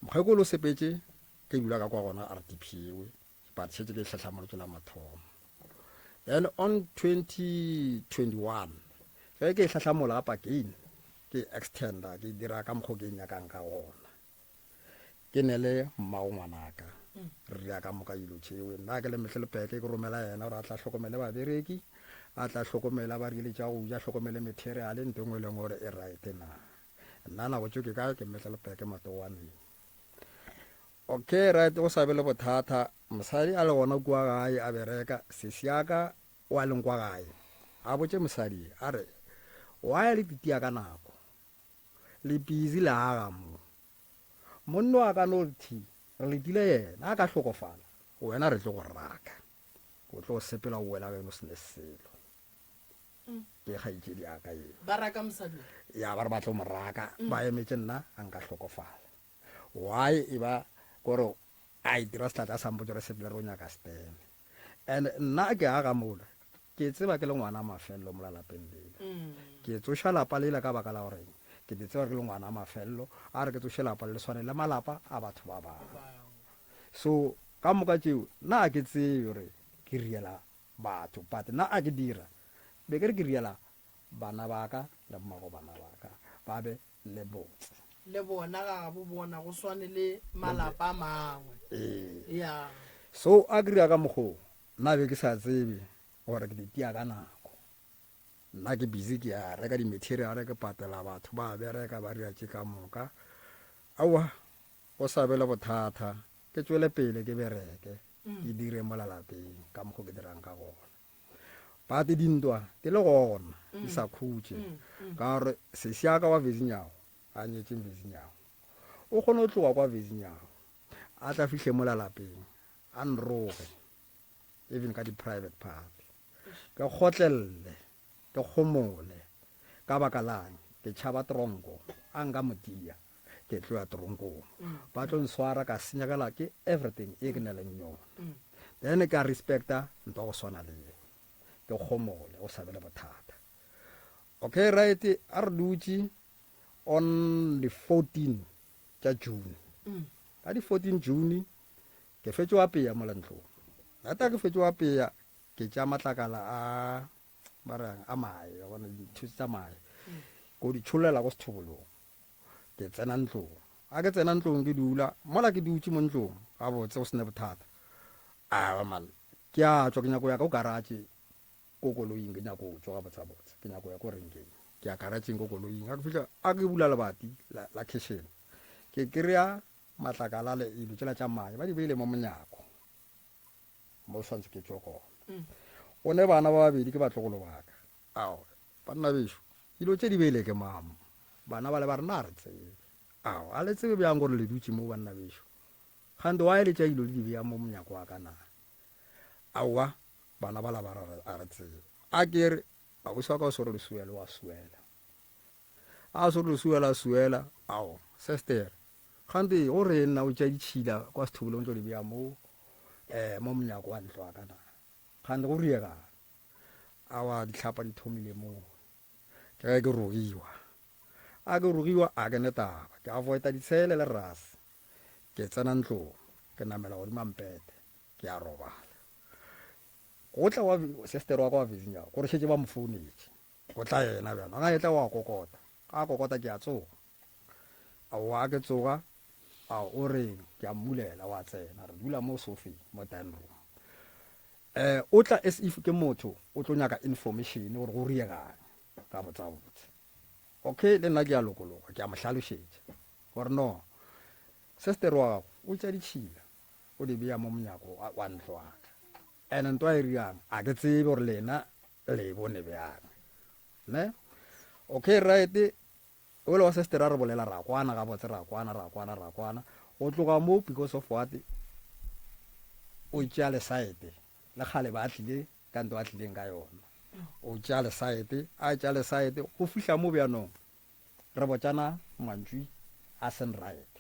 Mokgekolo o sepetše ke dula ka kwa gona RDP ewe. But šetše ke e hlahlamolotše la mathomo. Then on 2021 ge ke e hlahlamola gape again ke e extenda ke e dira ka mokgo ke e nyakang ka gona. Ke ne le mmago ngwanaka re dira ka moka dilo tšeo. Nna ke le Mehlelepeke ke romela yena gore a tla hlokomele babereki, a tla hlokomela ba rile tša go ja, hlokomele materiale ntho e nngwe le nngwe gore e right na. Nna nako tšeo ke kae ke Mehlelepeke Matowaneng. Okay right go sa be le bothata mosadi a le gona kua gae a bereka sesi ya ka o a leng kwa gae a botše mosadi a re why le titia ka nako le busy le aga mo monno a ka no re thi re letile yena a ka hlokofala wena re tlo go raka o tlo sepela o wela geno se ne selo ke kgaetšedi ya ka eo ba raka mosadi ya ba re ba tlo mo raka ba emetše nna a nka hlokofala Why e ba kore a itira sehlahla a sa mpotša gore sepele re o nyaka stene. And nna ke aga mola ke tseba ke le ngwana mafelelo mola lapeng lela. Ke tsoša lapa lela ka baka la gore ke di tseba ke le ngwana mafelelo a re ke tsoše lapa le le swane le malapa a batho ba bangwe. So ka moka tšeo nna a ke tsebe gore ke riela batho but nna a ke dira be ke re ke riela bana ba ka le mmago bana ba ka ba be le botse. Le bona ga gabo bona go swane le malapa a mangwe. Ee. Ya. So a ke dira ka mokgo nna be ke sa tsebe gore ke di tia ka nako. Nna ke busy ke ya reka di material ke patela batho ba bereka ba dira tše ka moka. Aowa go sa be le bothata ke tšwele pele ke bereke ke dire mola lapeng ka mokgo ke dirang ka gona. But dintwa di le gona di sa khutše ka gore sesi ya ka wa Vezinyago a nyetšeng Vezinyago o kgone go tloga kwa Vezinyago a tla fihle mola lapeng a nroge even ka di-private part ke kgotlelele ke kgomole ka baka lang ke tšhaba tronko a nka motia ke tlo ya toronkong ba tlo nswara ka senyegela ke everything e ke na leng yona then ka respecta ntwa go swana le eo ke kgomole go sa be le bothata okay right a re dutše on the 14 tša june ka di 14 june ke fetše wa peya mola ntlong lata ke fetše wa peya ke tša matlakala a ba reng a mae wa bona dithusi tsa mae ko di tšhollela ko sethobolong Ke tsena ntlong. A ke tsena ntlong ke dula, mola ke dutše mo ntlong gabotse go se ne bothata. Aowa man, ke a tšwa ke nyako ya ko karatše ko koloing ke nyako tšwa gabotsabotse, ke nyako ya ko renkeng. Ke ya karatšeng ko koloing, a ke fihla a ke bula lebati la, la khešene, ke kry-a matlakala le dilo tšela tša mae ba di beile mo monyako mo swanetše ke tšwe gona. Go ne bana ba babedi ke batlogolo ba ka. Ao, banna bešo, dilo tše di beile ke mang? Bana bale ba re, Na re tsebe. Ao, a le tsebe bjang gore le dutše mo, banna bešo? Kgante wa eletša dilo le di bea mo monyako wa ka na? Aowa, bana bala ba re, A re tsebe. A ke re, Ausi wa ka o swere lesuela, o a suela. A swere lesuela, a suela. Ao, sestere, kgante go reng na o tšea ditšhila kwa sethobolong o tlo di bea mo, eh, mo monyako wa ntlo wa ka na? Kgante go riegang? Aowa, dihlapa di thomile moo. Ke ge ke rogiwa. A ke rogiwa, a ke ne taba. Ke avoida ditshele le rase. Ke tsena ntlong, ke namela godimo ga mpete, ke a robala. Go tla wa sestere wa ka wa Virginia, gore šetše ba mo founetše. Go tla yena bjalo. Ga etla wa kokota. Ga kokota ke a tsoga. Aowa, a ke tsoga, a o reng? Ke a mmulela, wa tsena. Re dula mo sofeng, mo dining room. Eh, o tla as if ke motho o tlo nyaka information gore go riegang ka botsabotse. Okay, le nna ke a lokologa, ke a mo hlalošetša gore no, sister wa gago o tša ditšhila o di bea mo monyako wa ntlo wa ka. And ntwa e riang, a ke tsebe gore lena le e bone bjang. Ne? Okay, right, Ole wa sestere a re bolela ra kwana gabotse ra kwana ra kwana ra kwana go tloga mo because of what o tšea lesaete le kgale ba tlile ka nto a tlileng ka yona o tšea lesaete a tšea lesaete go fihla mo bjanong re botšana mantšu a seng right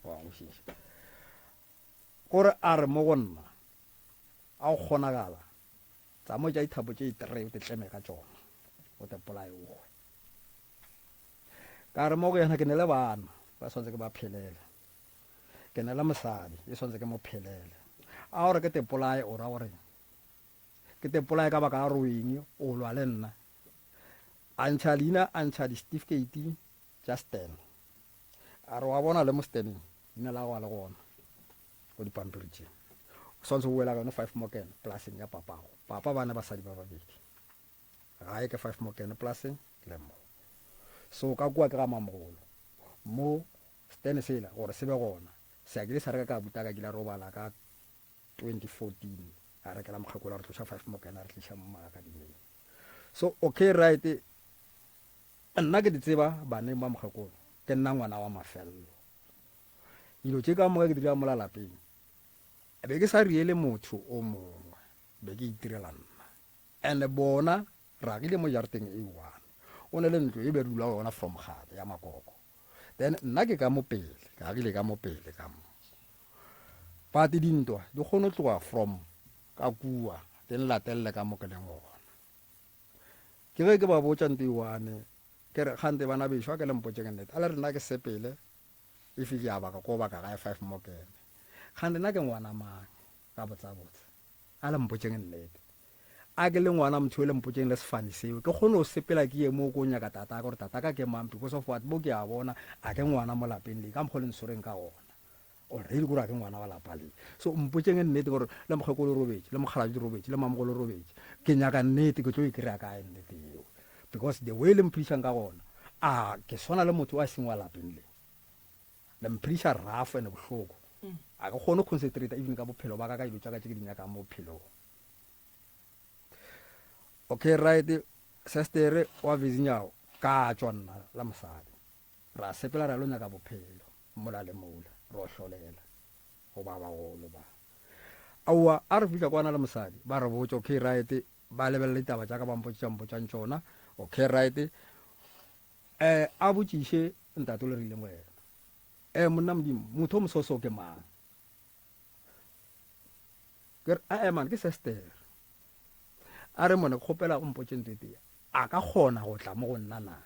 wa nkwešiša gore a re mo go nna a go kgonagala Tsamo tša dithapo tše itree o te tleme ka tšona, o te polaye o hwe. Ka re mo go yena ke ne le bana ba swanetse ke ba phelele, ke ne le mosadi e swanetse ke mo phelele. A gore ke te polaye o ra goreng? Ke te polaye ka baka la gore o eng o lwa le nna? A ntšha leina a ntšha di-certificate tša Stan. A re wa bona le mo Staneng leina la gago a le gona go dipampiri tše. O swanetše go boela ka yone Five Morgan polaseng ya papago. Papa ba ne basadi ba babedi. Gae ke Five Morgan polaseng le mo. So ka kua ke ga mamogolo. Mo Stan sela gore se be gona se a kile sa reka ka abuti a ka kile a robala ka 2014 a rekela mokgekolo a re tloša Five Morgan a re tliša mo Magakadimeng. So okay right nna ke di tseba baneng ba mokgekolo ke nna ngwana wa mafello. Dilo tše ka moka ke di dira mola lapeng be ke sa riele motho o mongwe be ke itirela nna. And bona re agile mo jarateng e one. O ne le ntlo e be re dula go yona from kgale ya makoko. Then nna ke ka mo pele, ke agile ka mo pele ka mo. But dintwa di kgone go tloga from ka kua di nlatelele ka mo ke leng gona. Ke ge ke ba botša nto e one, ke re kgante bana bešo a ke le mpotšeng nnete, a le re nna ke sepele if ke ya baka ko baka gae five mo kene. Kgante nna ke ngwana mang gabotsabotse? A le mpotšeng nnete. A ke le ngwana motho yo le mpotšeng le sefane seo. Ke kgone go sepela ke ye mo ko nyaka tata ka gore tata ka ke mang because of what mo ke a bona a ke ngwana mo lapeng le ka mokgwa le ntshwereng ka gona. Already kore a ke ngwana wa lapa le. So mpotšeng nnete gore le mokgekolo o robetše, le mokgalabje o robetše, le mamogolo o robetše. Ke nyaka nnete ke tlo e kry-a kae nnete yeo. Because the way le mphedišang ka gona a ke swana le motho a seng wa lapeng le. Le mphediša rough and bohloko. A ke kgone go concentrate even ka bophelo ba ka ka dilo tša ka tše ke di nyakang mo bophelong. Okay right sestere wa Vizinyawo ka tšwa nna la mosadi. Ra sepela ra lo nyaka bophelo mola le mola ro hlolela go ba bagolo ba. Aowa a re fihla kwana le mosadi ba re botša okay right ba lebelela ditaba tša ka ba mpotša mpotšang tšona okay right eh a botšiše ntate o le rileng go yena eh monna modimo motho o mososo ke mang ke re ae man ke sester a re mone ke kgopela o mpotše ntho e tee a ka kgona go tla mo go nna na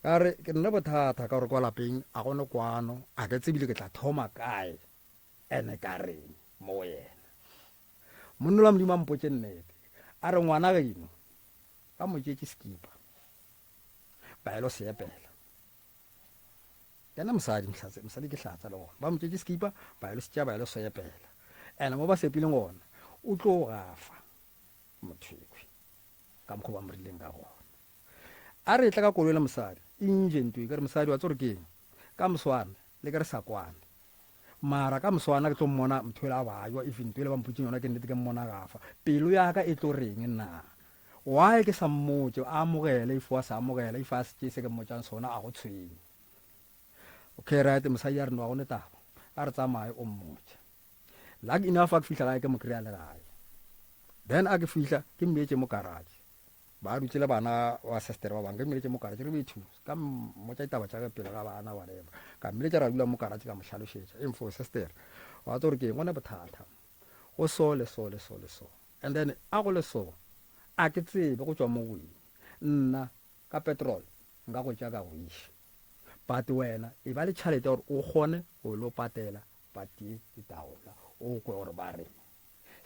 ka re ke nne bothata ka gore kwa lapeng a gone kwano a ke tsebile ke tla thoma kae ene ka reng mo go yena monna la modimo a mpotše nnete a re ngwana geno ba mo tšetše sekipa ba elo se epela Yena mosadi, mhlatse, mosadi ke hlatsa le gona. Ba mo tšetše sekipa, ba elo se tšea, ba elo se epela. Ene mo ba se epileng gona, o tlo gafa motho ekhwi ka mokgwa ba mo rileng ka gona. A re etla ka koloi le mosadi, inje nto e, ka re mosadi wa tsore ke eng? Ka moswana le ke re sa kwane. Mara ka moswana ke tlo mmona motho ela a bajwa, if nto ele ba mpotšeng yona ke nnete ke mmona gafa. Pelo ya ka e tlo reng na? Why ke sa mmotše a amogele if wa sa amogela if a se tšee se ke mmotšang sona a go tshwenye. Okay right mosadi a re no ga go ne taba a re tsamaye o mmotše. Luck enough a ke fihla gae ke mo kry-a le gae. Then a ke fihla ke mmeetše mo garage. Ba dutše le bana ba sister ba bangwe ke mmeetše mo garage re be two ka mmotša ditaba tša ge pele ga bana whatever. Ka mmeletša ra dula mo garage ka mo hlalošetša info sister wa tseba gore ke eng go ne bothata go so le so le so le so. And then a go le so, a ke tsebe go tšwa mo go eng. Nna, ka petrol, nka go tšea ka go iša. But wena, e ba le tšhalete ya gore o kgone go lo patela ba tie ditaola, o kwe gore ba reng.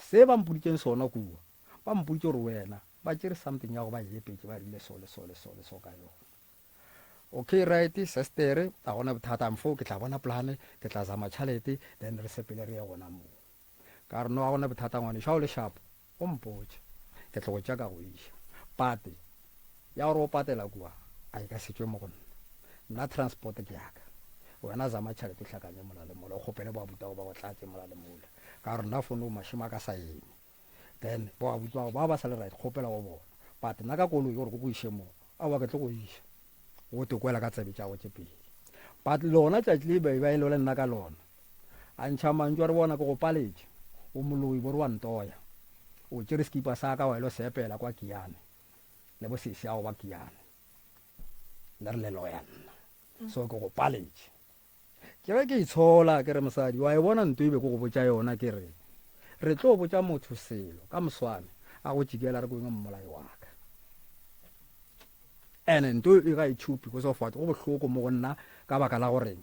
Se ba mpoditšeng sona kua, ba mpoditše gore wena, ba tšere something ya go ba e epetše, ba rile so le so le so le so ka yona. Okay right, sestere, ga gona bothata, I'm fo, ke tla bona plan, ke tla zama tšhalete, then re sepele re ye gona moo. Ka re, No, ga go na bothata ngwanešu, ga o le shapo, o mpotše, ke tlo go tšea ka go iša. Pate ya gore o patela kua, a e ka se tšwe mo go nna. Nna transport ke ya ka. Wena zama tšhelete o hlakanye mola le mola, o kgopele bo abuti ba go ba go tlatše mola le mola. Ka re, nna for now mašemo a ka sa eme. Then bo abuti ba gago ba ba sa le right, kgopela go bona. But nna ka koloi gore ke go iše moo, aowa ke tlo go iša. O te kwela ka tsebe tša gago tše pedi. But lona tšatši le ba e le nna ka lona, A ntšha mantšu a re, Bona, ke go paletše. O moloi, bo re wa ntoya. O tšere sekipa sa ka wa ilo se epela kwa Kiane, le bo sesi ago ba Kiane. Le re le loya nna. So ke go paletše. Ke ge ke itshola, ke re, Mosadi, wa e bona nto e be ke go botša yona, ke re, re tlo botša motho selo, ka moswane, a go tšikela re kweng mmolai wa ka. Ene nto e ga e tšhupi, because of what, go bohloko mo go nna ka baka la goreng,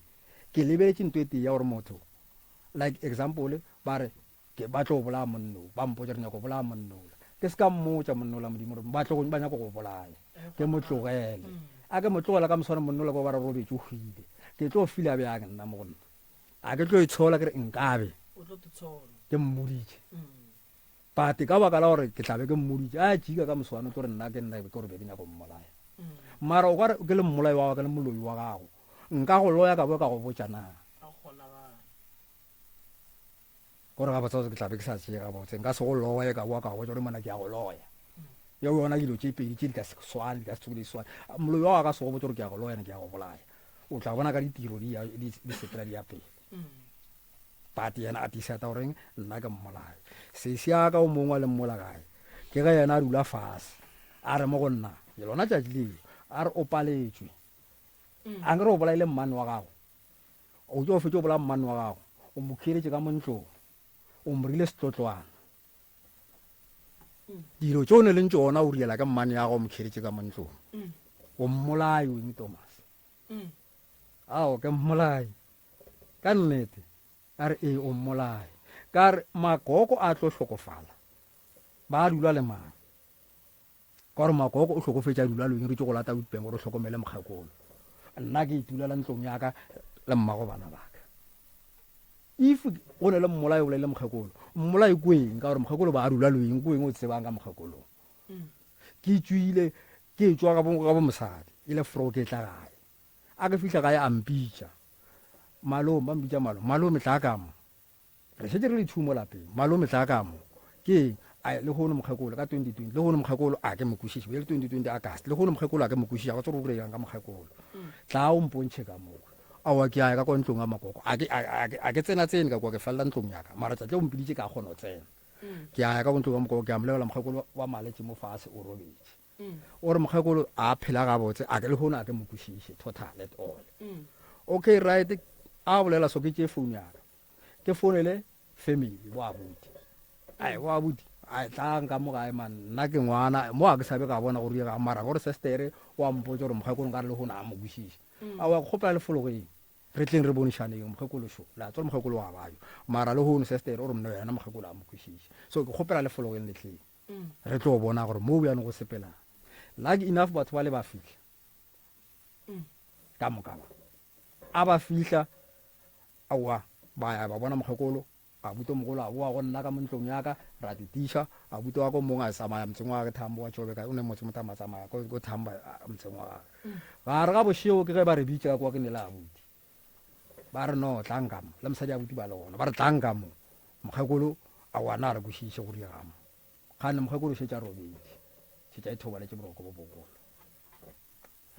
Ke lebeletše nto e tee ya gore motho, like example, ba re, Ke ba tlo bolaya monno, ba mpotša re nyako bolaya monnola. Ke se ka mmotša monnola Modimo gore ba tlo ba nyako go bolaya. Ke mo tlogele. A ke mo tlogela ka moswane monnola ko ba re robetše o hwile. Ke tlo fila bjang nna mo go nna? A ke tlo itshola ke re nkabe. O tlo titshola. Ke mmoditše. But ka baka la gore ke tla be ke mmoditše, a jika ka moswane o tlo re nna ke nna ke gore be ke nyako mmolaya. Mara o ka re ke le mmolai wa gago, ke le moloi wa gago, nka go loya ka bo ka go botša na? Gore gabotse ke tla be ke sa tseye gabotse, nka se go loye ka boa ka go botša gore mona ke ya go loya. Yeo yona dilo tše pedi tše di ka se swane, di ka se tsoge di swane. Moloi wa gago a ka se go botše gore ke ya go loya, ke ya go bolaya. O tla bona ka ditiro di ya, di, di sepela di ya pele. But yena a tiiseta goreng nna ke mmolai. Sesi ya ka o mongwe a leng mola gae, ke ge yena a dula fase, a re mo go nna, ke lona tšatši leo, a re o paletšwe. A nkere o bolaile mmane wa gago? O tšo fetša o bolaya mmane wa gago, o mo khieletše ka mo ntlong, o mo rile setlotlwana. Dilo tše o ne leng tšona o riela ke mmane ya gago o mo khieletše ka mo ntlong. O mmolai Winnie Thomas. Ao ke mmolai. Ka nnete. A re ee o mmolai. Ka re makoko a tlo hlokofala. Ba dula le mang? Ka gore Makoko o hlokofetše a dula loing re tšo go lata Witbank gore o hlokomele mokgekolo. Nna ke itulela ntlong ya ka le mmago bana ba ka. If go ne le mmolai o bolaile mokgekolo, mmolai ko eng? Ka gore mokgekolo ba a dula loing, ko eng o tsebang ka mokgekolong? Ke tšwile ke tšwa ga bo mosadi e le fro ke tla gae. A ke fihla gae a mpitša. Malome, ba mpitša malome. Malome tla ka mo. Re šetše re le two mo lapeng. Malome tla ka mo. Ke eng? Ai, lehono mokgekolo, ka 2020, lehono mokgekolo a ke mo kwešiše. Be e le 2020 August. Lehono mokgekolo a ke mo kwešiše, ga ke tsebe gore o direng ka mokgekolo. Tla o mpontšhe ka mo. Aowa, ke a ya ka kwa ntlong ya makoko. A ke, a, a ke, a ke tsena-tsene ka kwa, ke felela ntlong ya ka. Mara tšatši o mpiditše ka kgona go tsena. Ke a ya ka kwa ntlong ya makoko, ke a mo lebelela mokgekolo wa maletše mo fase o robetše. O re mokgekolo a phela gabotse, a ke lehono a ke mo kwešiše total at all. Okay, right, a bolela so ke tšee phone ya ka. Ke founele family bo abuti. Ai bo abuti, ai tlang ka mo gae man, nna ke ngwana, mo a ke sabe ka bona gore ga mara gore sestere wa mpotsa gore mokgekolo nka re le gona a mo kwešiše. A wa kgopela le fologeng. Re tleng re bonišaneng mokgekolo sho. La tswa mokgekolo wa bayo. Mara le hono sestere o re mna yena mokgekolo a mo kwešiše. So ke kgopela le fologeng le tleng. Re tlo bona gore mo bjano go sepela. Lucky enough batho ba le ba fihla. Ka moka ba. A ba fihla Aowa, ba ya ba bona mokgekolo, abuti o mogolo a boa go nna ka mo ntlong ya ka, ra titiša, abuti wa ka o mongwe a tsamaya motseng wa gage Thambo wa Tšobe ka, o ne motse mo Thambo a tsamaya ko, ko Thamba motseng wa gage. Gare ga bošego ke ge ba re bitša ka kwa ke ne le abuti. Ba re no, tlang ka mo, le mosadi abuti ba le gona, ba re tlang ka mo. Mokgekolo, aowa na re kwešiše go diega mo. Kgane mokgekolo o šetše a robetše, šetše a ithobaletše boroko bo bogolo.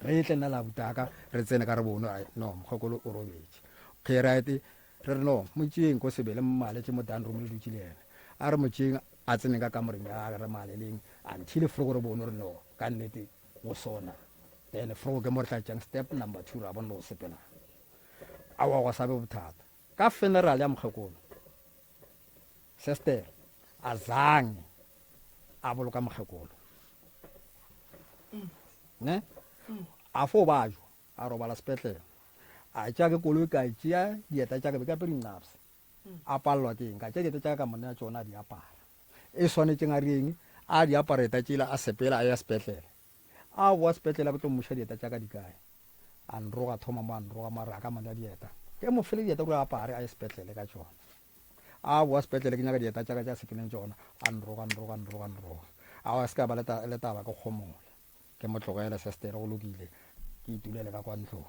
Re tle nna le abutaka re tsene ka re bone ai no mokgekolo o robetše. Okay right re re no mo tšeeng ko sebele mmaletše mo dan room le dutše le yena. A re mo tšeeng a tseneng ka kamoreng ya gage re maleleng until frogo re bone gore no ka nnete go sona. Then frogo ke mo re tla tšeang step number 2 ra bona go sepela. Aowa gwa sa be bothata. Ka funeral ya mokgekolo Sester a zange a boloka mokgekolo. Ne? A fo bajwa, a robala sepetlele. A tšea ke koloi ka tšea dieta tša ka be ke apere dinqapse. A palelwa ke eng? Ka tšea dieta tša ka ka mo nea tšona a di apara. E swanetšeng a reng? A di apara eta tšela a sepela a ya sepetlele. A boa sepetlele ke tlo mmuša dieta tša ka di kae? A nroga thoma mo a nroga mo a re a ka mo nea dieta. Ke mo fele dieta gore a apare a ye sepetlele ka tšona. A boa sepetlele ke nyaka dieta tša ka tša sepeleng tšona. A nroga nroga nroga nroga. A se ka ba le taba ke kgomola. Ke mo tlogele sestere go lokile ke itulele ka kwa ntlong.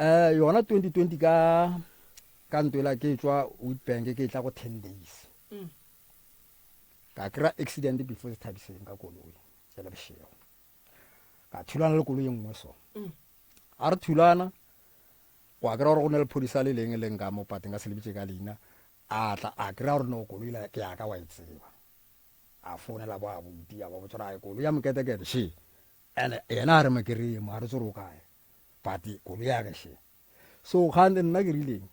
Eh yona 2020 ka ka ntwela ke tšwa Witbank ke tla go 10 days. Ka kry-a accident before Thabiseng ka koloi e le bošego. Ka thulana le koloi e nngwe so. A re thulana Gwa kry-a gore go na le phodisa le leng le nka mo pateng ka se le bitše ka leina, a tla a kry-a gore no koloi la ke ya ka wa e tseba. A founela bo abuti a ba botsa gore ai koloi ya moketekete she. Ene yena a re mo kry-e mo ga re tsebe gore o kae but koloi ya ge she. So kgante nna ke rileng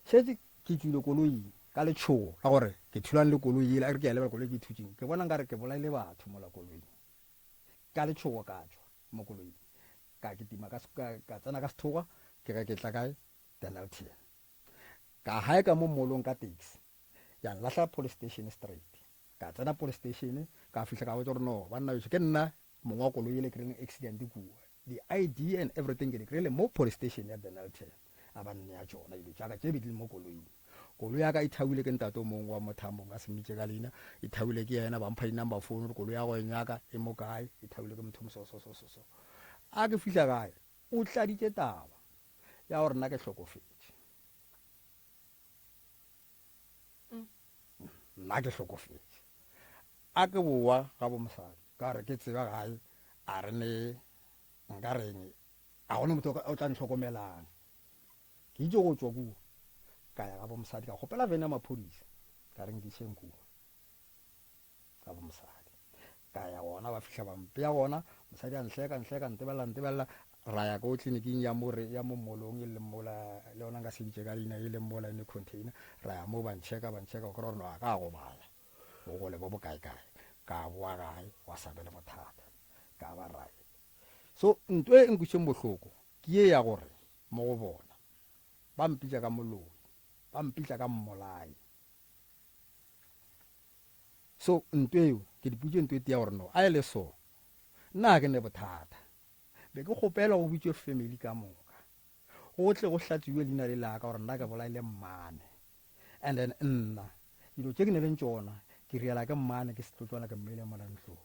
šetše ke tšwile koloing ka letšhogo la gore ke thulane le koloi yela, a re ke a lebala koloi ke e thutšeng ke bona nkare ke bolaile batho mola koloing. Ka letšhogo ka tšwa mo koloing. Ka kitima ka, ka, ka tsena ka sethoga, ke ge ke tla kae? Dennilton. Ka hae ka mo mall-ong ka taxi. Ya nlahla police station straight. Ka tsena police station, ka fihla ka botša gore no, banna bešo ke nna mong wa koloi yela e kry-ileng accident kua. Di ID and everything ke di kry-ile mo police station ya Dennilton. A ba nnea tšona dilo tša ka tše be di le mo koloing. Koloi ya ka e thawile ke ntate o mongwe wa mo Thambong, nka se mmitše ka leina, e thawile ke yena, ba mpha di number phone gore koloi ya go e nyaka e mo kae, e thawile ke motho o mo so so so so so. A ke fihla gae, o tladitše taba ya gore nna ke hlokofetše. Nna ke hlokofetše. A ke bowa ga bo mosadi, ka gore ke tseba gae a re ne nka reng, a gona motho o tla ntlhokomelang. Ke itše go tšwa kua, ka ya ga bo mosadi, ka kgopela vene ya maphodisa, ka re nkišeng kua ga bo mosadi. Ka ya gona, ba fihla ba mpea gona, mosadi a nhleka, nhleka, ntebelela, ntebelela, ra ya ko tleliniking ya mo re, ya mo mall-ong e leng mola, le yona nka se bitše ka leina, e leng mola e ne container, ra ya moo ba ntšheka, ba ntšheka, o kry-a gore no a ka gobala, bogole bo bokaekae, ka bowa gae, gwa sa be le bothata, ka ba right. So nto e nkwešeng bohloko ke ye ya gore mo go bona ba mpitša ka moloi, ba mpitša ka mmolai. So nto eo ke di putše nto e tee ya gore no a e le so nna ga ke ne bothata. Be ke kgopela go bitšwe family ka moka go tle go hlatswiwe leina le la ka gore nna ke bolaile mmane. And then nna dilo tše ke neleng tšona ke riela ke mmane ke setlotlwana ke mmeile mola ntlong.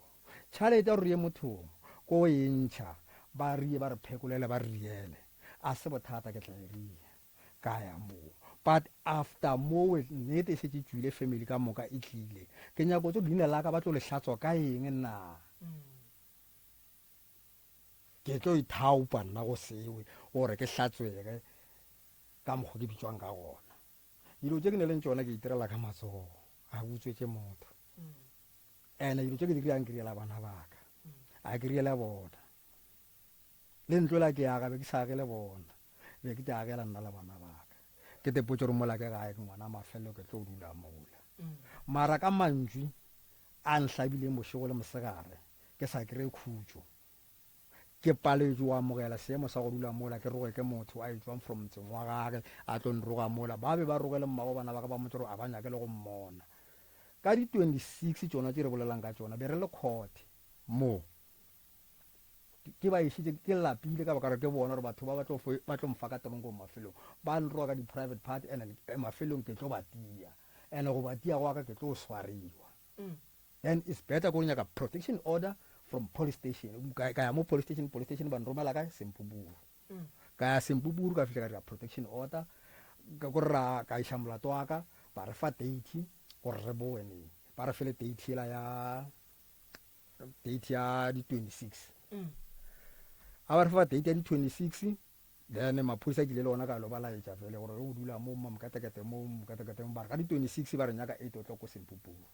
Tšhalete ya gore re ye mothong ko e ntšha ba rie ba re phekolele ba re riele a se bothata ke tla e ria ka ya moo. But after mowe nnete e šetše e tšwile family ka moka e tlile ke nyako tso leina la ka ba tlo le hlatswa ka eng na? Ke tlo ithaopa nna go sewe gore ke hlatswege ka mokgo ke bitšwang ka gona. Dilo tše ke neleng tšona ke itirela ka matsogo, ga ke utswetše motho. Ene dilo tše ke di dirang ke direla bana ba ka, ga ke direle bona. Le ntlo la ke aga be ke sa agele bona, be ke te agela nna le bana ba ka. Ke te potše gore mola ke gae ke ngwana mafelelo ke tlo dula mola. Mara ka mantšu a nhlabileng bošego le mosegare ke sa kry-e khutšo. Ke paletšwe go amogela seemo sa go dula mola ke roge ke motho a etšwang from motseng wa gage a tlo nroga mola. Ba be ba roge le mmago bana ba ka ba mmotša gore a ba nyake le go mmona. Ka di 26 tšona tše re bolelang ka tšona be re le court mo. Ke ba išitše ke lapile ka baka gore ke bona gore batho ba ba tlo ba tlo mfa ka teronkong mafelong. Ba nroga ka di private part and then mafelong ke tlo ba tia. And go ba tia gwa ka ke tlo swariwa. Then it's better ko nyaka protection order from police station. Ka ya mo police station, police station ba nromela kae? Sempuburu. Ka ya Sempuburu ka fihla ka dira protection order. Ka ko ra ka iša molato wa ka, ba re fa date gore re bowe neng. Ba re fele date yela ya date ya di 26. A ba re fa date ya di 26 Then maphodisa ke ile le ona ka lo ba laetša fele gore o dula mo Mkatekete mo Mkatekete mo ba re ka di 26 ba re nyaka 8 o'clock ko Sempupuru.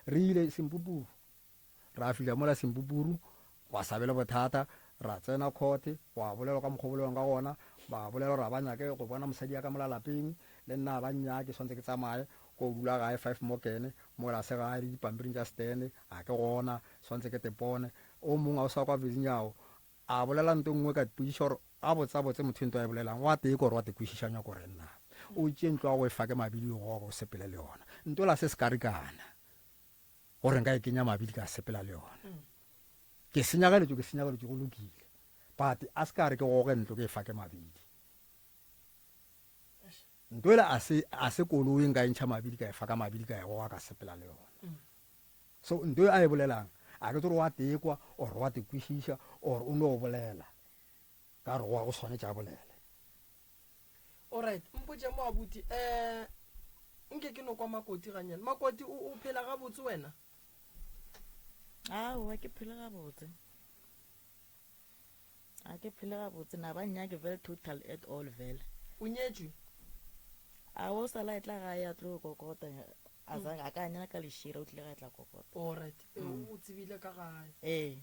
Re ile Sempupuru ra fihla mola Sempupuru gwa sa be le bothata ra tsena court gwa bolelwa ka mokgwa o bolelwang ka gona ba bolela gore ga ba nyake go bona mosadi ya ka mola lapeng le nna ga ba nnyake swantse ke tsamaye ko dula gae 5 Morgan mola se gae le dipampiring tša stand ga ke gona swantse ke tepone o mongwe a o sa kwa Vezinyawo A bolela nto nngwe ka ipotšiša gore gabotsabotse motho ntho a e bolelang wa tee ke gore wa te kwešiša nyako gore nna o tšee ntlo ya go e fa ke mabili o goge o sepele le yona. Nto la se se karikana gore nka e kenya mabili ka sepela le yona. Ke senyagaletswe ke senyagaletswe go lokile but a se ka re ke goge ntlo ke e fa ke mabili. Nto ela a se a se koloi nka e ntšha mabili ka e fa ka mabili ka e goga ka sepela le yona. So nto a e bolelang a ke tsore wa tekwa or wa te kwešiša or o no bolela ka gore go go swanetše a bolele. Alright, mpotše mo abuti eh nke ke no kwa Makoti gannyane. Makoti o o phela gabotse wena? Aowa ke phele gabotse. A ke phele gabotse na ba nnyake vele total at all vele. O nyetšwe? A o sa la etla gae a tlo kokota a sa a ka nyala ka lešira o tlile ga tla kokota. Alright, mm. o tsebile ka gae. Ee.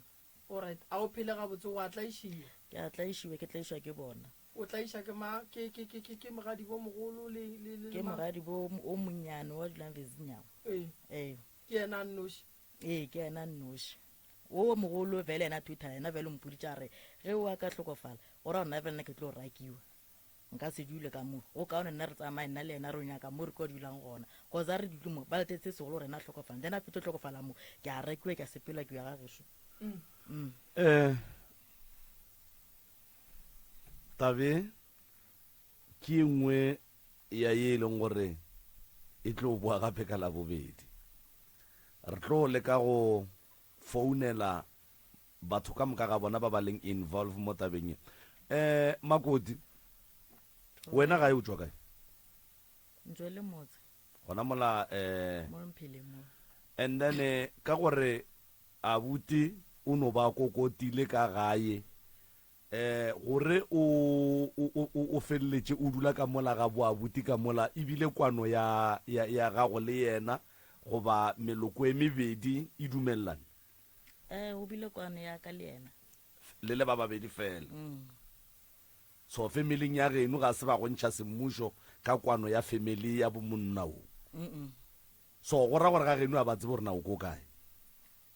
Alright, a o phele gabotse wa tlaišiwa? Ke a tlaišiwa ke tlaišwa ke bona. O tlaiša ke ma ke ke ke ke ke moradi bo mogolo le le le Ke moradi bo o monnyane wa dulang Vezinyawo. Ee. Ee. Ke yena a nnoši. Ee, ke yena a nnoši. Wo mogolo vele yena Twitter yena vele o mpoditše a re ge o a ka hlokofala go ra gore nna vele nna ke tlo rakiwa. Nka se dule ka mo. Go kaone nna re tsamaye nna le yena re yo nyaka mo re tlo dulang gona. Cause a re dule mo, ba letetse segolo gore yena a hlokofale. Then a fetše go hlokofala mo, ke a rekiwa ke a sepela ke ya ga gešo. Mm. Eh, tabe ke ye nngwe ya ye e leng gore e tlo boa gape ka Labobedi. Re tlo leka go founela batho ka moka ga bona ba ba leng involve mo tabeng ye. Um Makoti, wena gae o tšwa kae? Ntšwe le motse. Gona mola um Mo Mpheleng mo. And then eh, ka gore abuti o no ba kokotile ka gae eh gore o o o o feleletše o dula ka mola ga boabuti ka mola ebile kwano ya ya ya gago le yena goba meloko e mebedi e dumelelane. Eh, o bile kwano ya ka le yena. Le le ba babedi fela. So familing ya geno ga se ba go ntšha semmušo ka kwano ya family ya bo monna wo. So go ra gore ga geno a ba tsebe gore na o ko kae.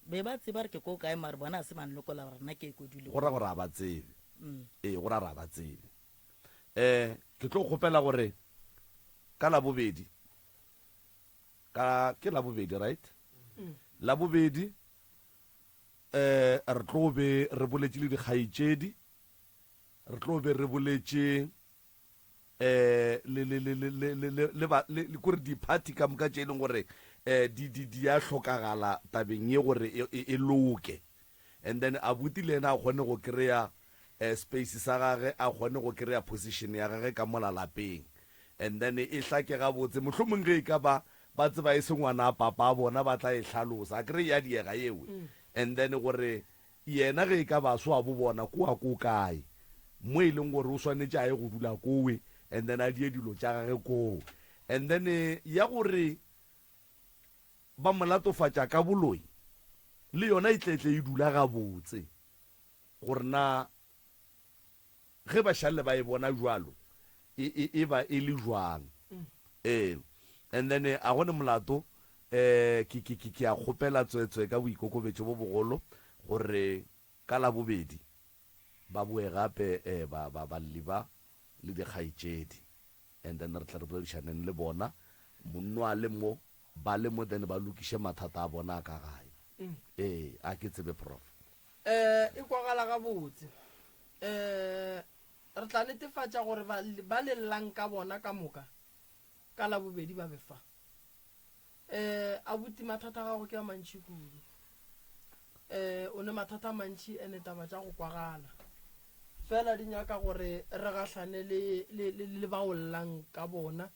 Be ba tseba re ke ko kae mare bona a se ba nlokola gore nna ke ko dule. Go ra gore a ba tsebe. Ee, go ra re a ba tsebe. Eh, ke tlo kgopela gore ka Labobedi, ka ke Labobedi right? Labobedi eh re tlo be re boletše le dikgaetšedi, re tlo be re boletše eh le le le le le le le le ba le kore di-party ka moka tše e leng gore eh di di di a hlokagala tabeng ye gore e e e loke. And then abuti le yena a kgone go kry-a eh space sa gage, a kgone go kry-a position ya gage ka mola lapeng. And then e hlake gabotse, mohlomong ge e ka ba ba tseba e se ngwana a papa a bona ba tla e hlalosa, akere e a diega yewe. And then gore Yena ge e ka ba so a bo bona koa ko kae mo e leng gore o swanetše a ye go dula kowe and then a die dilo tša gage koo. And then ya gore ba mo latofatša ka boloi le yona e tle tle e dula gabotse gore na Ge ba šale ba e bona bjalo, e, e, e ba e le jwang? Ee. And then a go ne molato, eh, ke, ke, ke, ke a kgopela tswetswe ka boikokobetšo bo bogolo gore ka Labobedi ba boe gape, eh, ba, ba, balli ba le dikgaetšedi. And then re tle re boledišaneng le bona, monno a le mo, ba le mo, then ba lokiše mathata a bona a ka gae. Ee, a ke tsebe, Prof. Eh, e kwagala gabotse. Eh, re tla netefatša gore ba, ba le llang ka bona ka moka ka Labobedi ba be fa. Eh, abuti mathata a gago ke a mantši kudu. Eh, o ne mathata a mantši ene taba tša go kwagala. Fela di nyaka gore re gahlane le, le, le, le ba o llang ka bona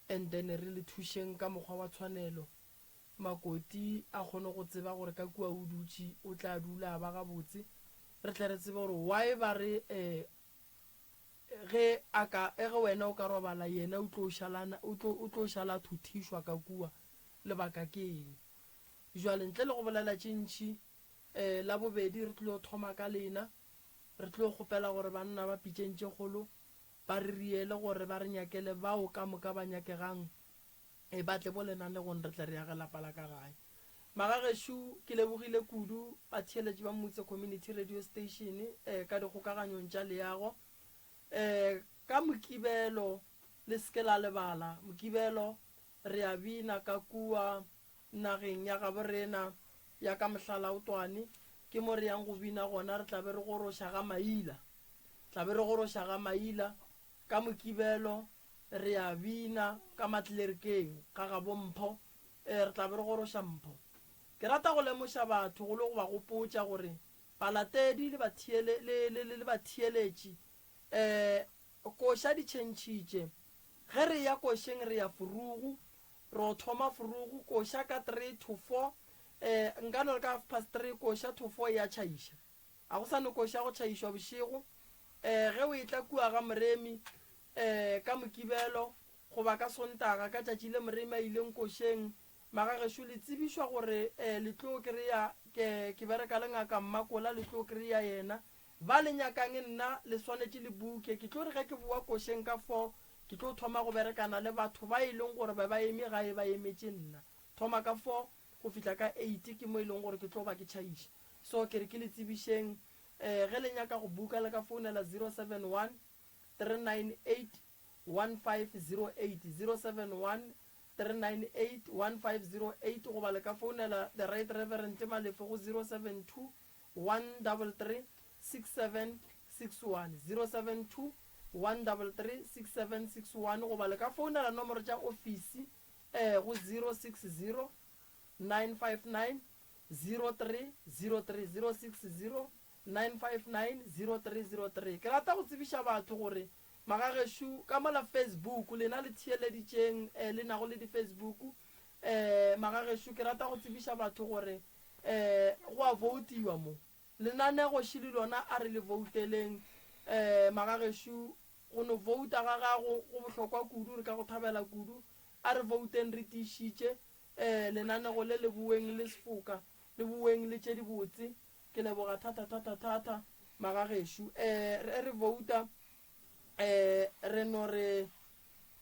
and then re le thušeng ka mokgwa wa tshwanelo. Makoti a kgone go tseba gore ka kua o dutše o tla dula a ba gabotse, re tle re tsebe gore why ba re eh, ge a ka, ge wena o ka robala yena o tlo šalana, o tlo, o tlo šala a thuthišwa ka kua, lebaka ke eng? Jwale ntle le go bolela tše ntši, eh, Labobedi re tlilo thoma ka lena, re tlo kgopela gore banna ba pitšeng tše kgolo ba re riele gore ba re nyakele bao ka moka ba nyakegang E ba tle bo lenanegong re tle re age lapa la ka gae. Magagešo, ke lebogile kudu batheeletši ba Mutse Community Radio Station eh, ka dikgokaganyong tša leago. Eh, ka Mokibelo, le se ke la lebala, Mokibelo re a bina ka kua nageng ya gabo rena ya ka Mohlalaotwane. Ke mo re yang go bina gona, re tla be re goroša ga Maila. Tla be re goroša ga Maila ka Mokibelo. Re a bina ka matlerkeng ga gabo Mpho. Ee, re tla be re goroša Mpho. Ke rata go lemoša batho go le go ba gopotša gore balatedi le batheele, le, le, le, le batheeletši, ee, koša di tšhentšhitše. Ge re eya košeng re ya Furugu, re o thoma Furugu, koša ka three to four, ee, nka no re ka half past three, koša to four e a tšhaiša. A go sa no koša go tšhaišwa bošego, ee, ge o etla kua ga Moremi, ee, ka Mokibelo goba ka Sontaga, ka tšatši le Moremi a ileng košeng. Magagešo, le tsebišwa gore, ee, le tlo kry-a, ke, ke bereka le Ngaka Mmakola, le tlo kry-a yena. Ba le nyakang nna, le swanetše le buke. Ke tlo re ge ke bowa košeng ka four, ke tlo thoma go berekana le batho ba e leng gore be ba eme gae ba emetše nna. Thoma ka four go fihla ka eight ke mo e leng gore ke tlo ba ke tšhaiša. So ke re ke le tsebišeng, eh, ge le nyaka go buka le ka founela 071. 398 1508, 071 398 1508 goba le ka founela The Right Reverend Malefe go 072 133 6761, 072 133 6761 goba le ka founela nomoro tša ofisi eh, go 060 959 0303, 060 959 0303. Ke rata go tsebiša batho gore magagešo ka mola Facebook, lena le theeleditšeng eh, le nago le di-Facebook, eh, magagešo ke rata go tsebiša batho gore eh, go a voutiwa mo. Lenanego šele lona a re le vouteleng eh, magagešo, go no vouta ga gago go bohlokwa kudu, re ka go thabela kudu. A re vouteng re tiišitše eh, lenanego le le boeng le sefoka, le boeng le tše dibotse. Ke leboga thata thata thata magagešo. Eh, re re vouta eh, re no re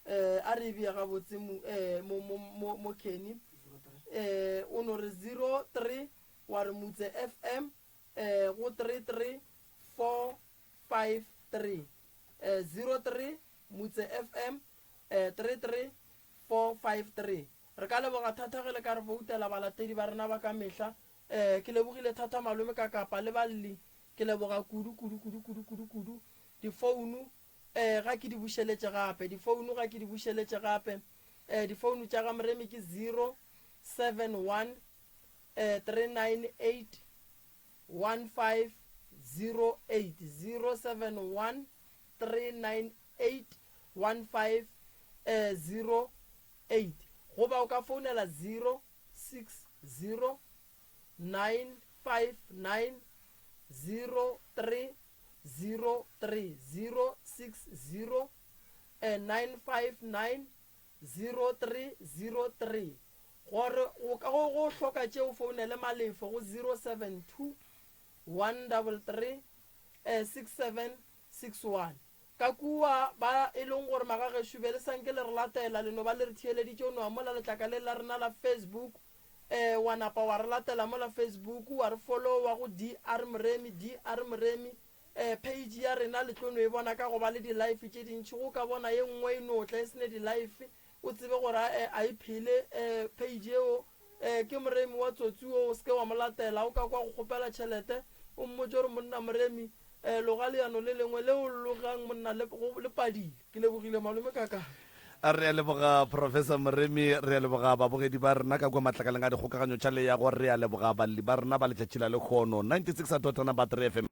eh, a re e bee gabotse mo, eh, mo, mo, mo, mo Kenny. Eh, o no re 03 wa re Mutse FM eh, go 33453. Eh, 03 Mutse FM eh, 33453. Re ka leboga thata ge le ka re voutela balatedi ba rena ba ka mehla. Eh, ke lebogile thata malome ka kapa le balli. Ke leboga kudu, kudu, kudu, kudu, kudu, kudu. Difounu, eh, ga ke di bušeletše gape. Difounu ga ke di bušeletše gape. Eh, difounu tša ga Moremi ke 071 eh, 398 1508. 071 398 15 eh, 08. Goba o ka founela 060 959 0303 060 eh, 959 0303 Gore go ka go go hloka tše o founele Malefo go 072 133 eh, 6761. Ka kua ba e leng gore magagešo be le sa nke le re latela, le no ba le re theeleditše, o no amola letlakaleng la rena la Facebook, eh, wa napa wa re latela mola Facebook, wa re followa go DR Moremi, DR Moremi, eh, page ya rena le tlo no e bona ka go ba le di-life tše dintši. Go ka bona ye nngwe e no tla e se ne di-life, O tsebe gore a a e phele eh page yeo eh ke Moremi wa tsotsi wo o seke wa mo latela o ka kwa go kgopela tšhelete o mmotše gore monna Moremi eh loga leano le lengwe le o logang monna le go le padile. Ke lebogile malome kaka. Re a leboga Professor Moremi, re a leboga babogedi ba rena ka kua matlakaleng a dikgokaganyo tša leago, re a leboga balli ba rena ba letšatši la lehono. 96 dot number 3 FM.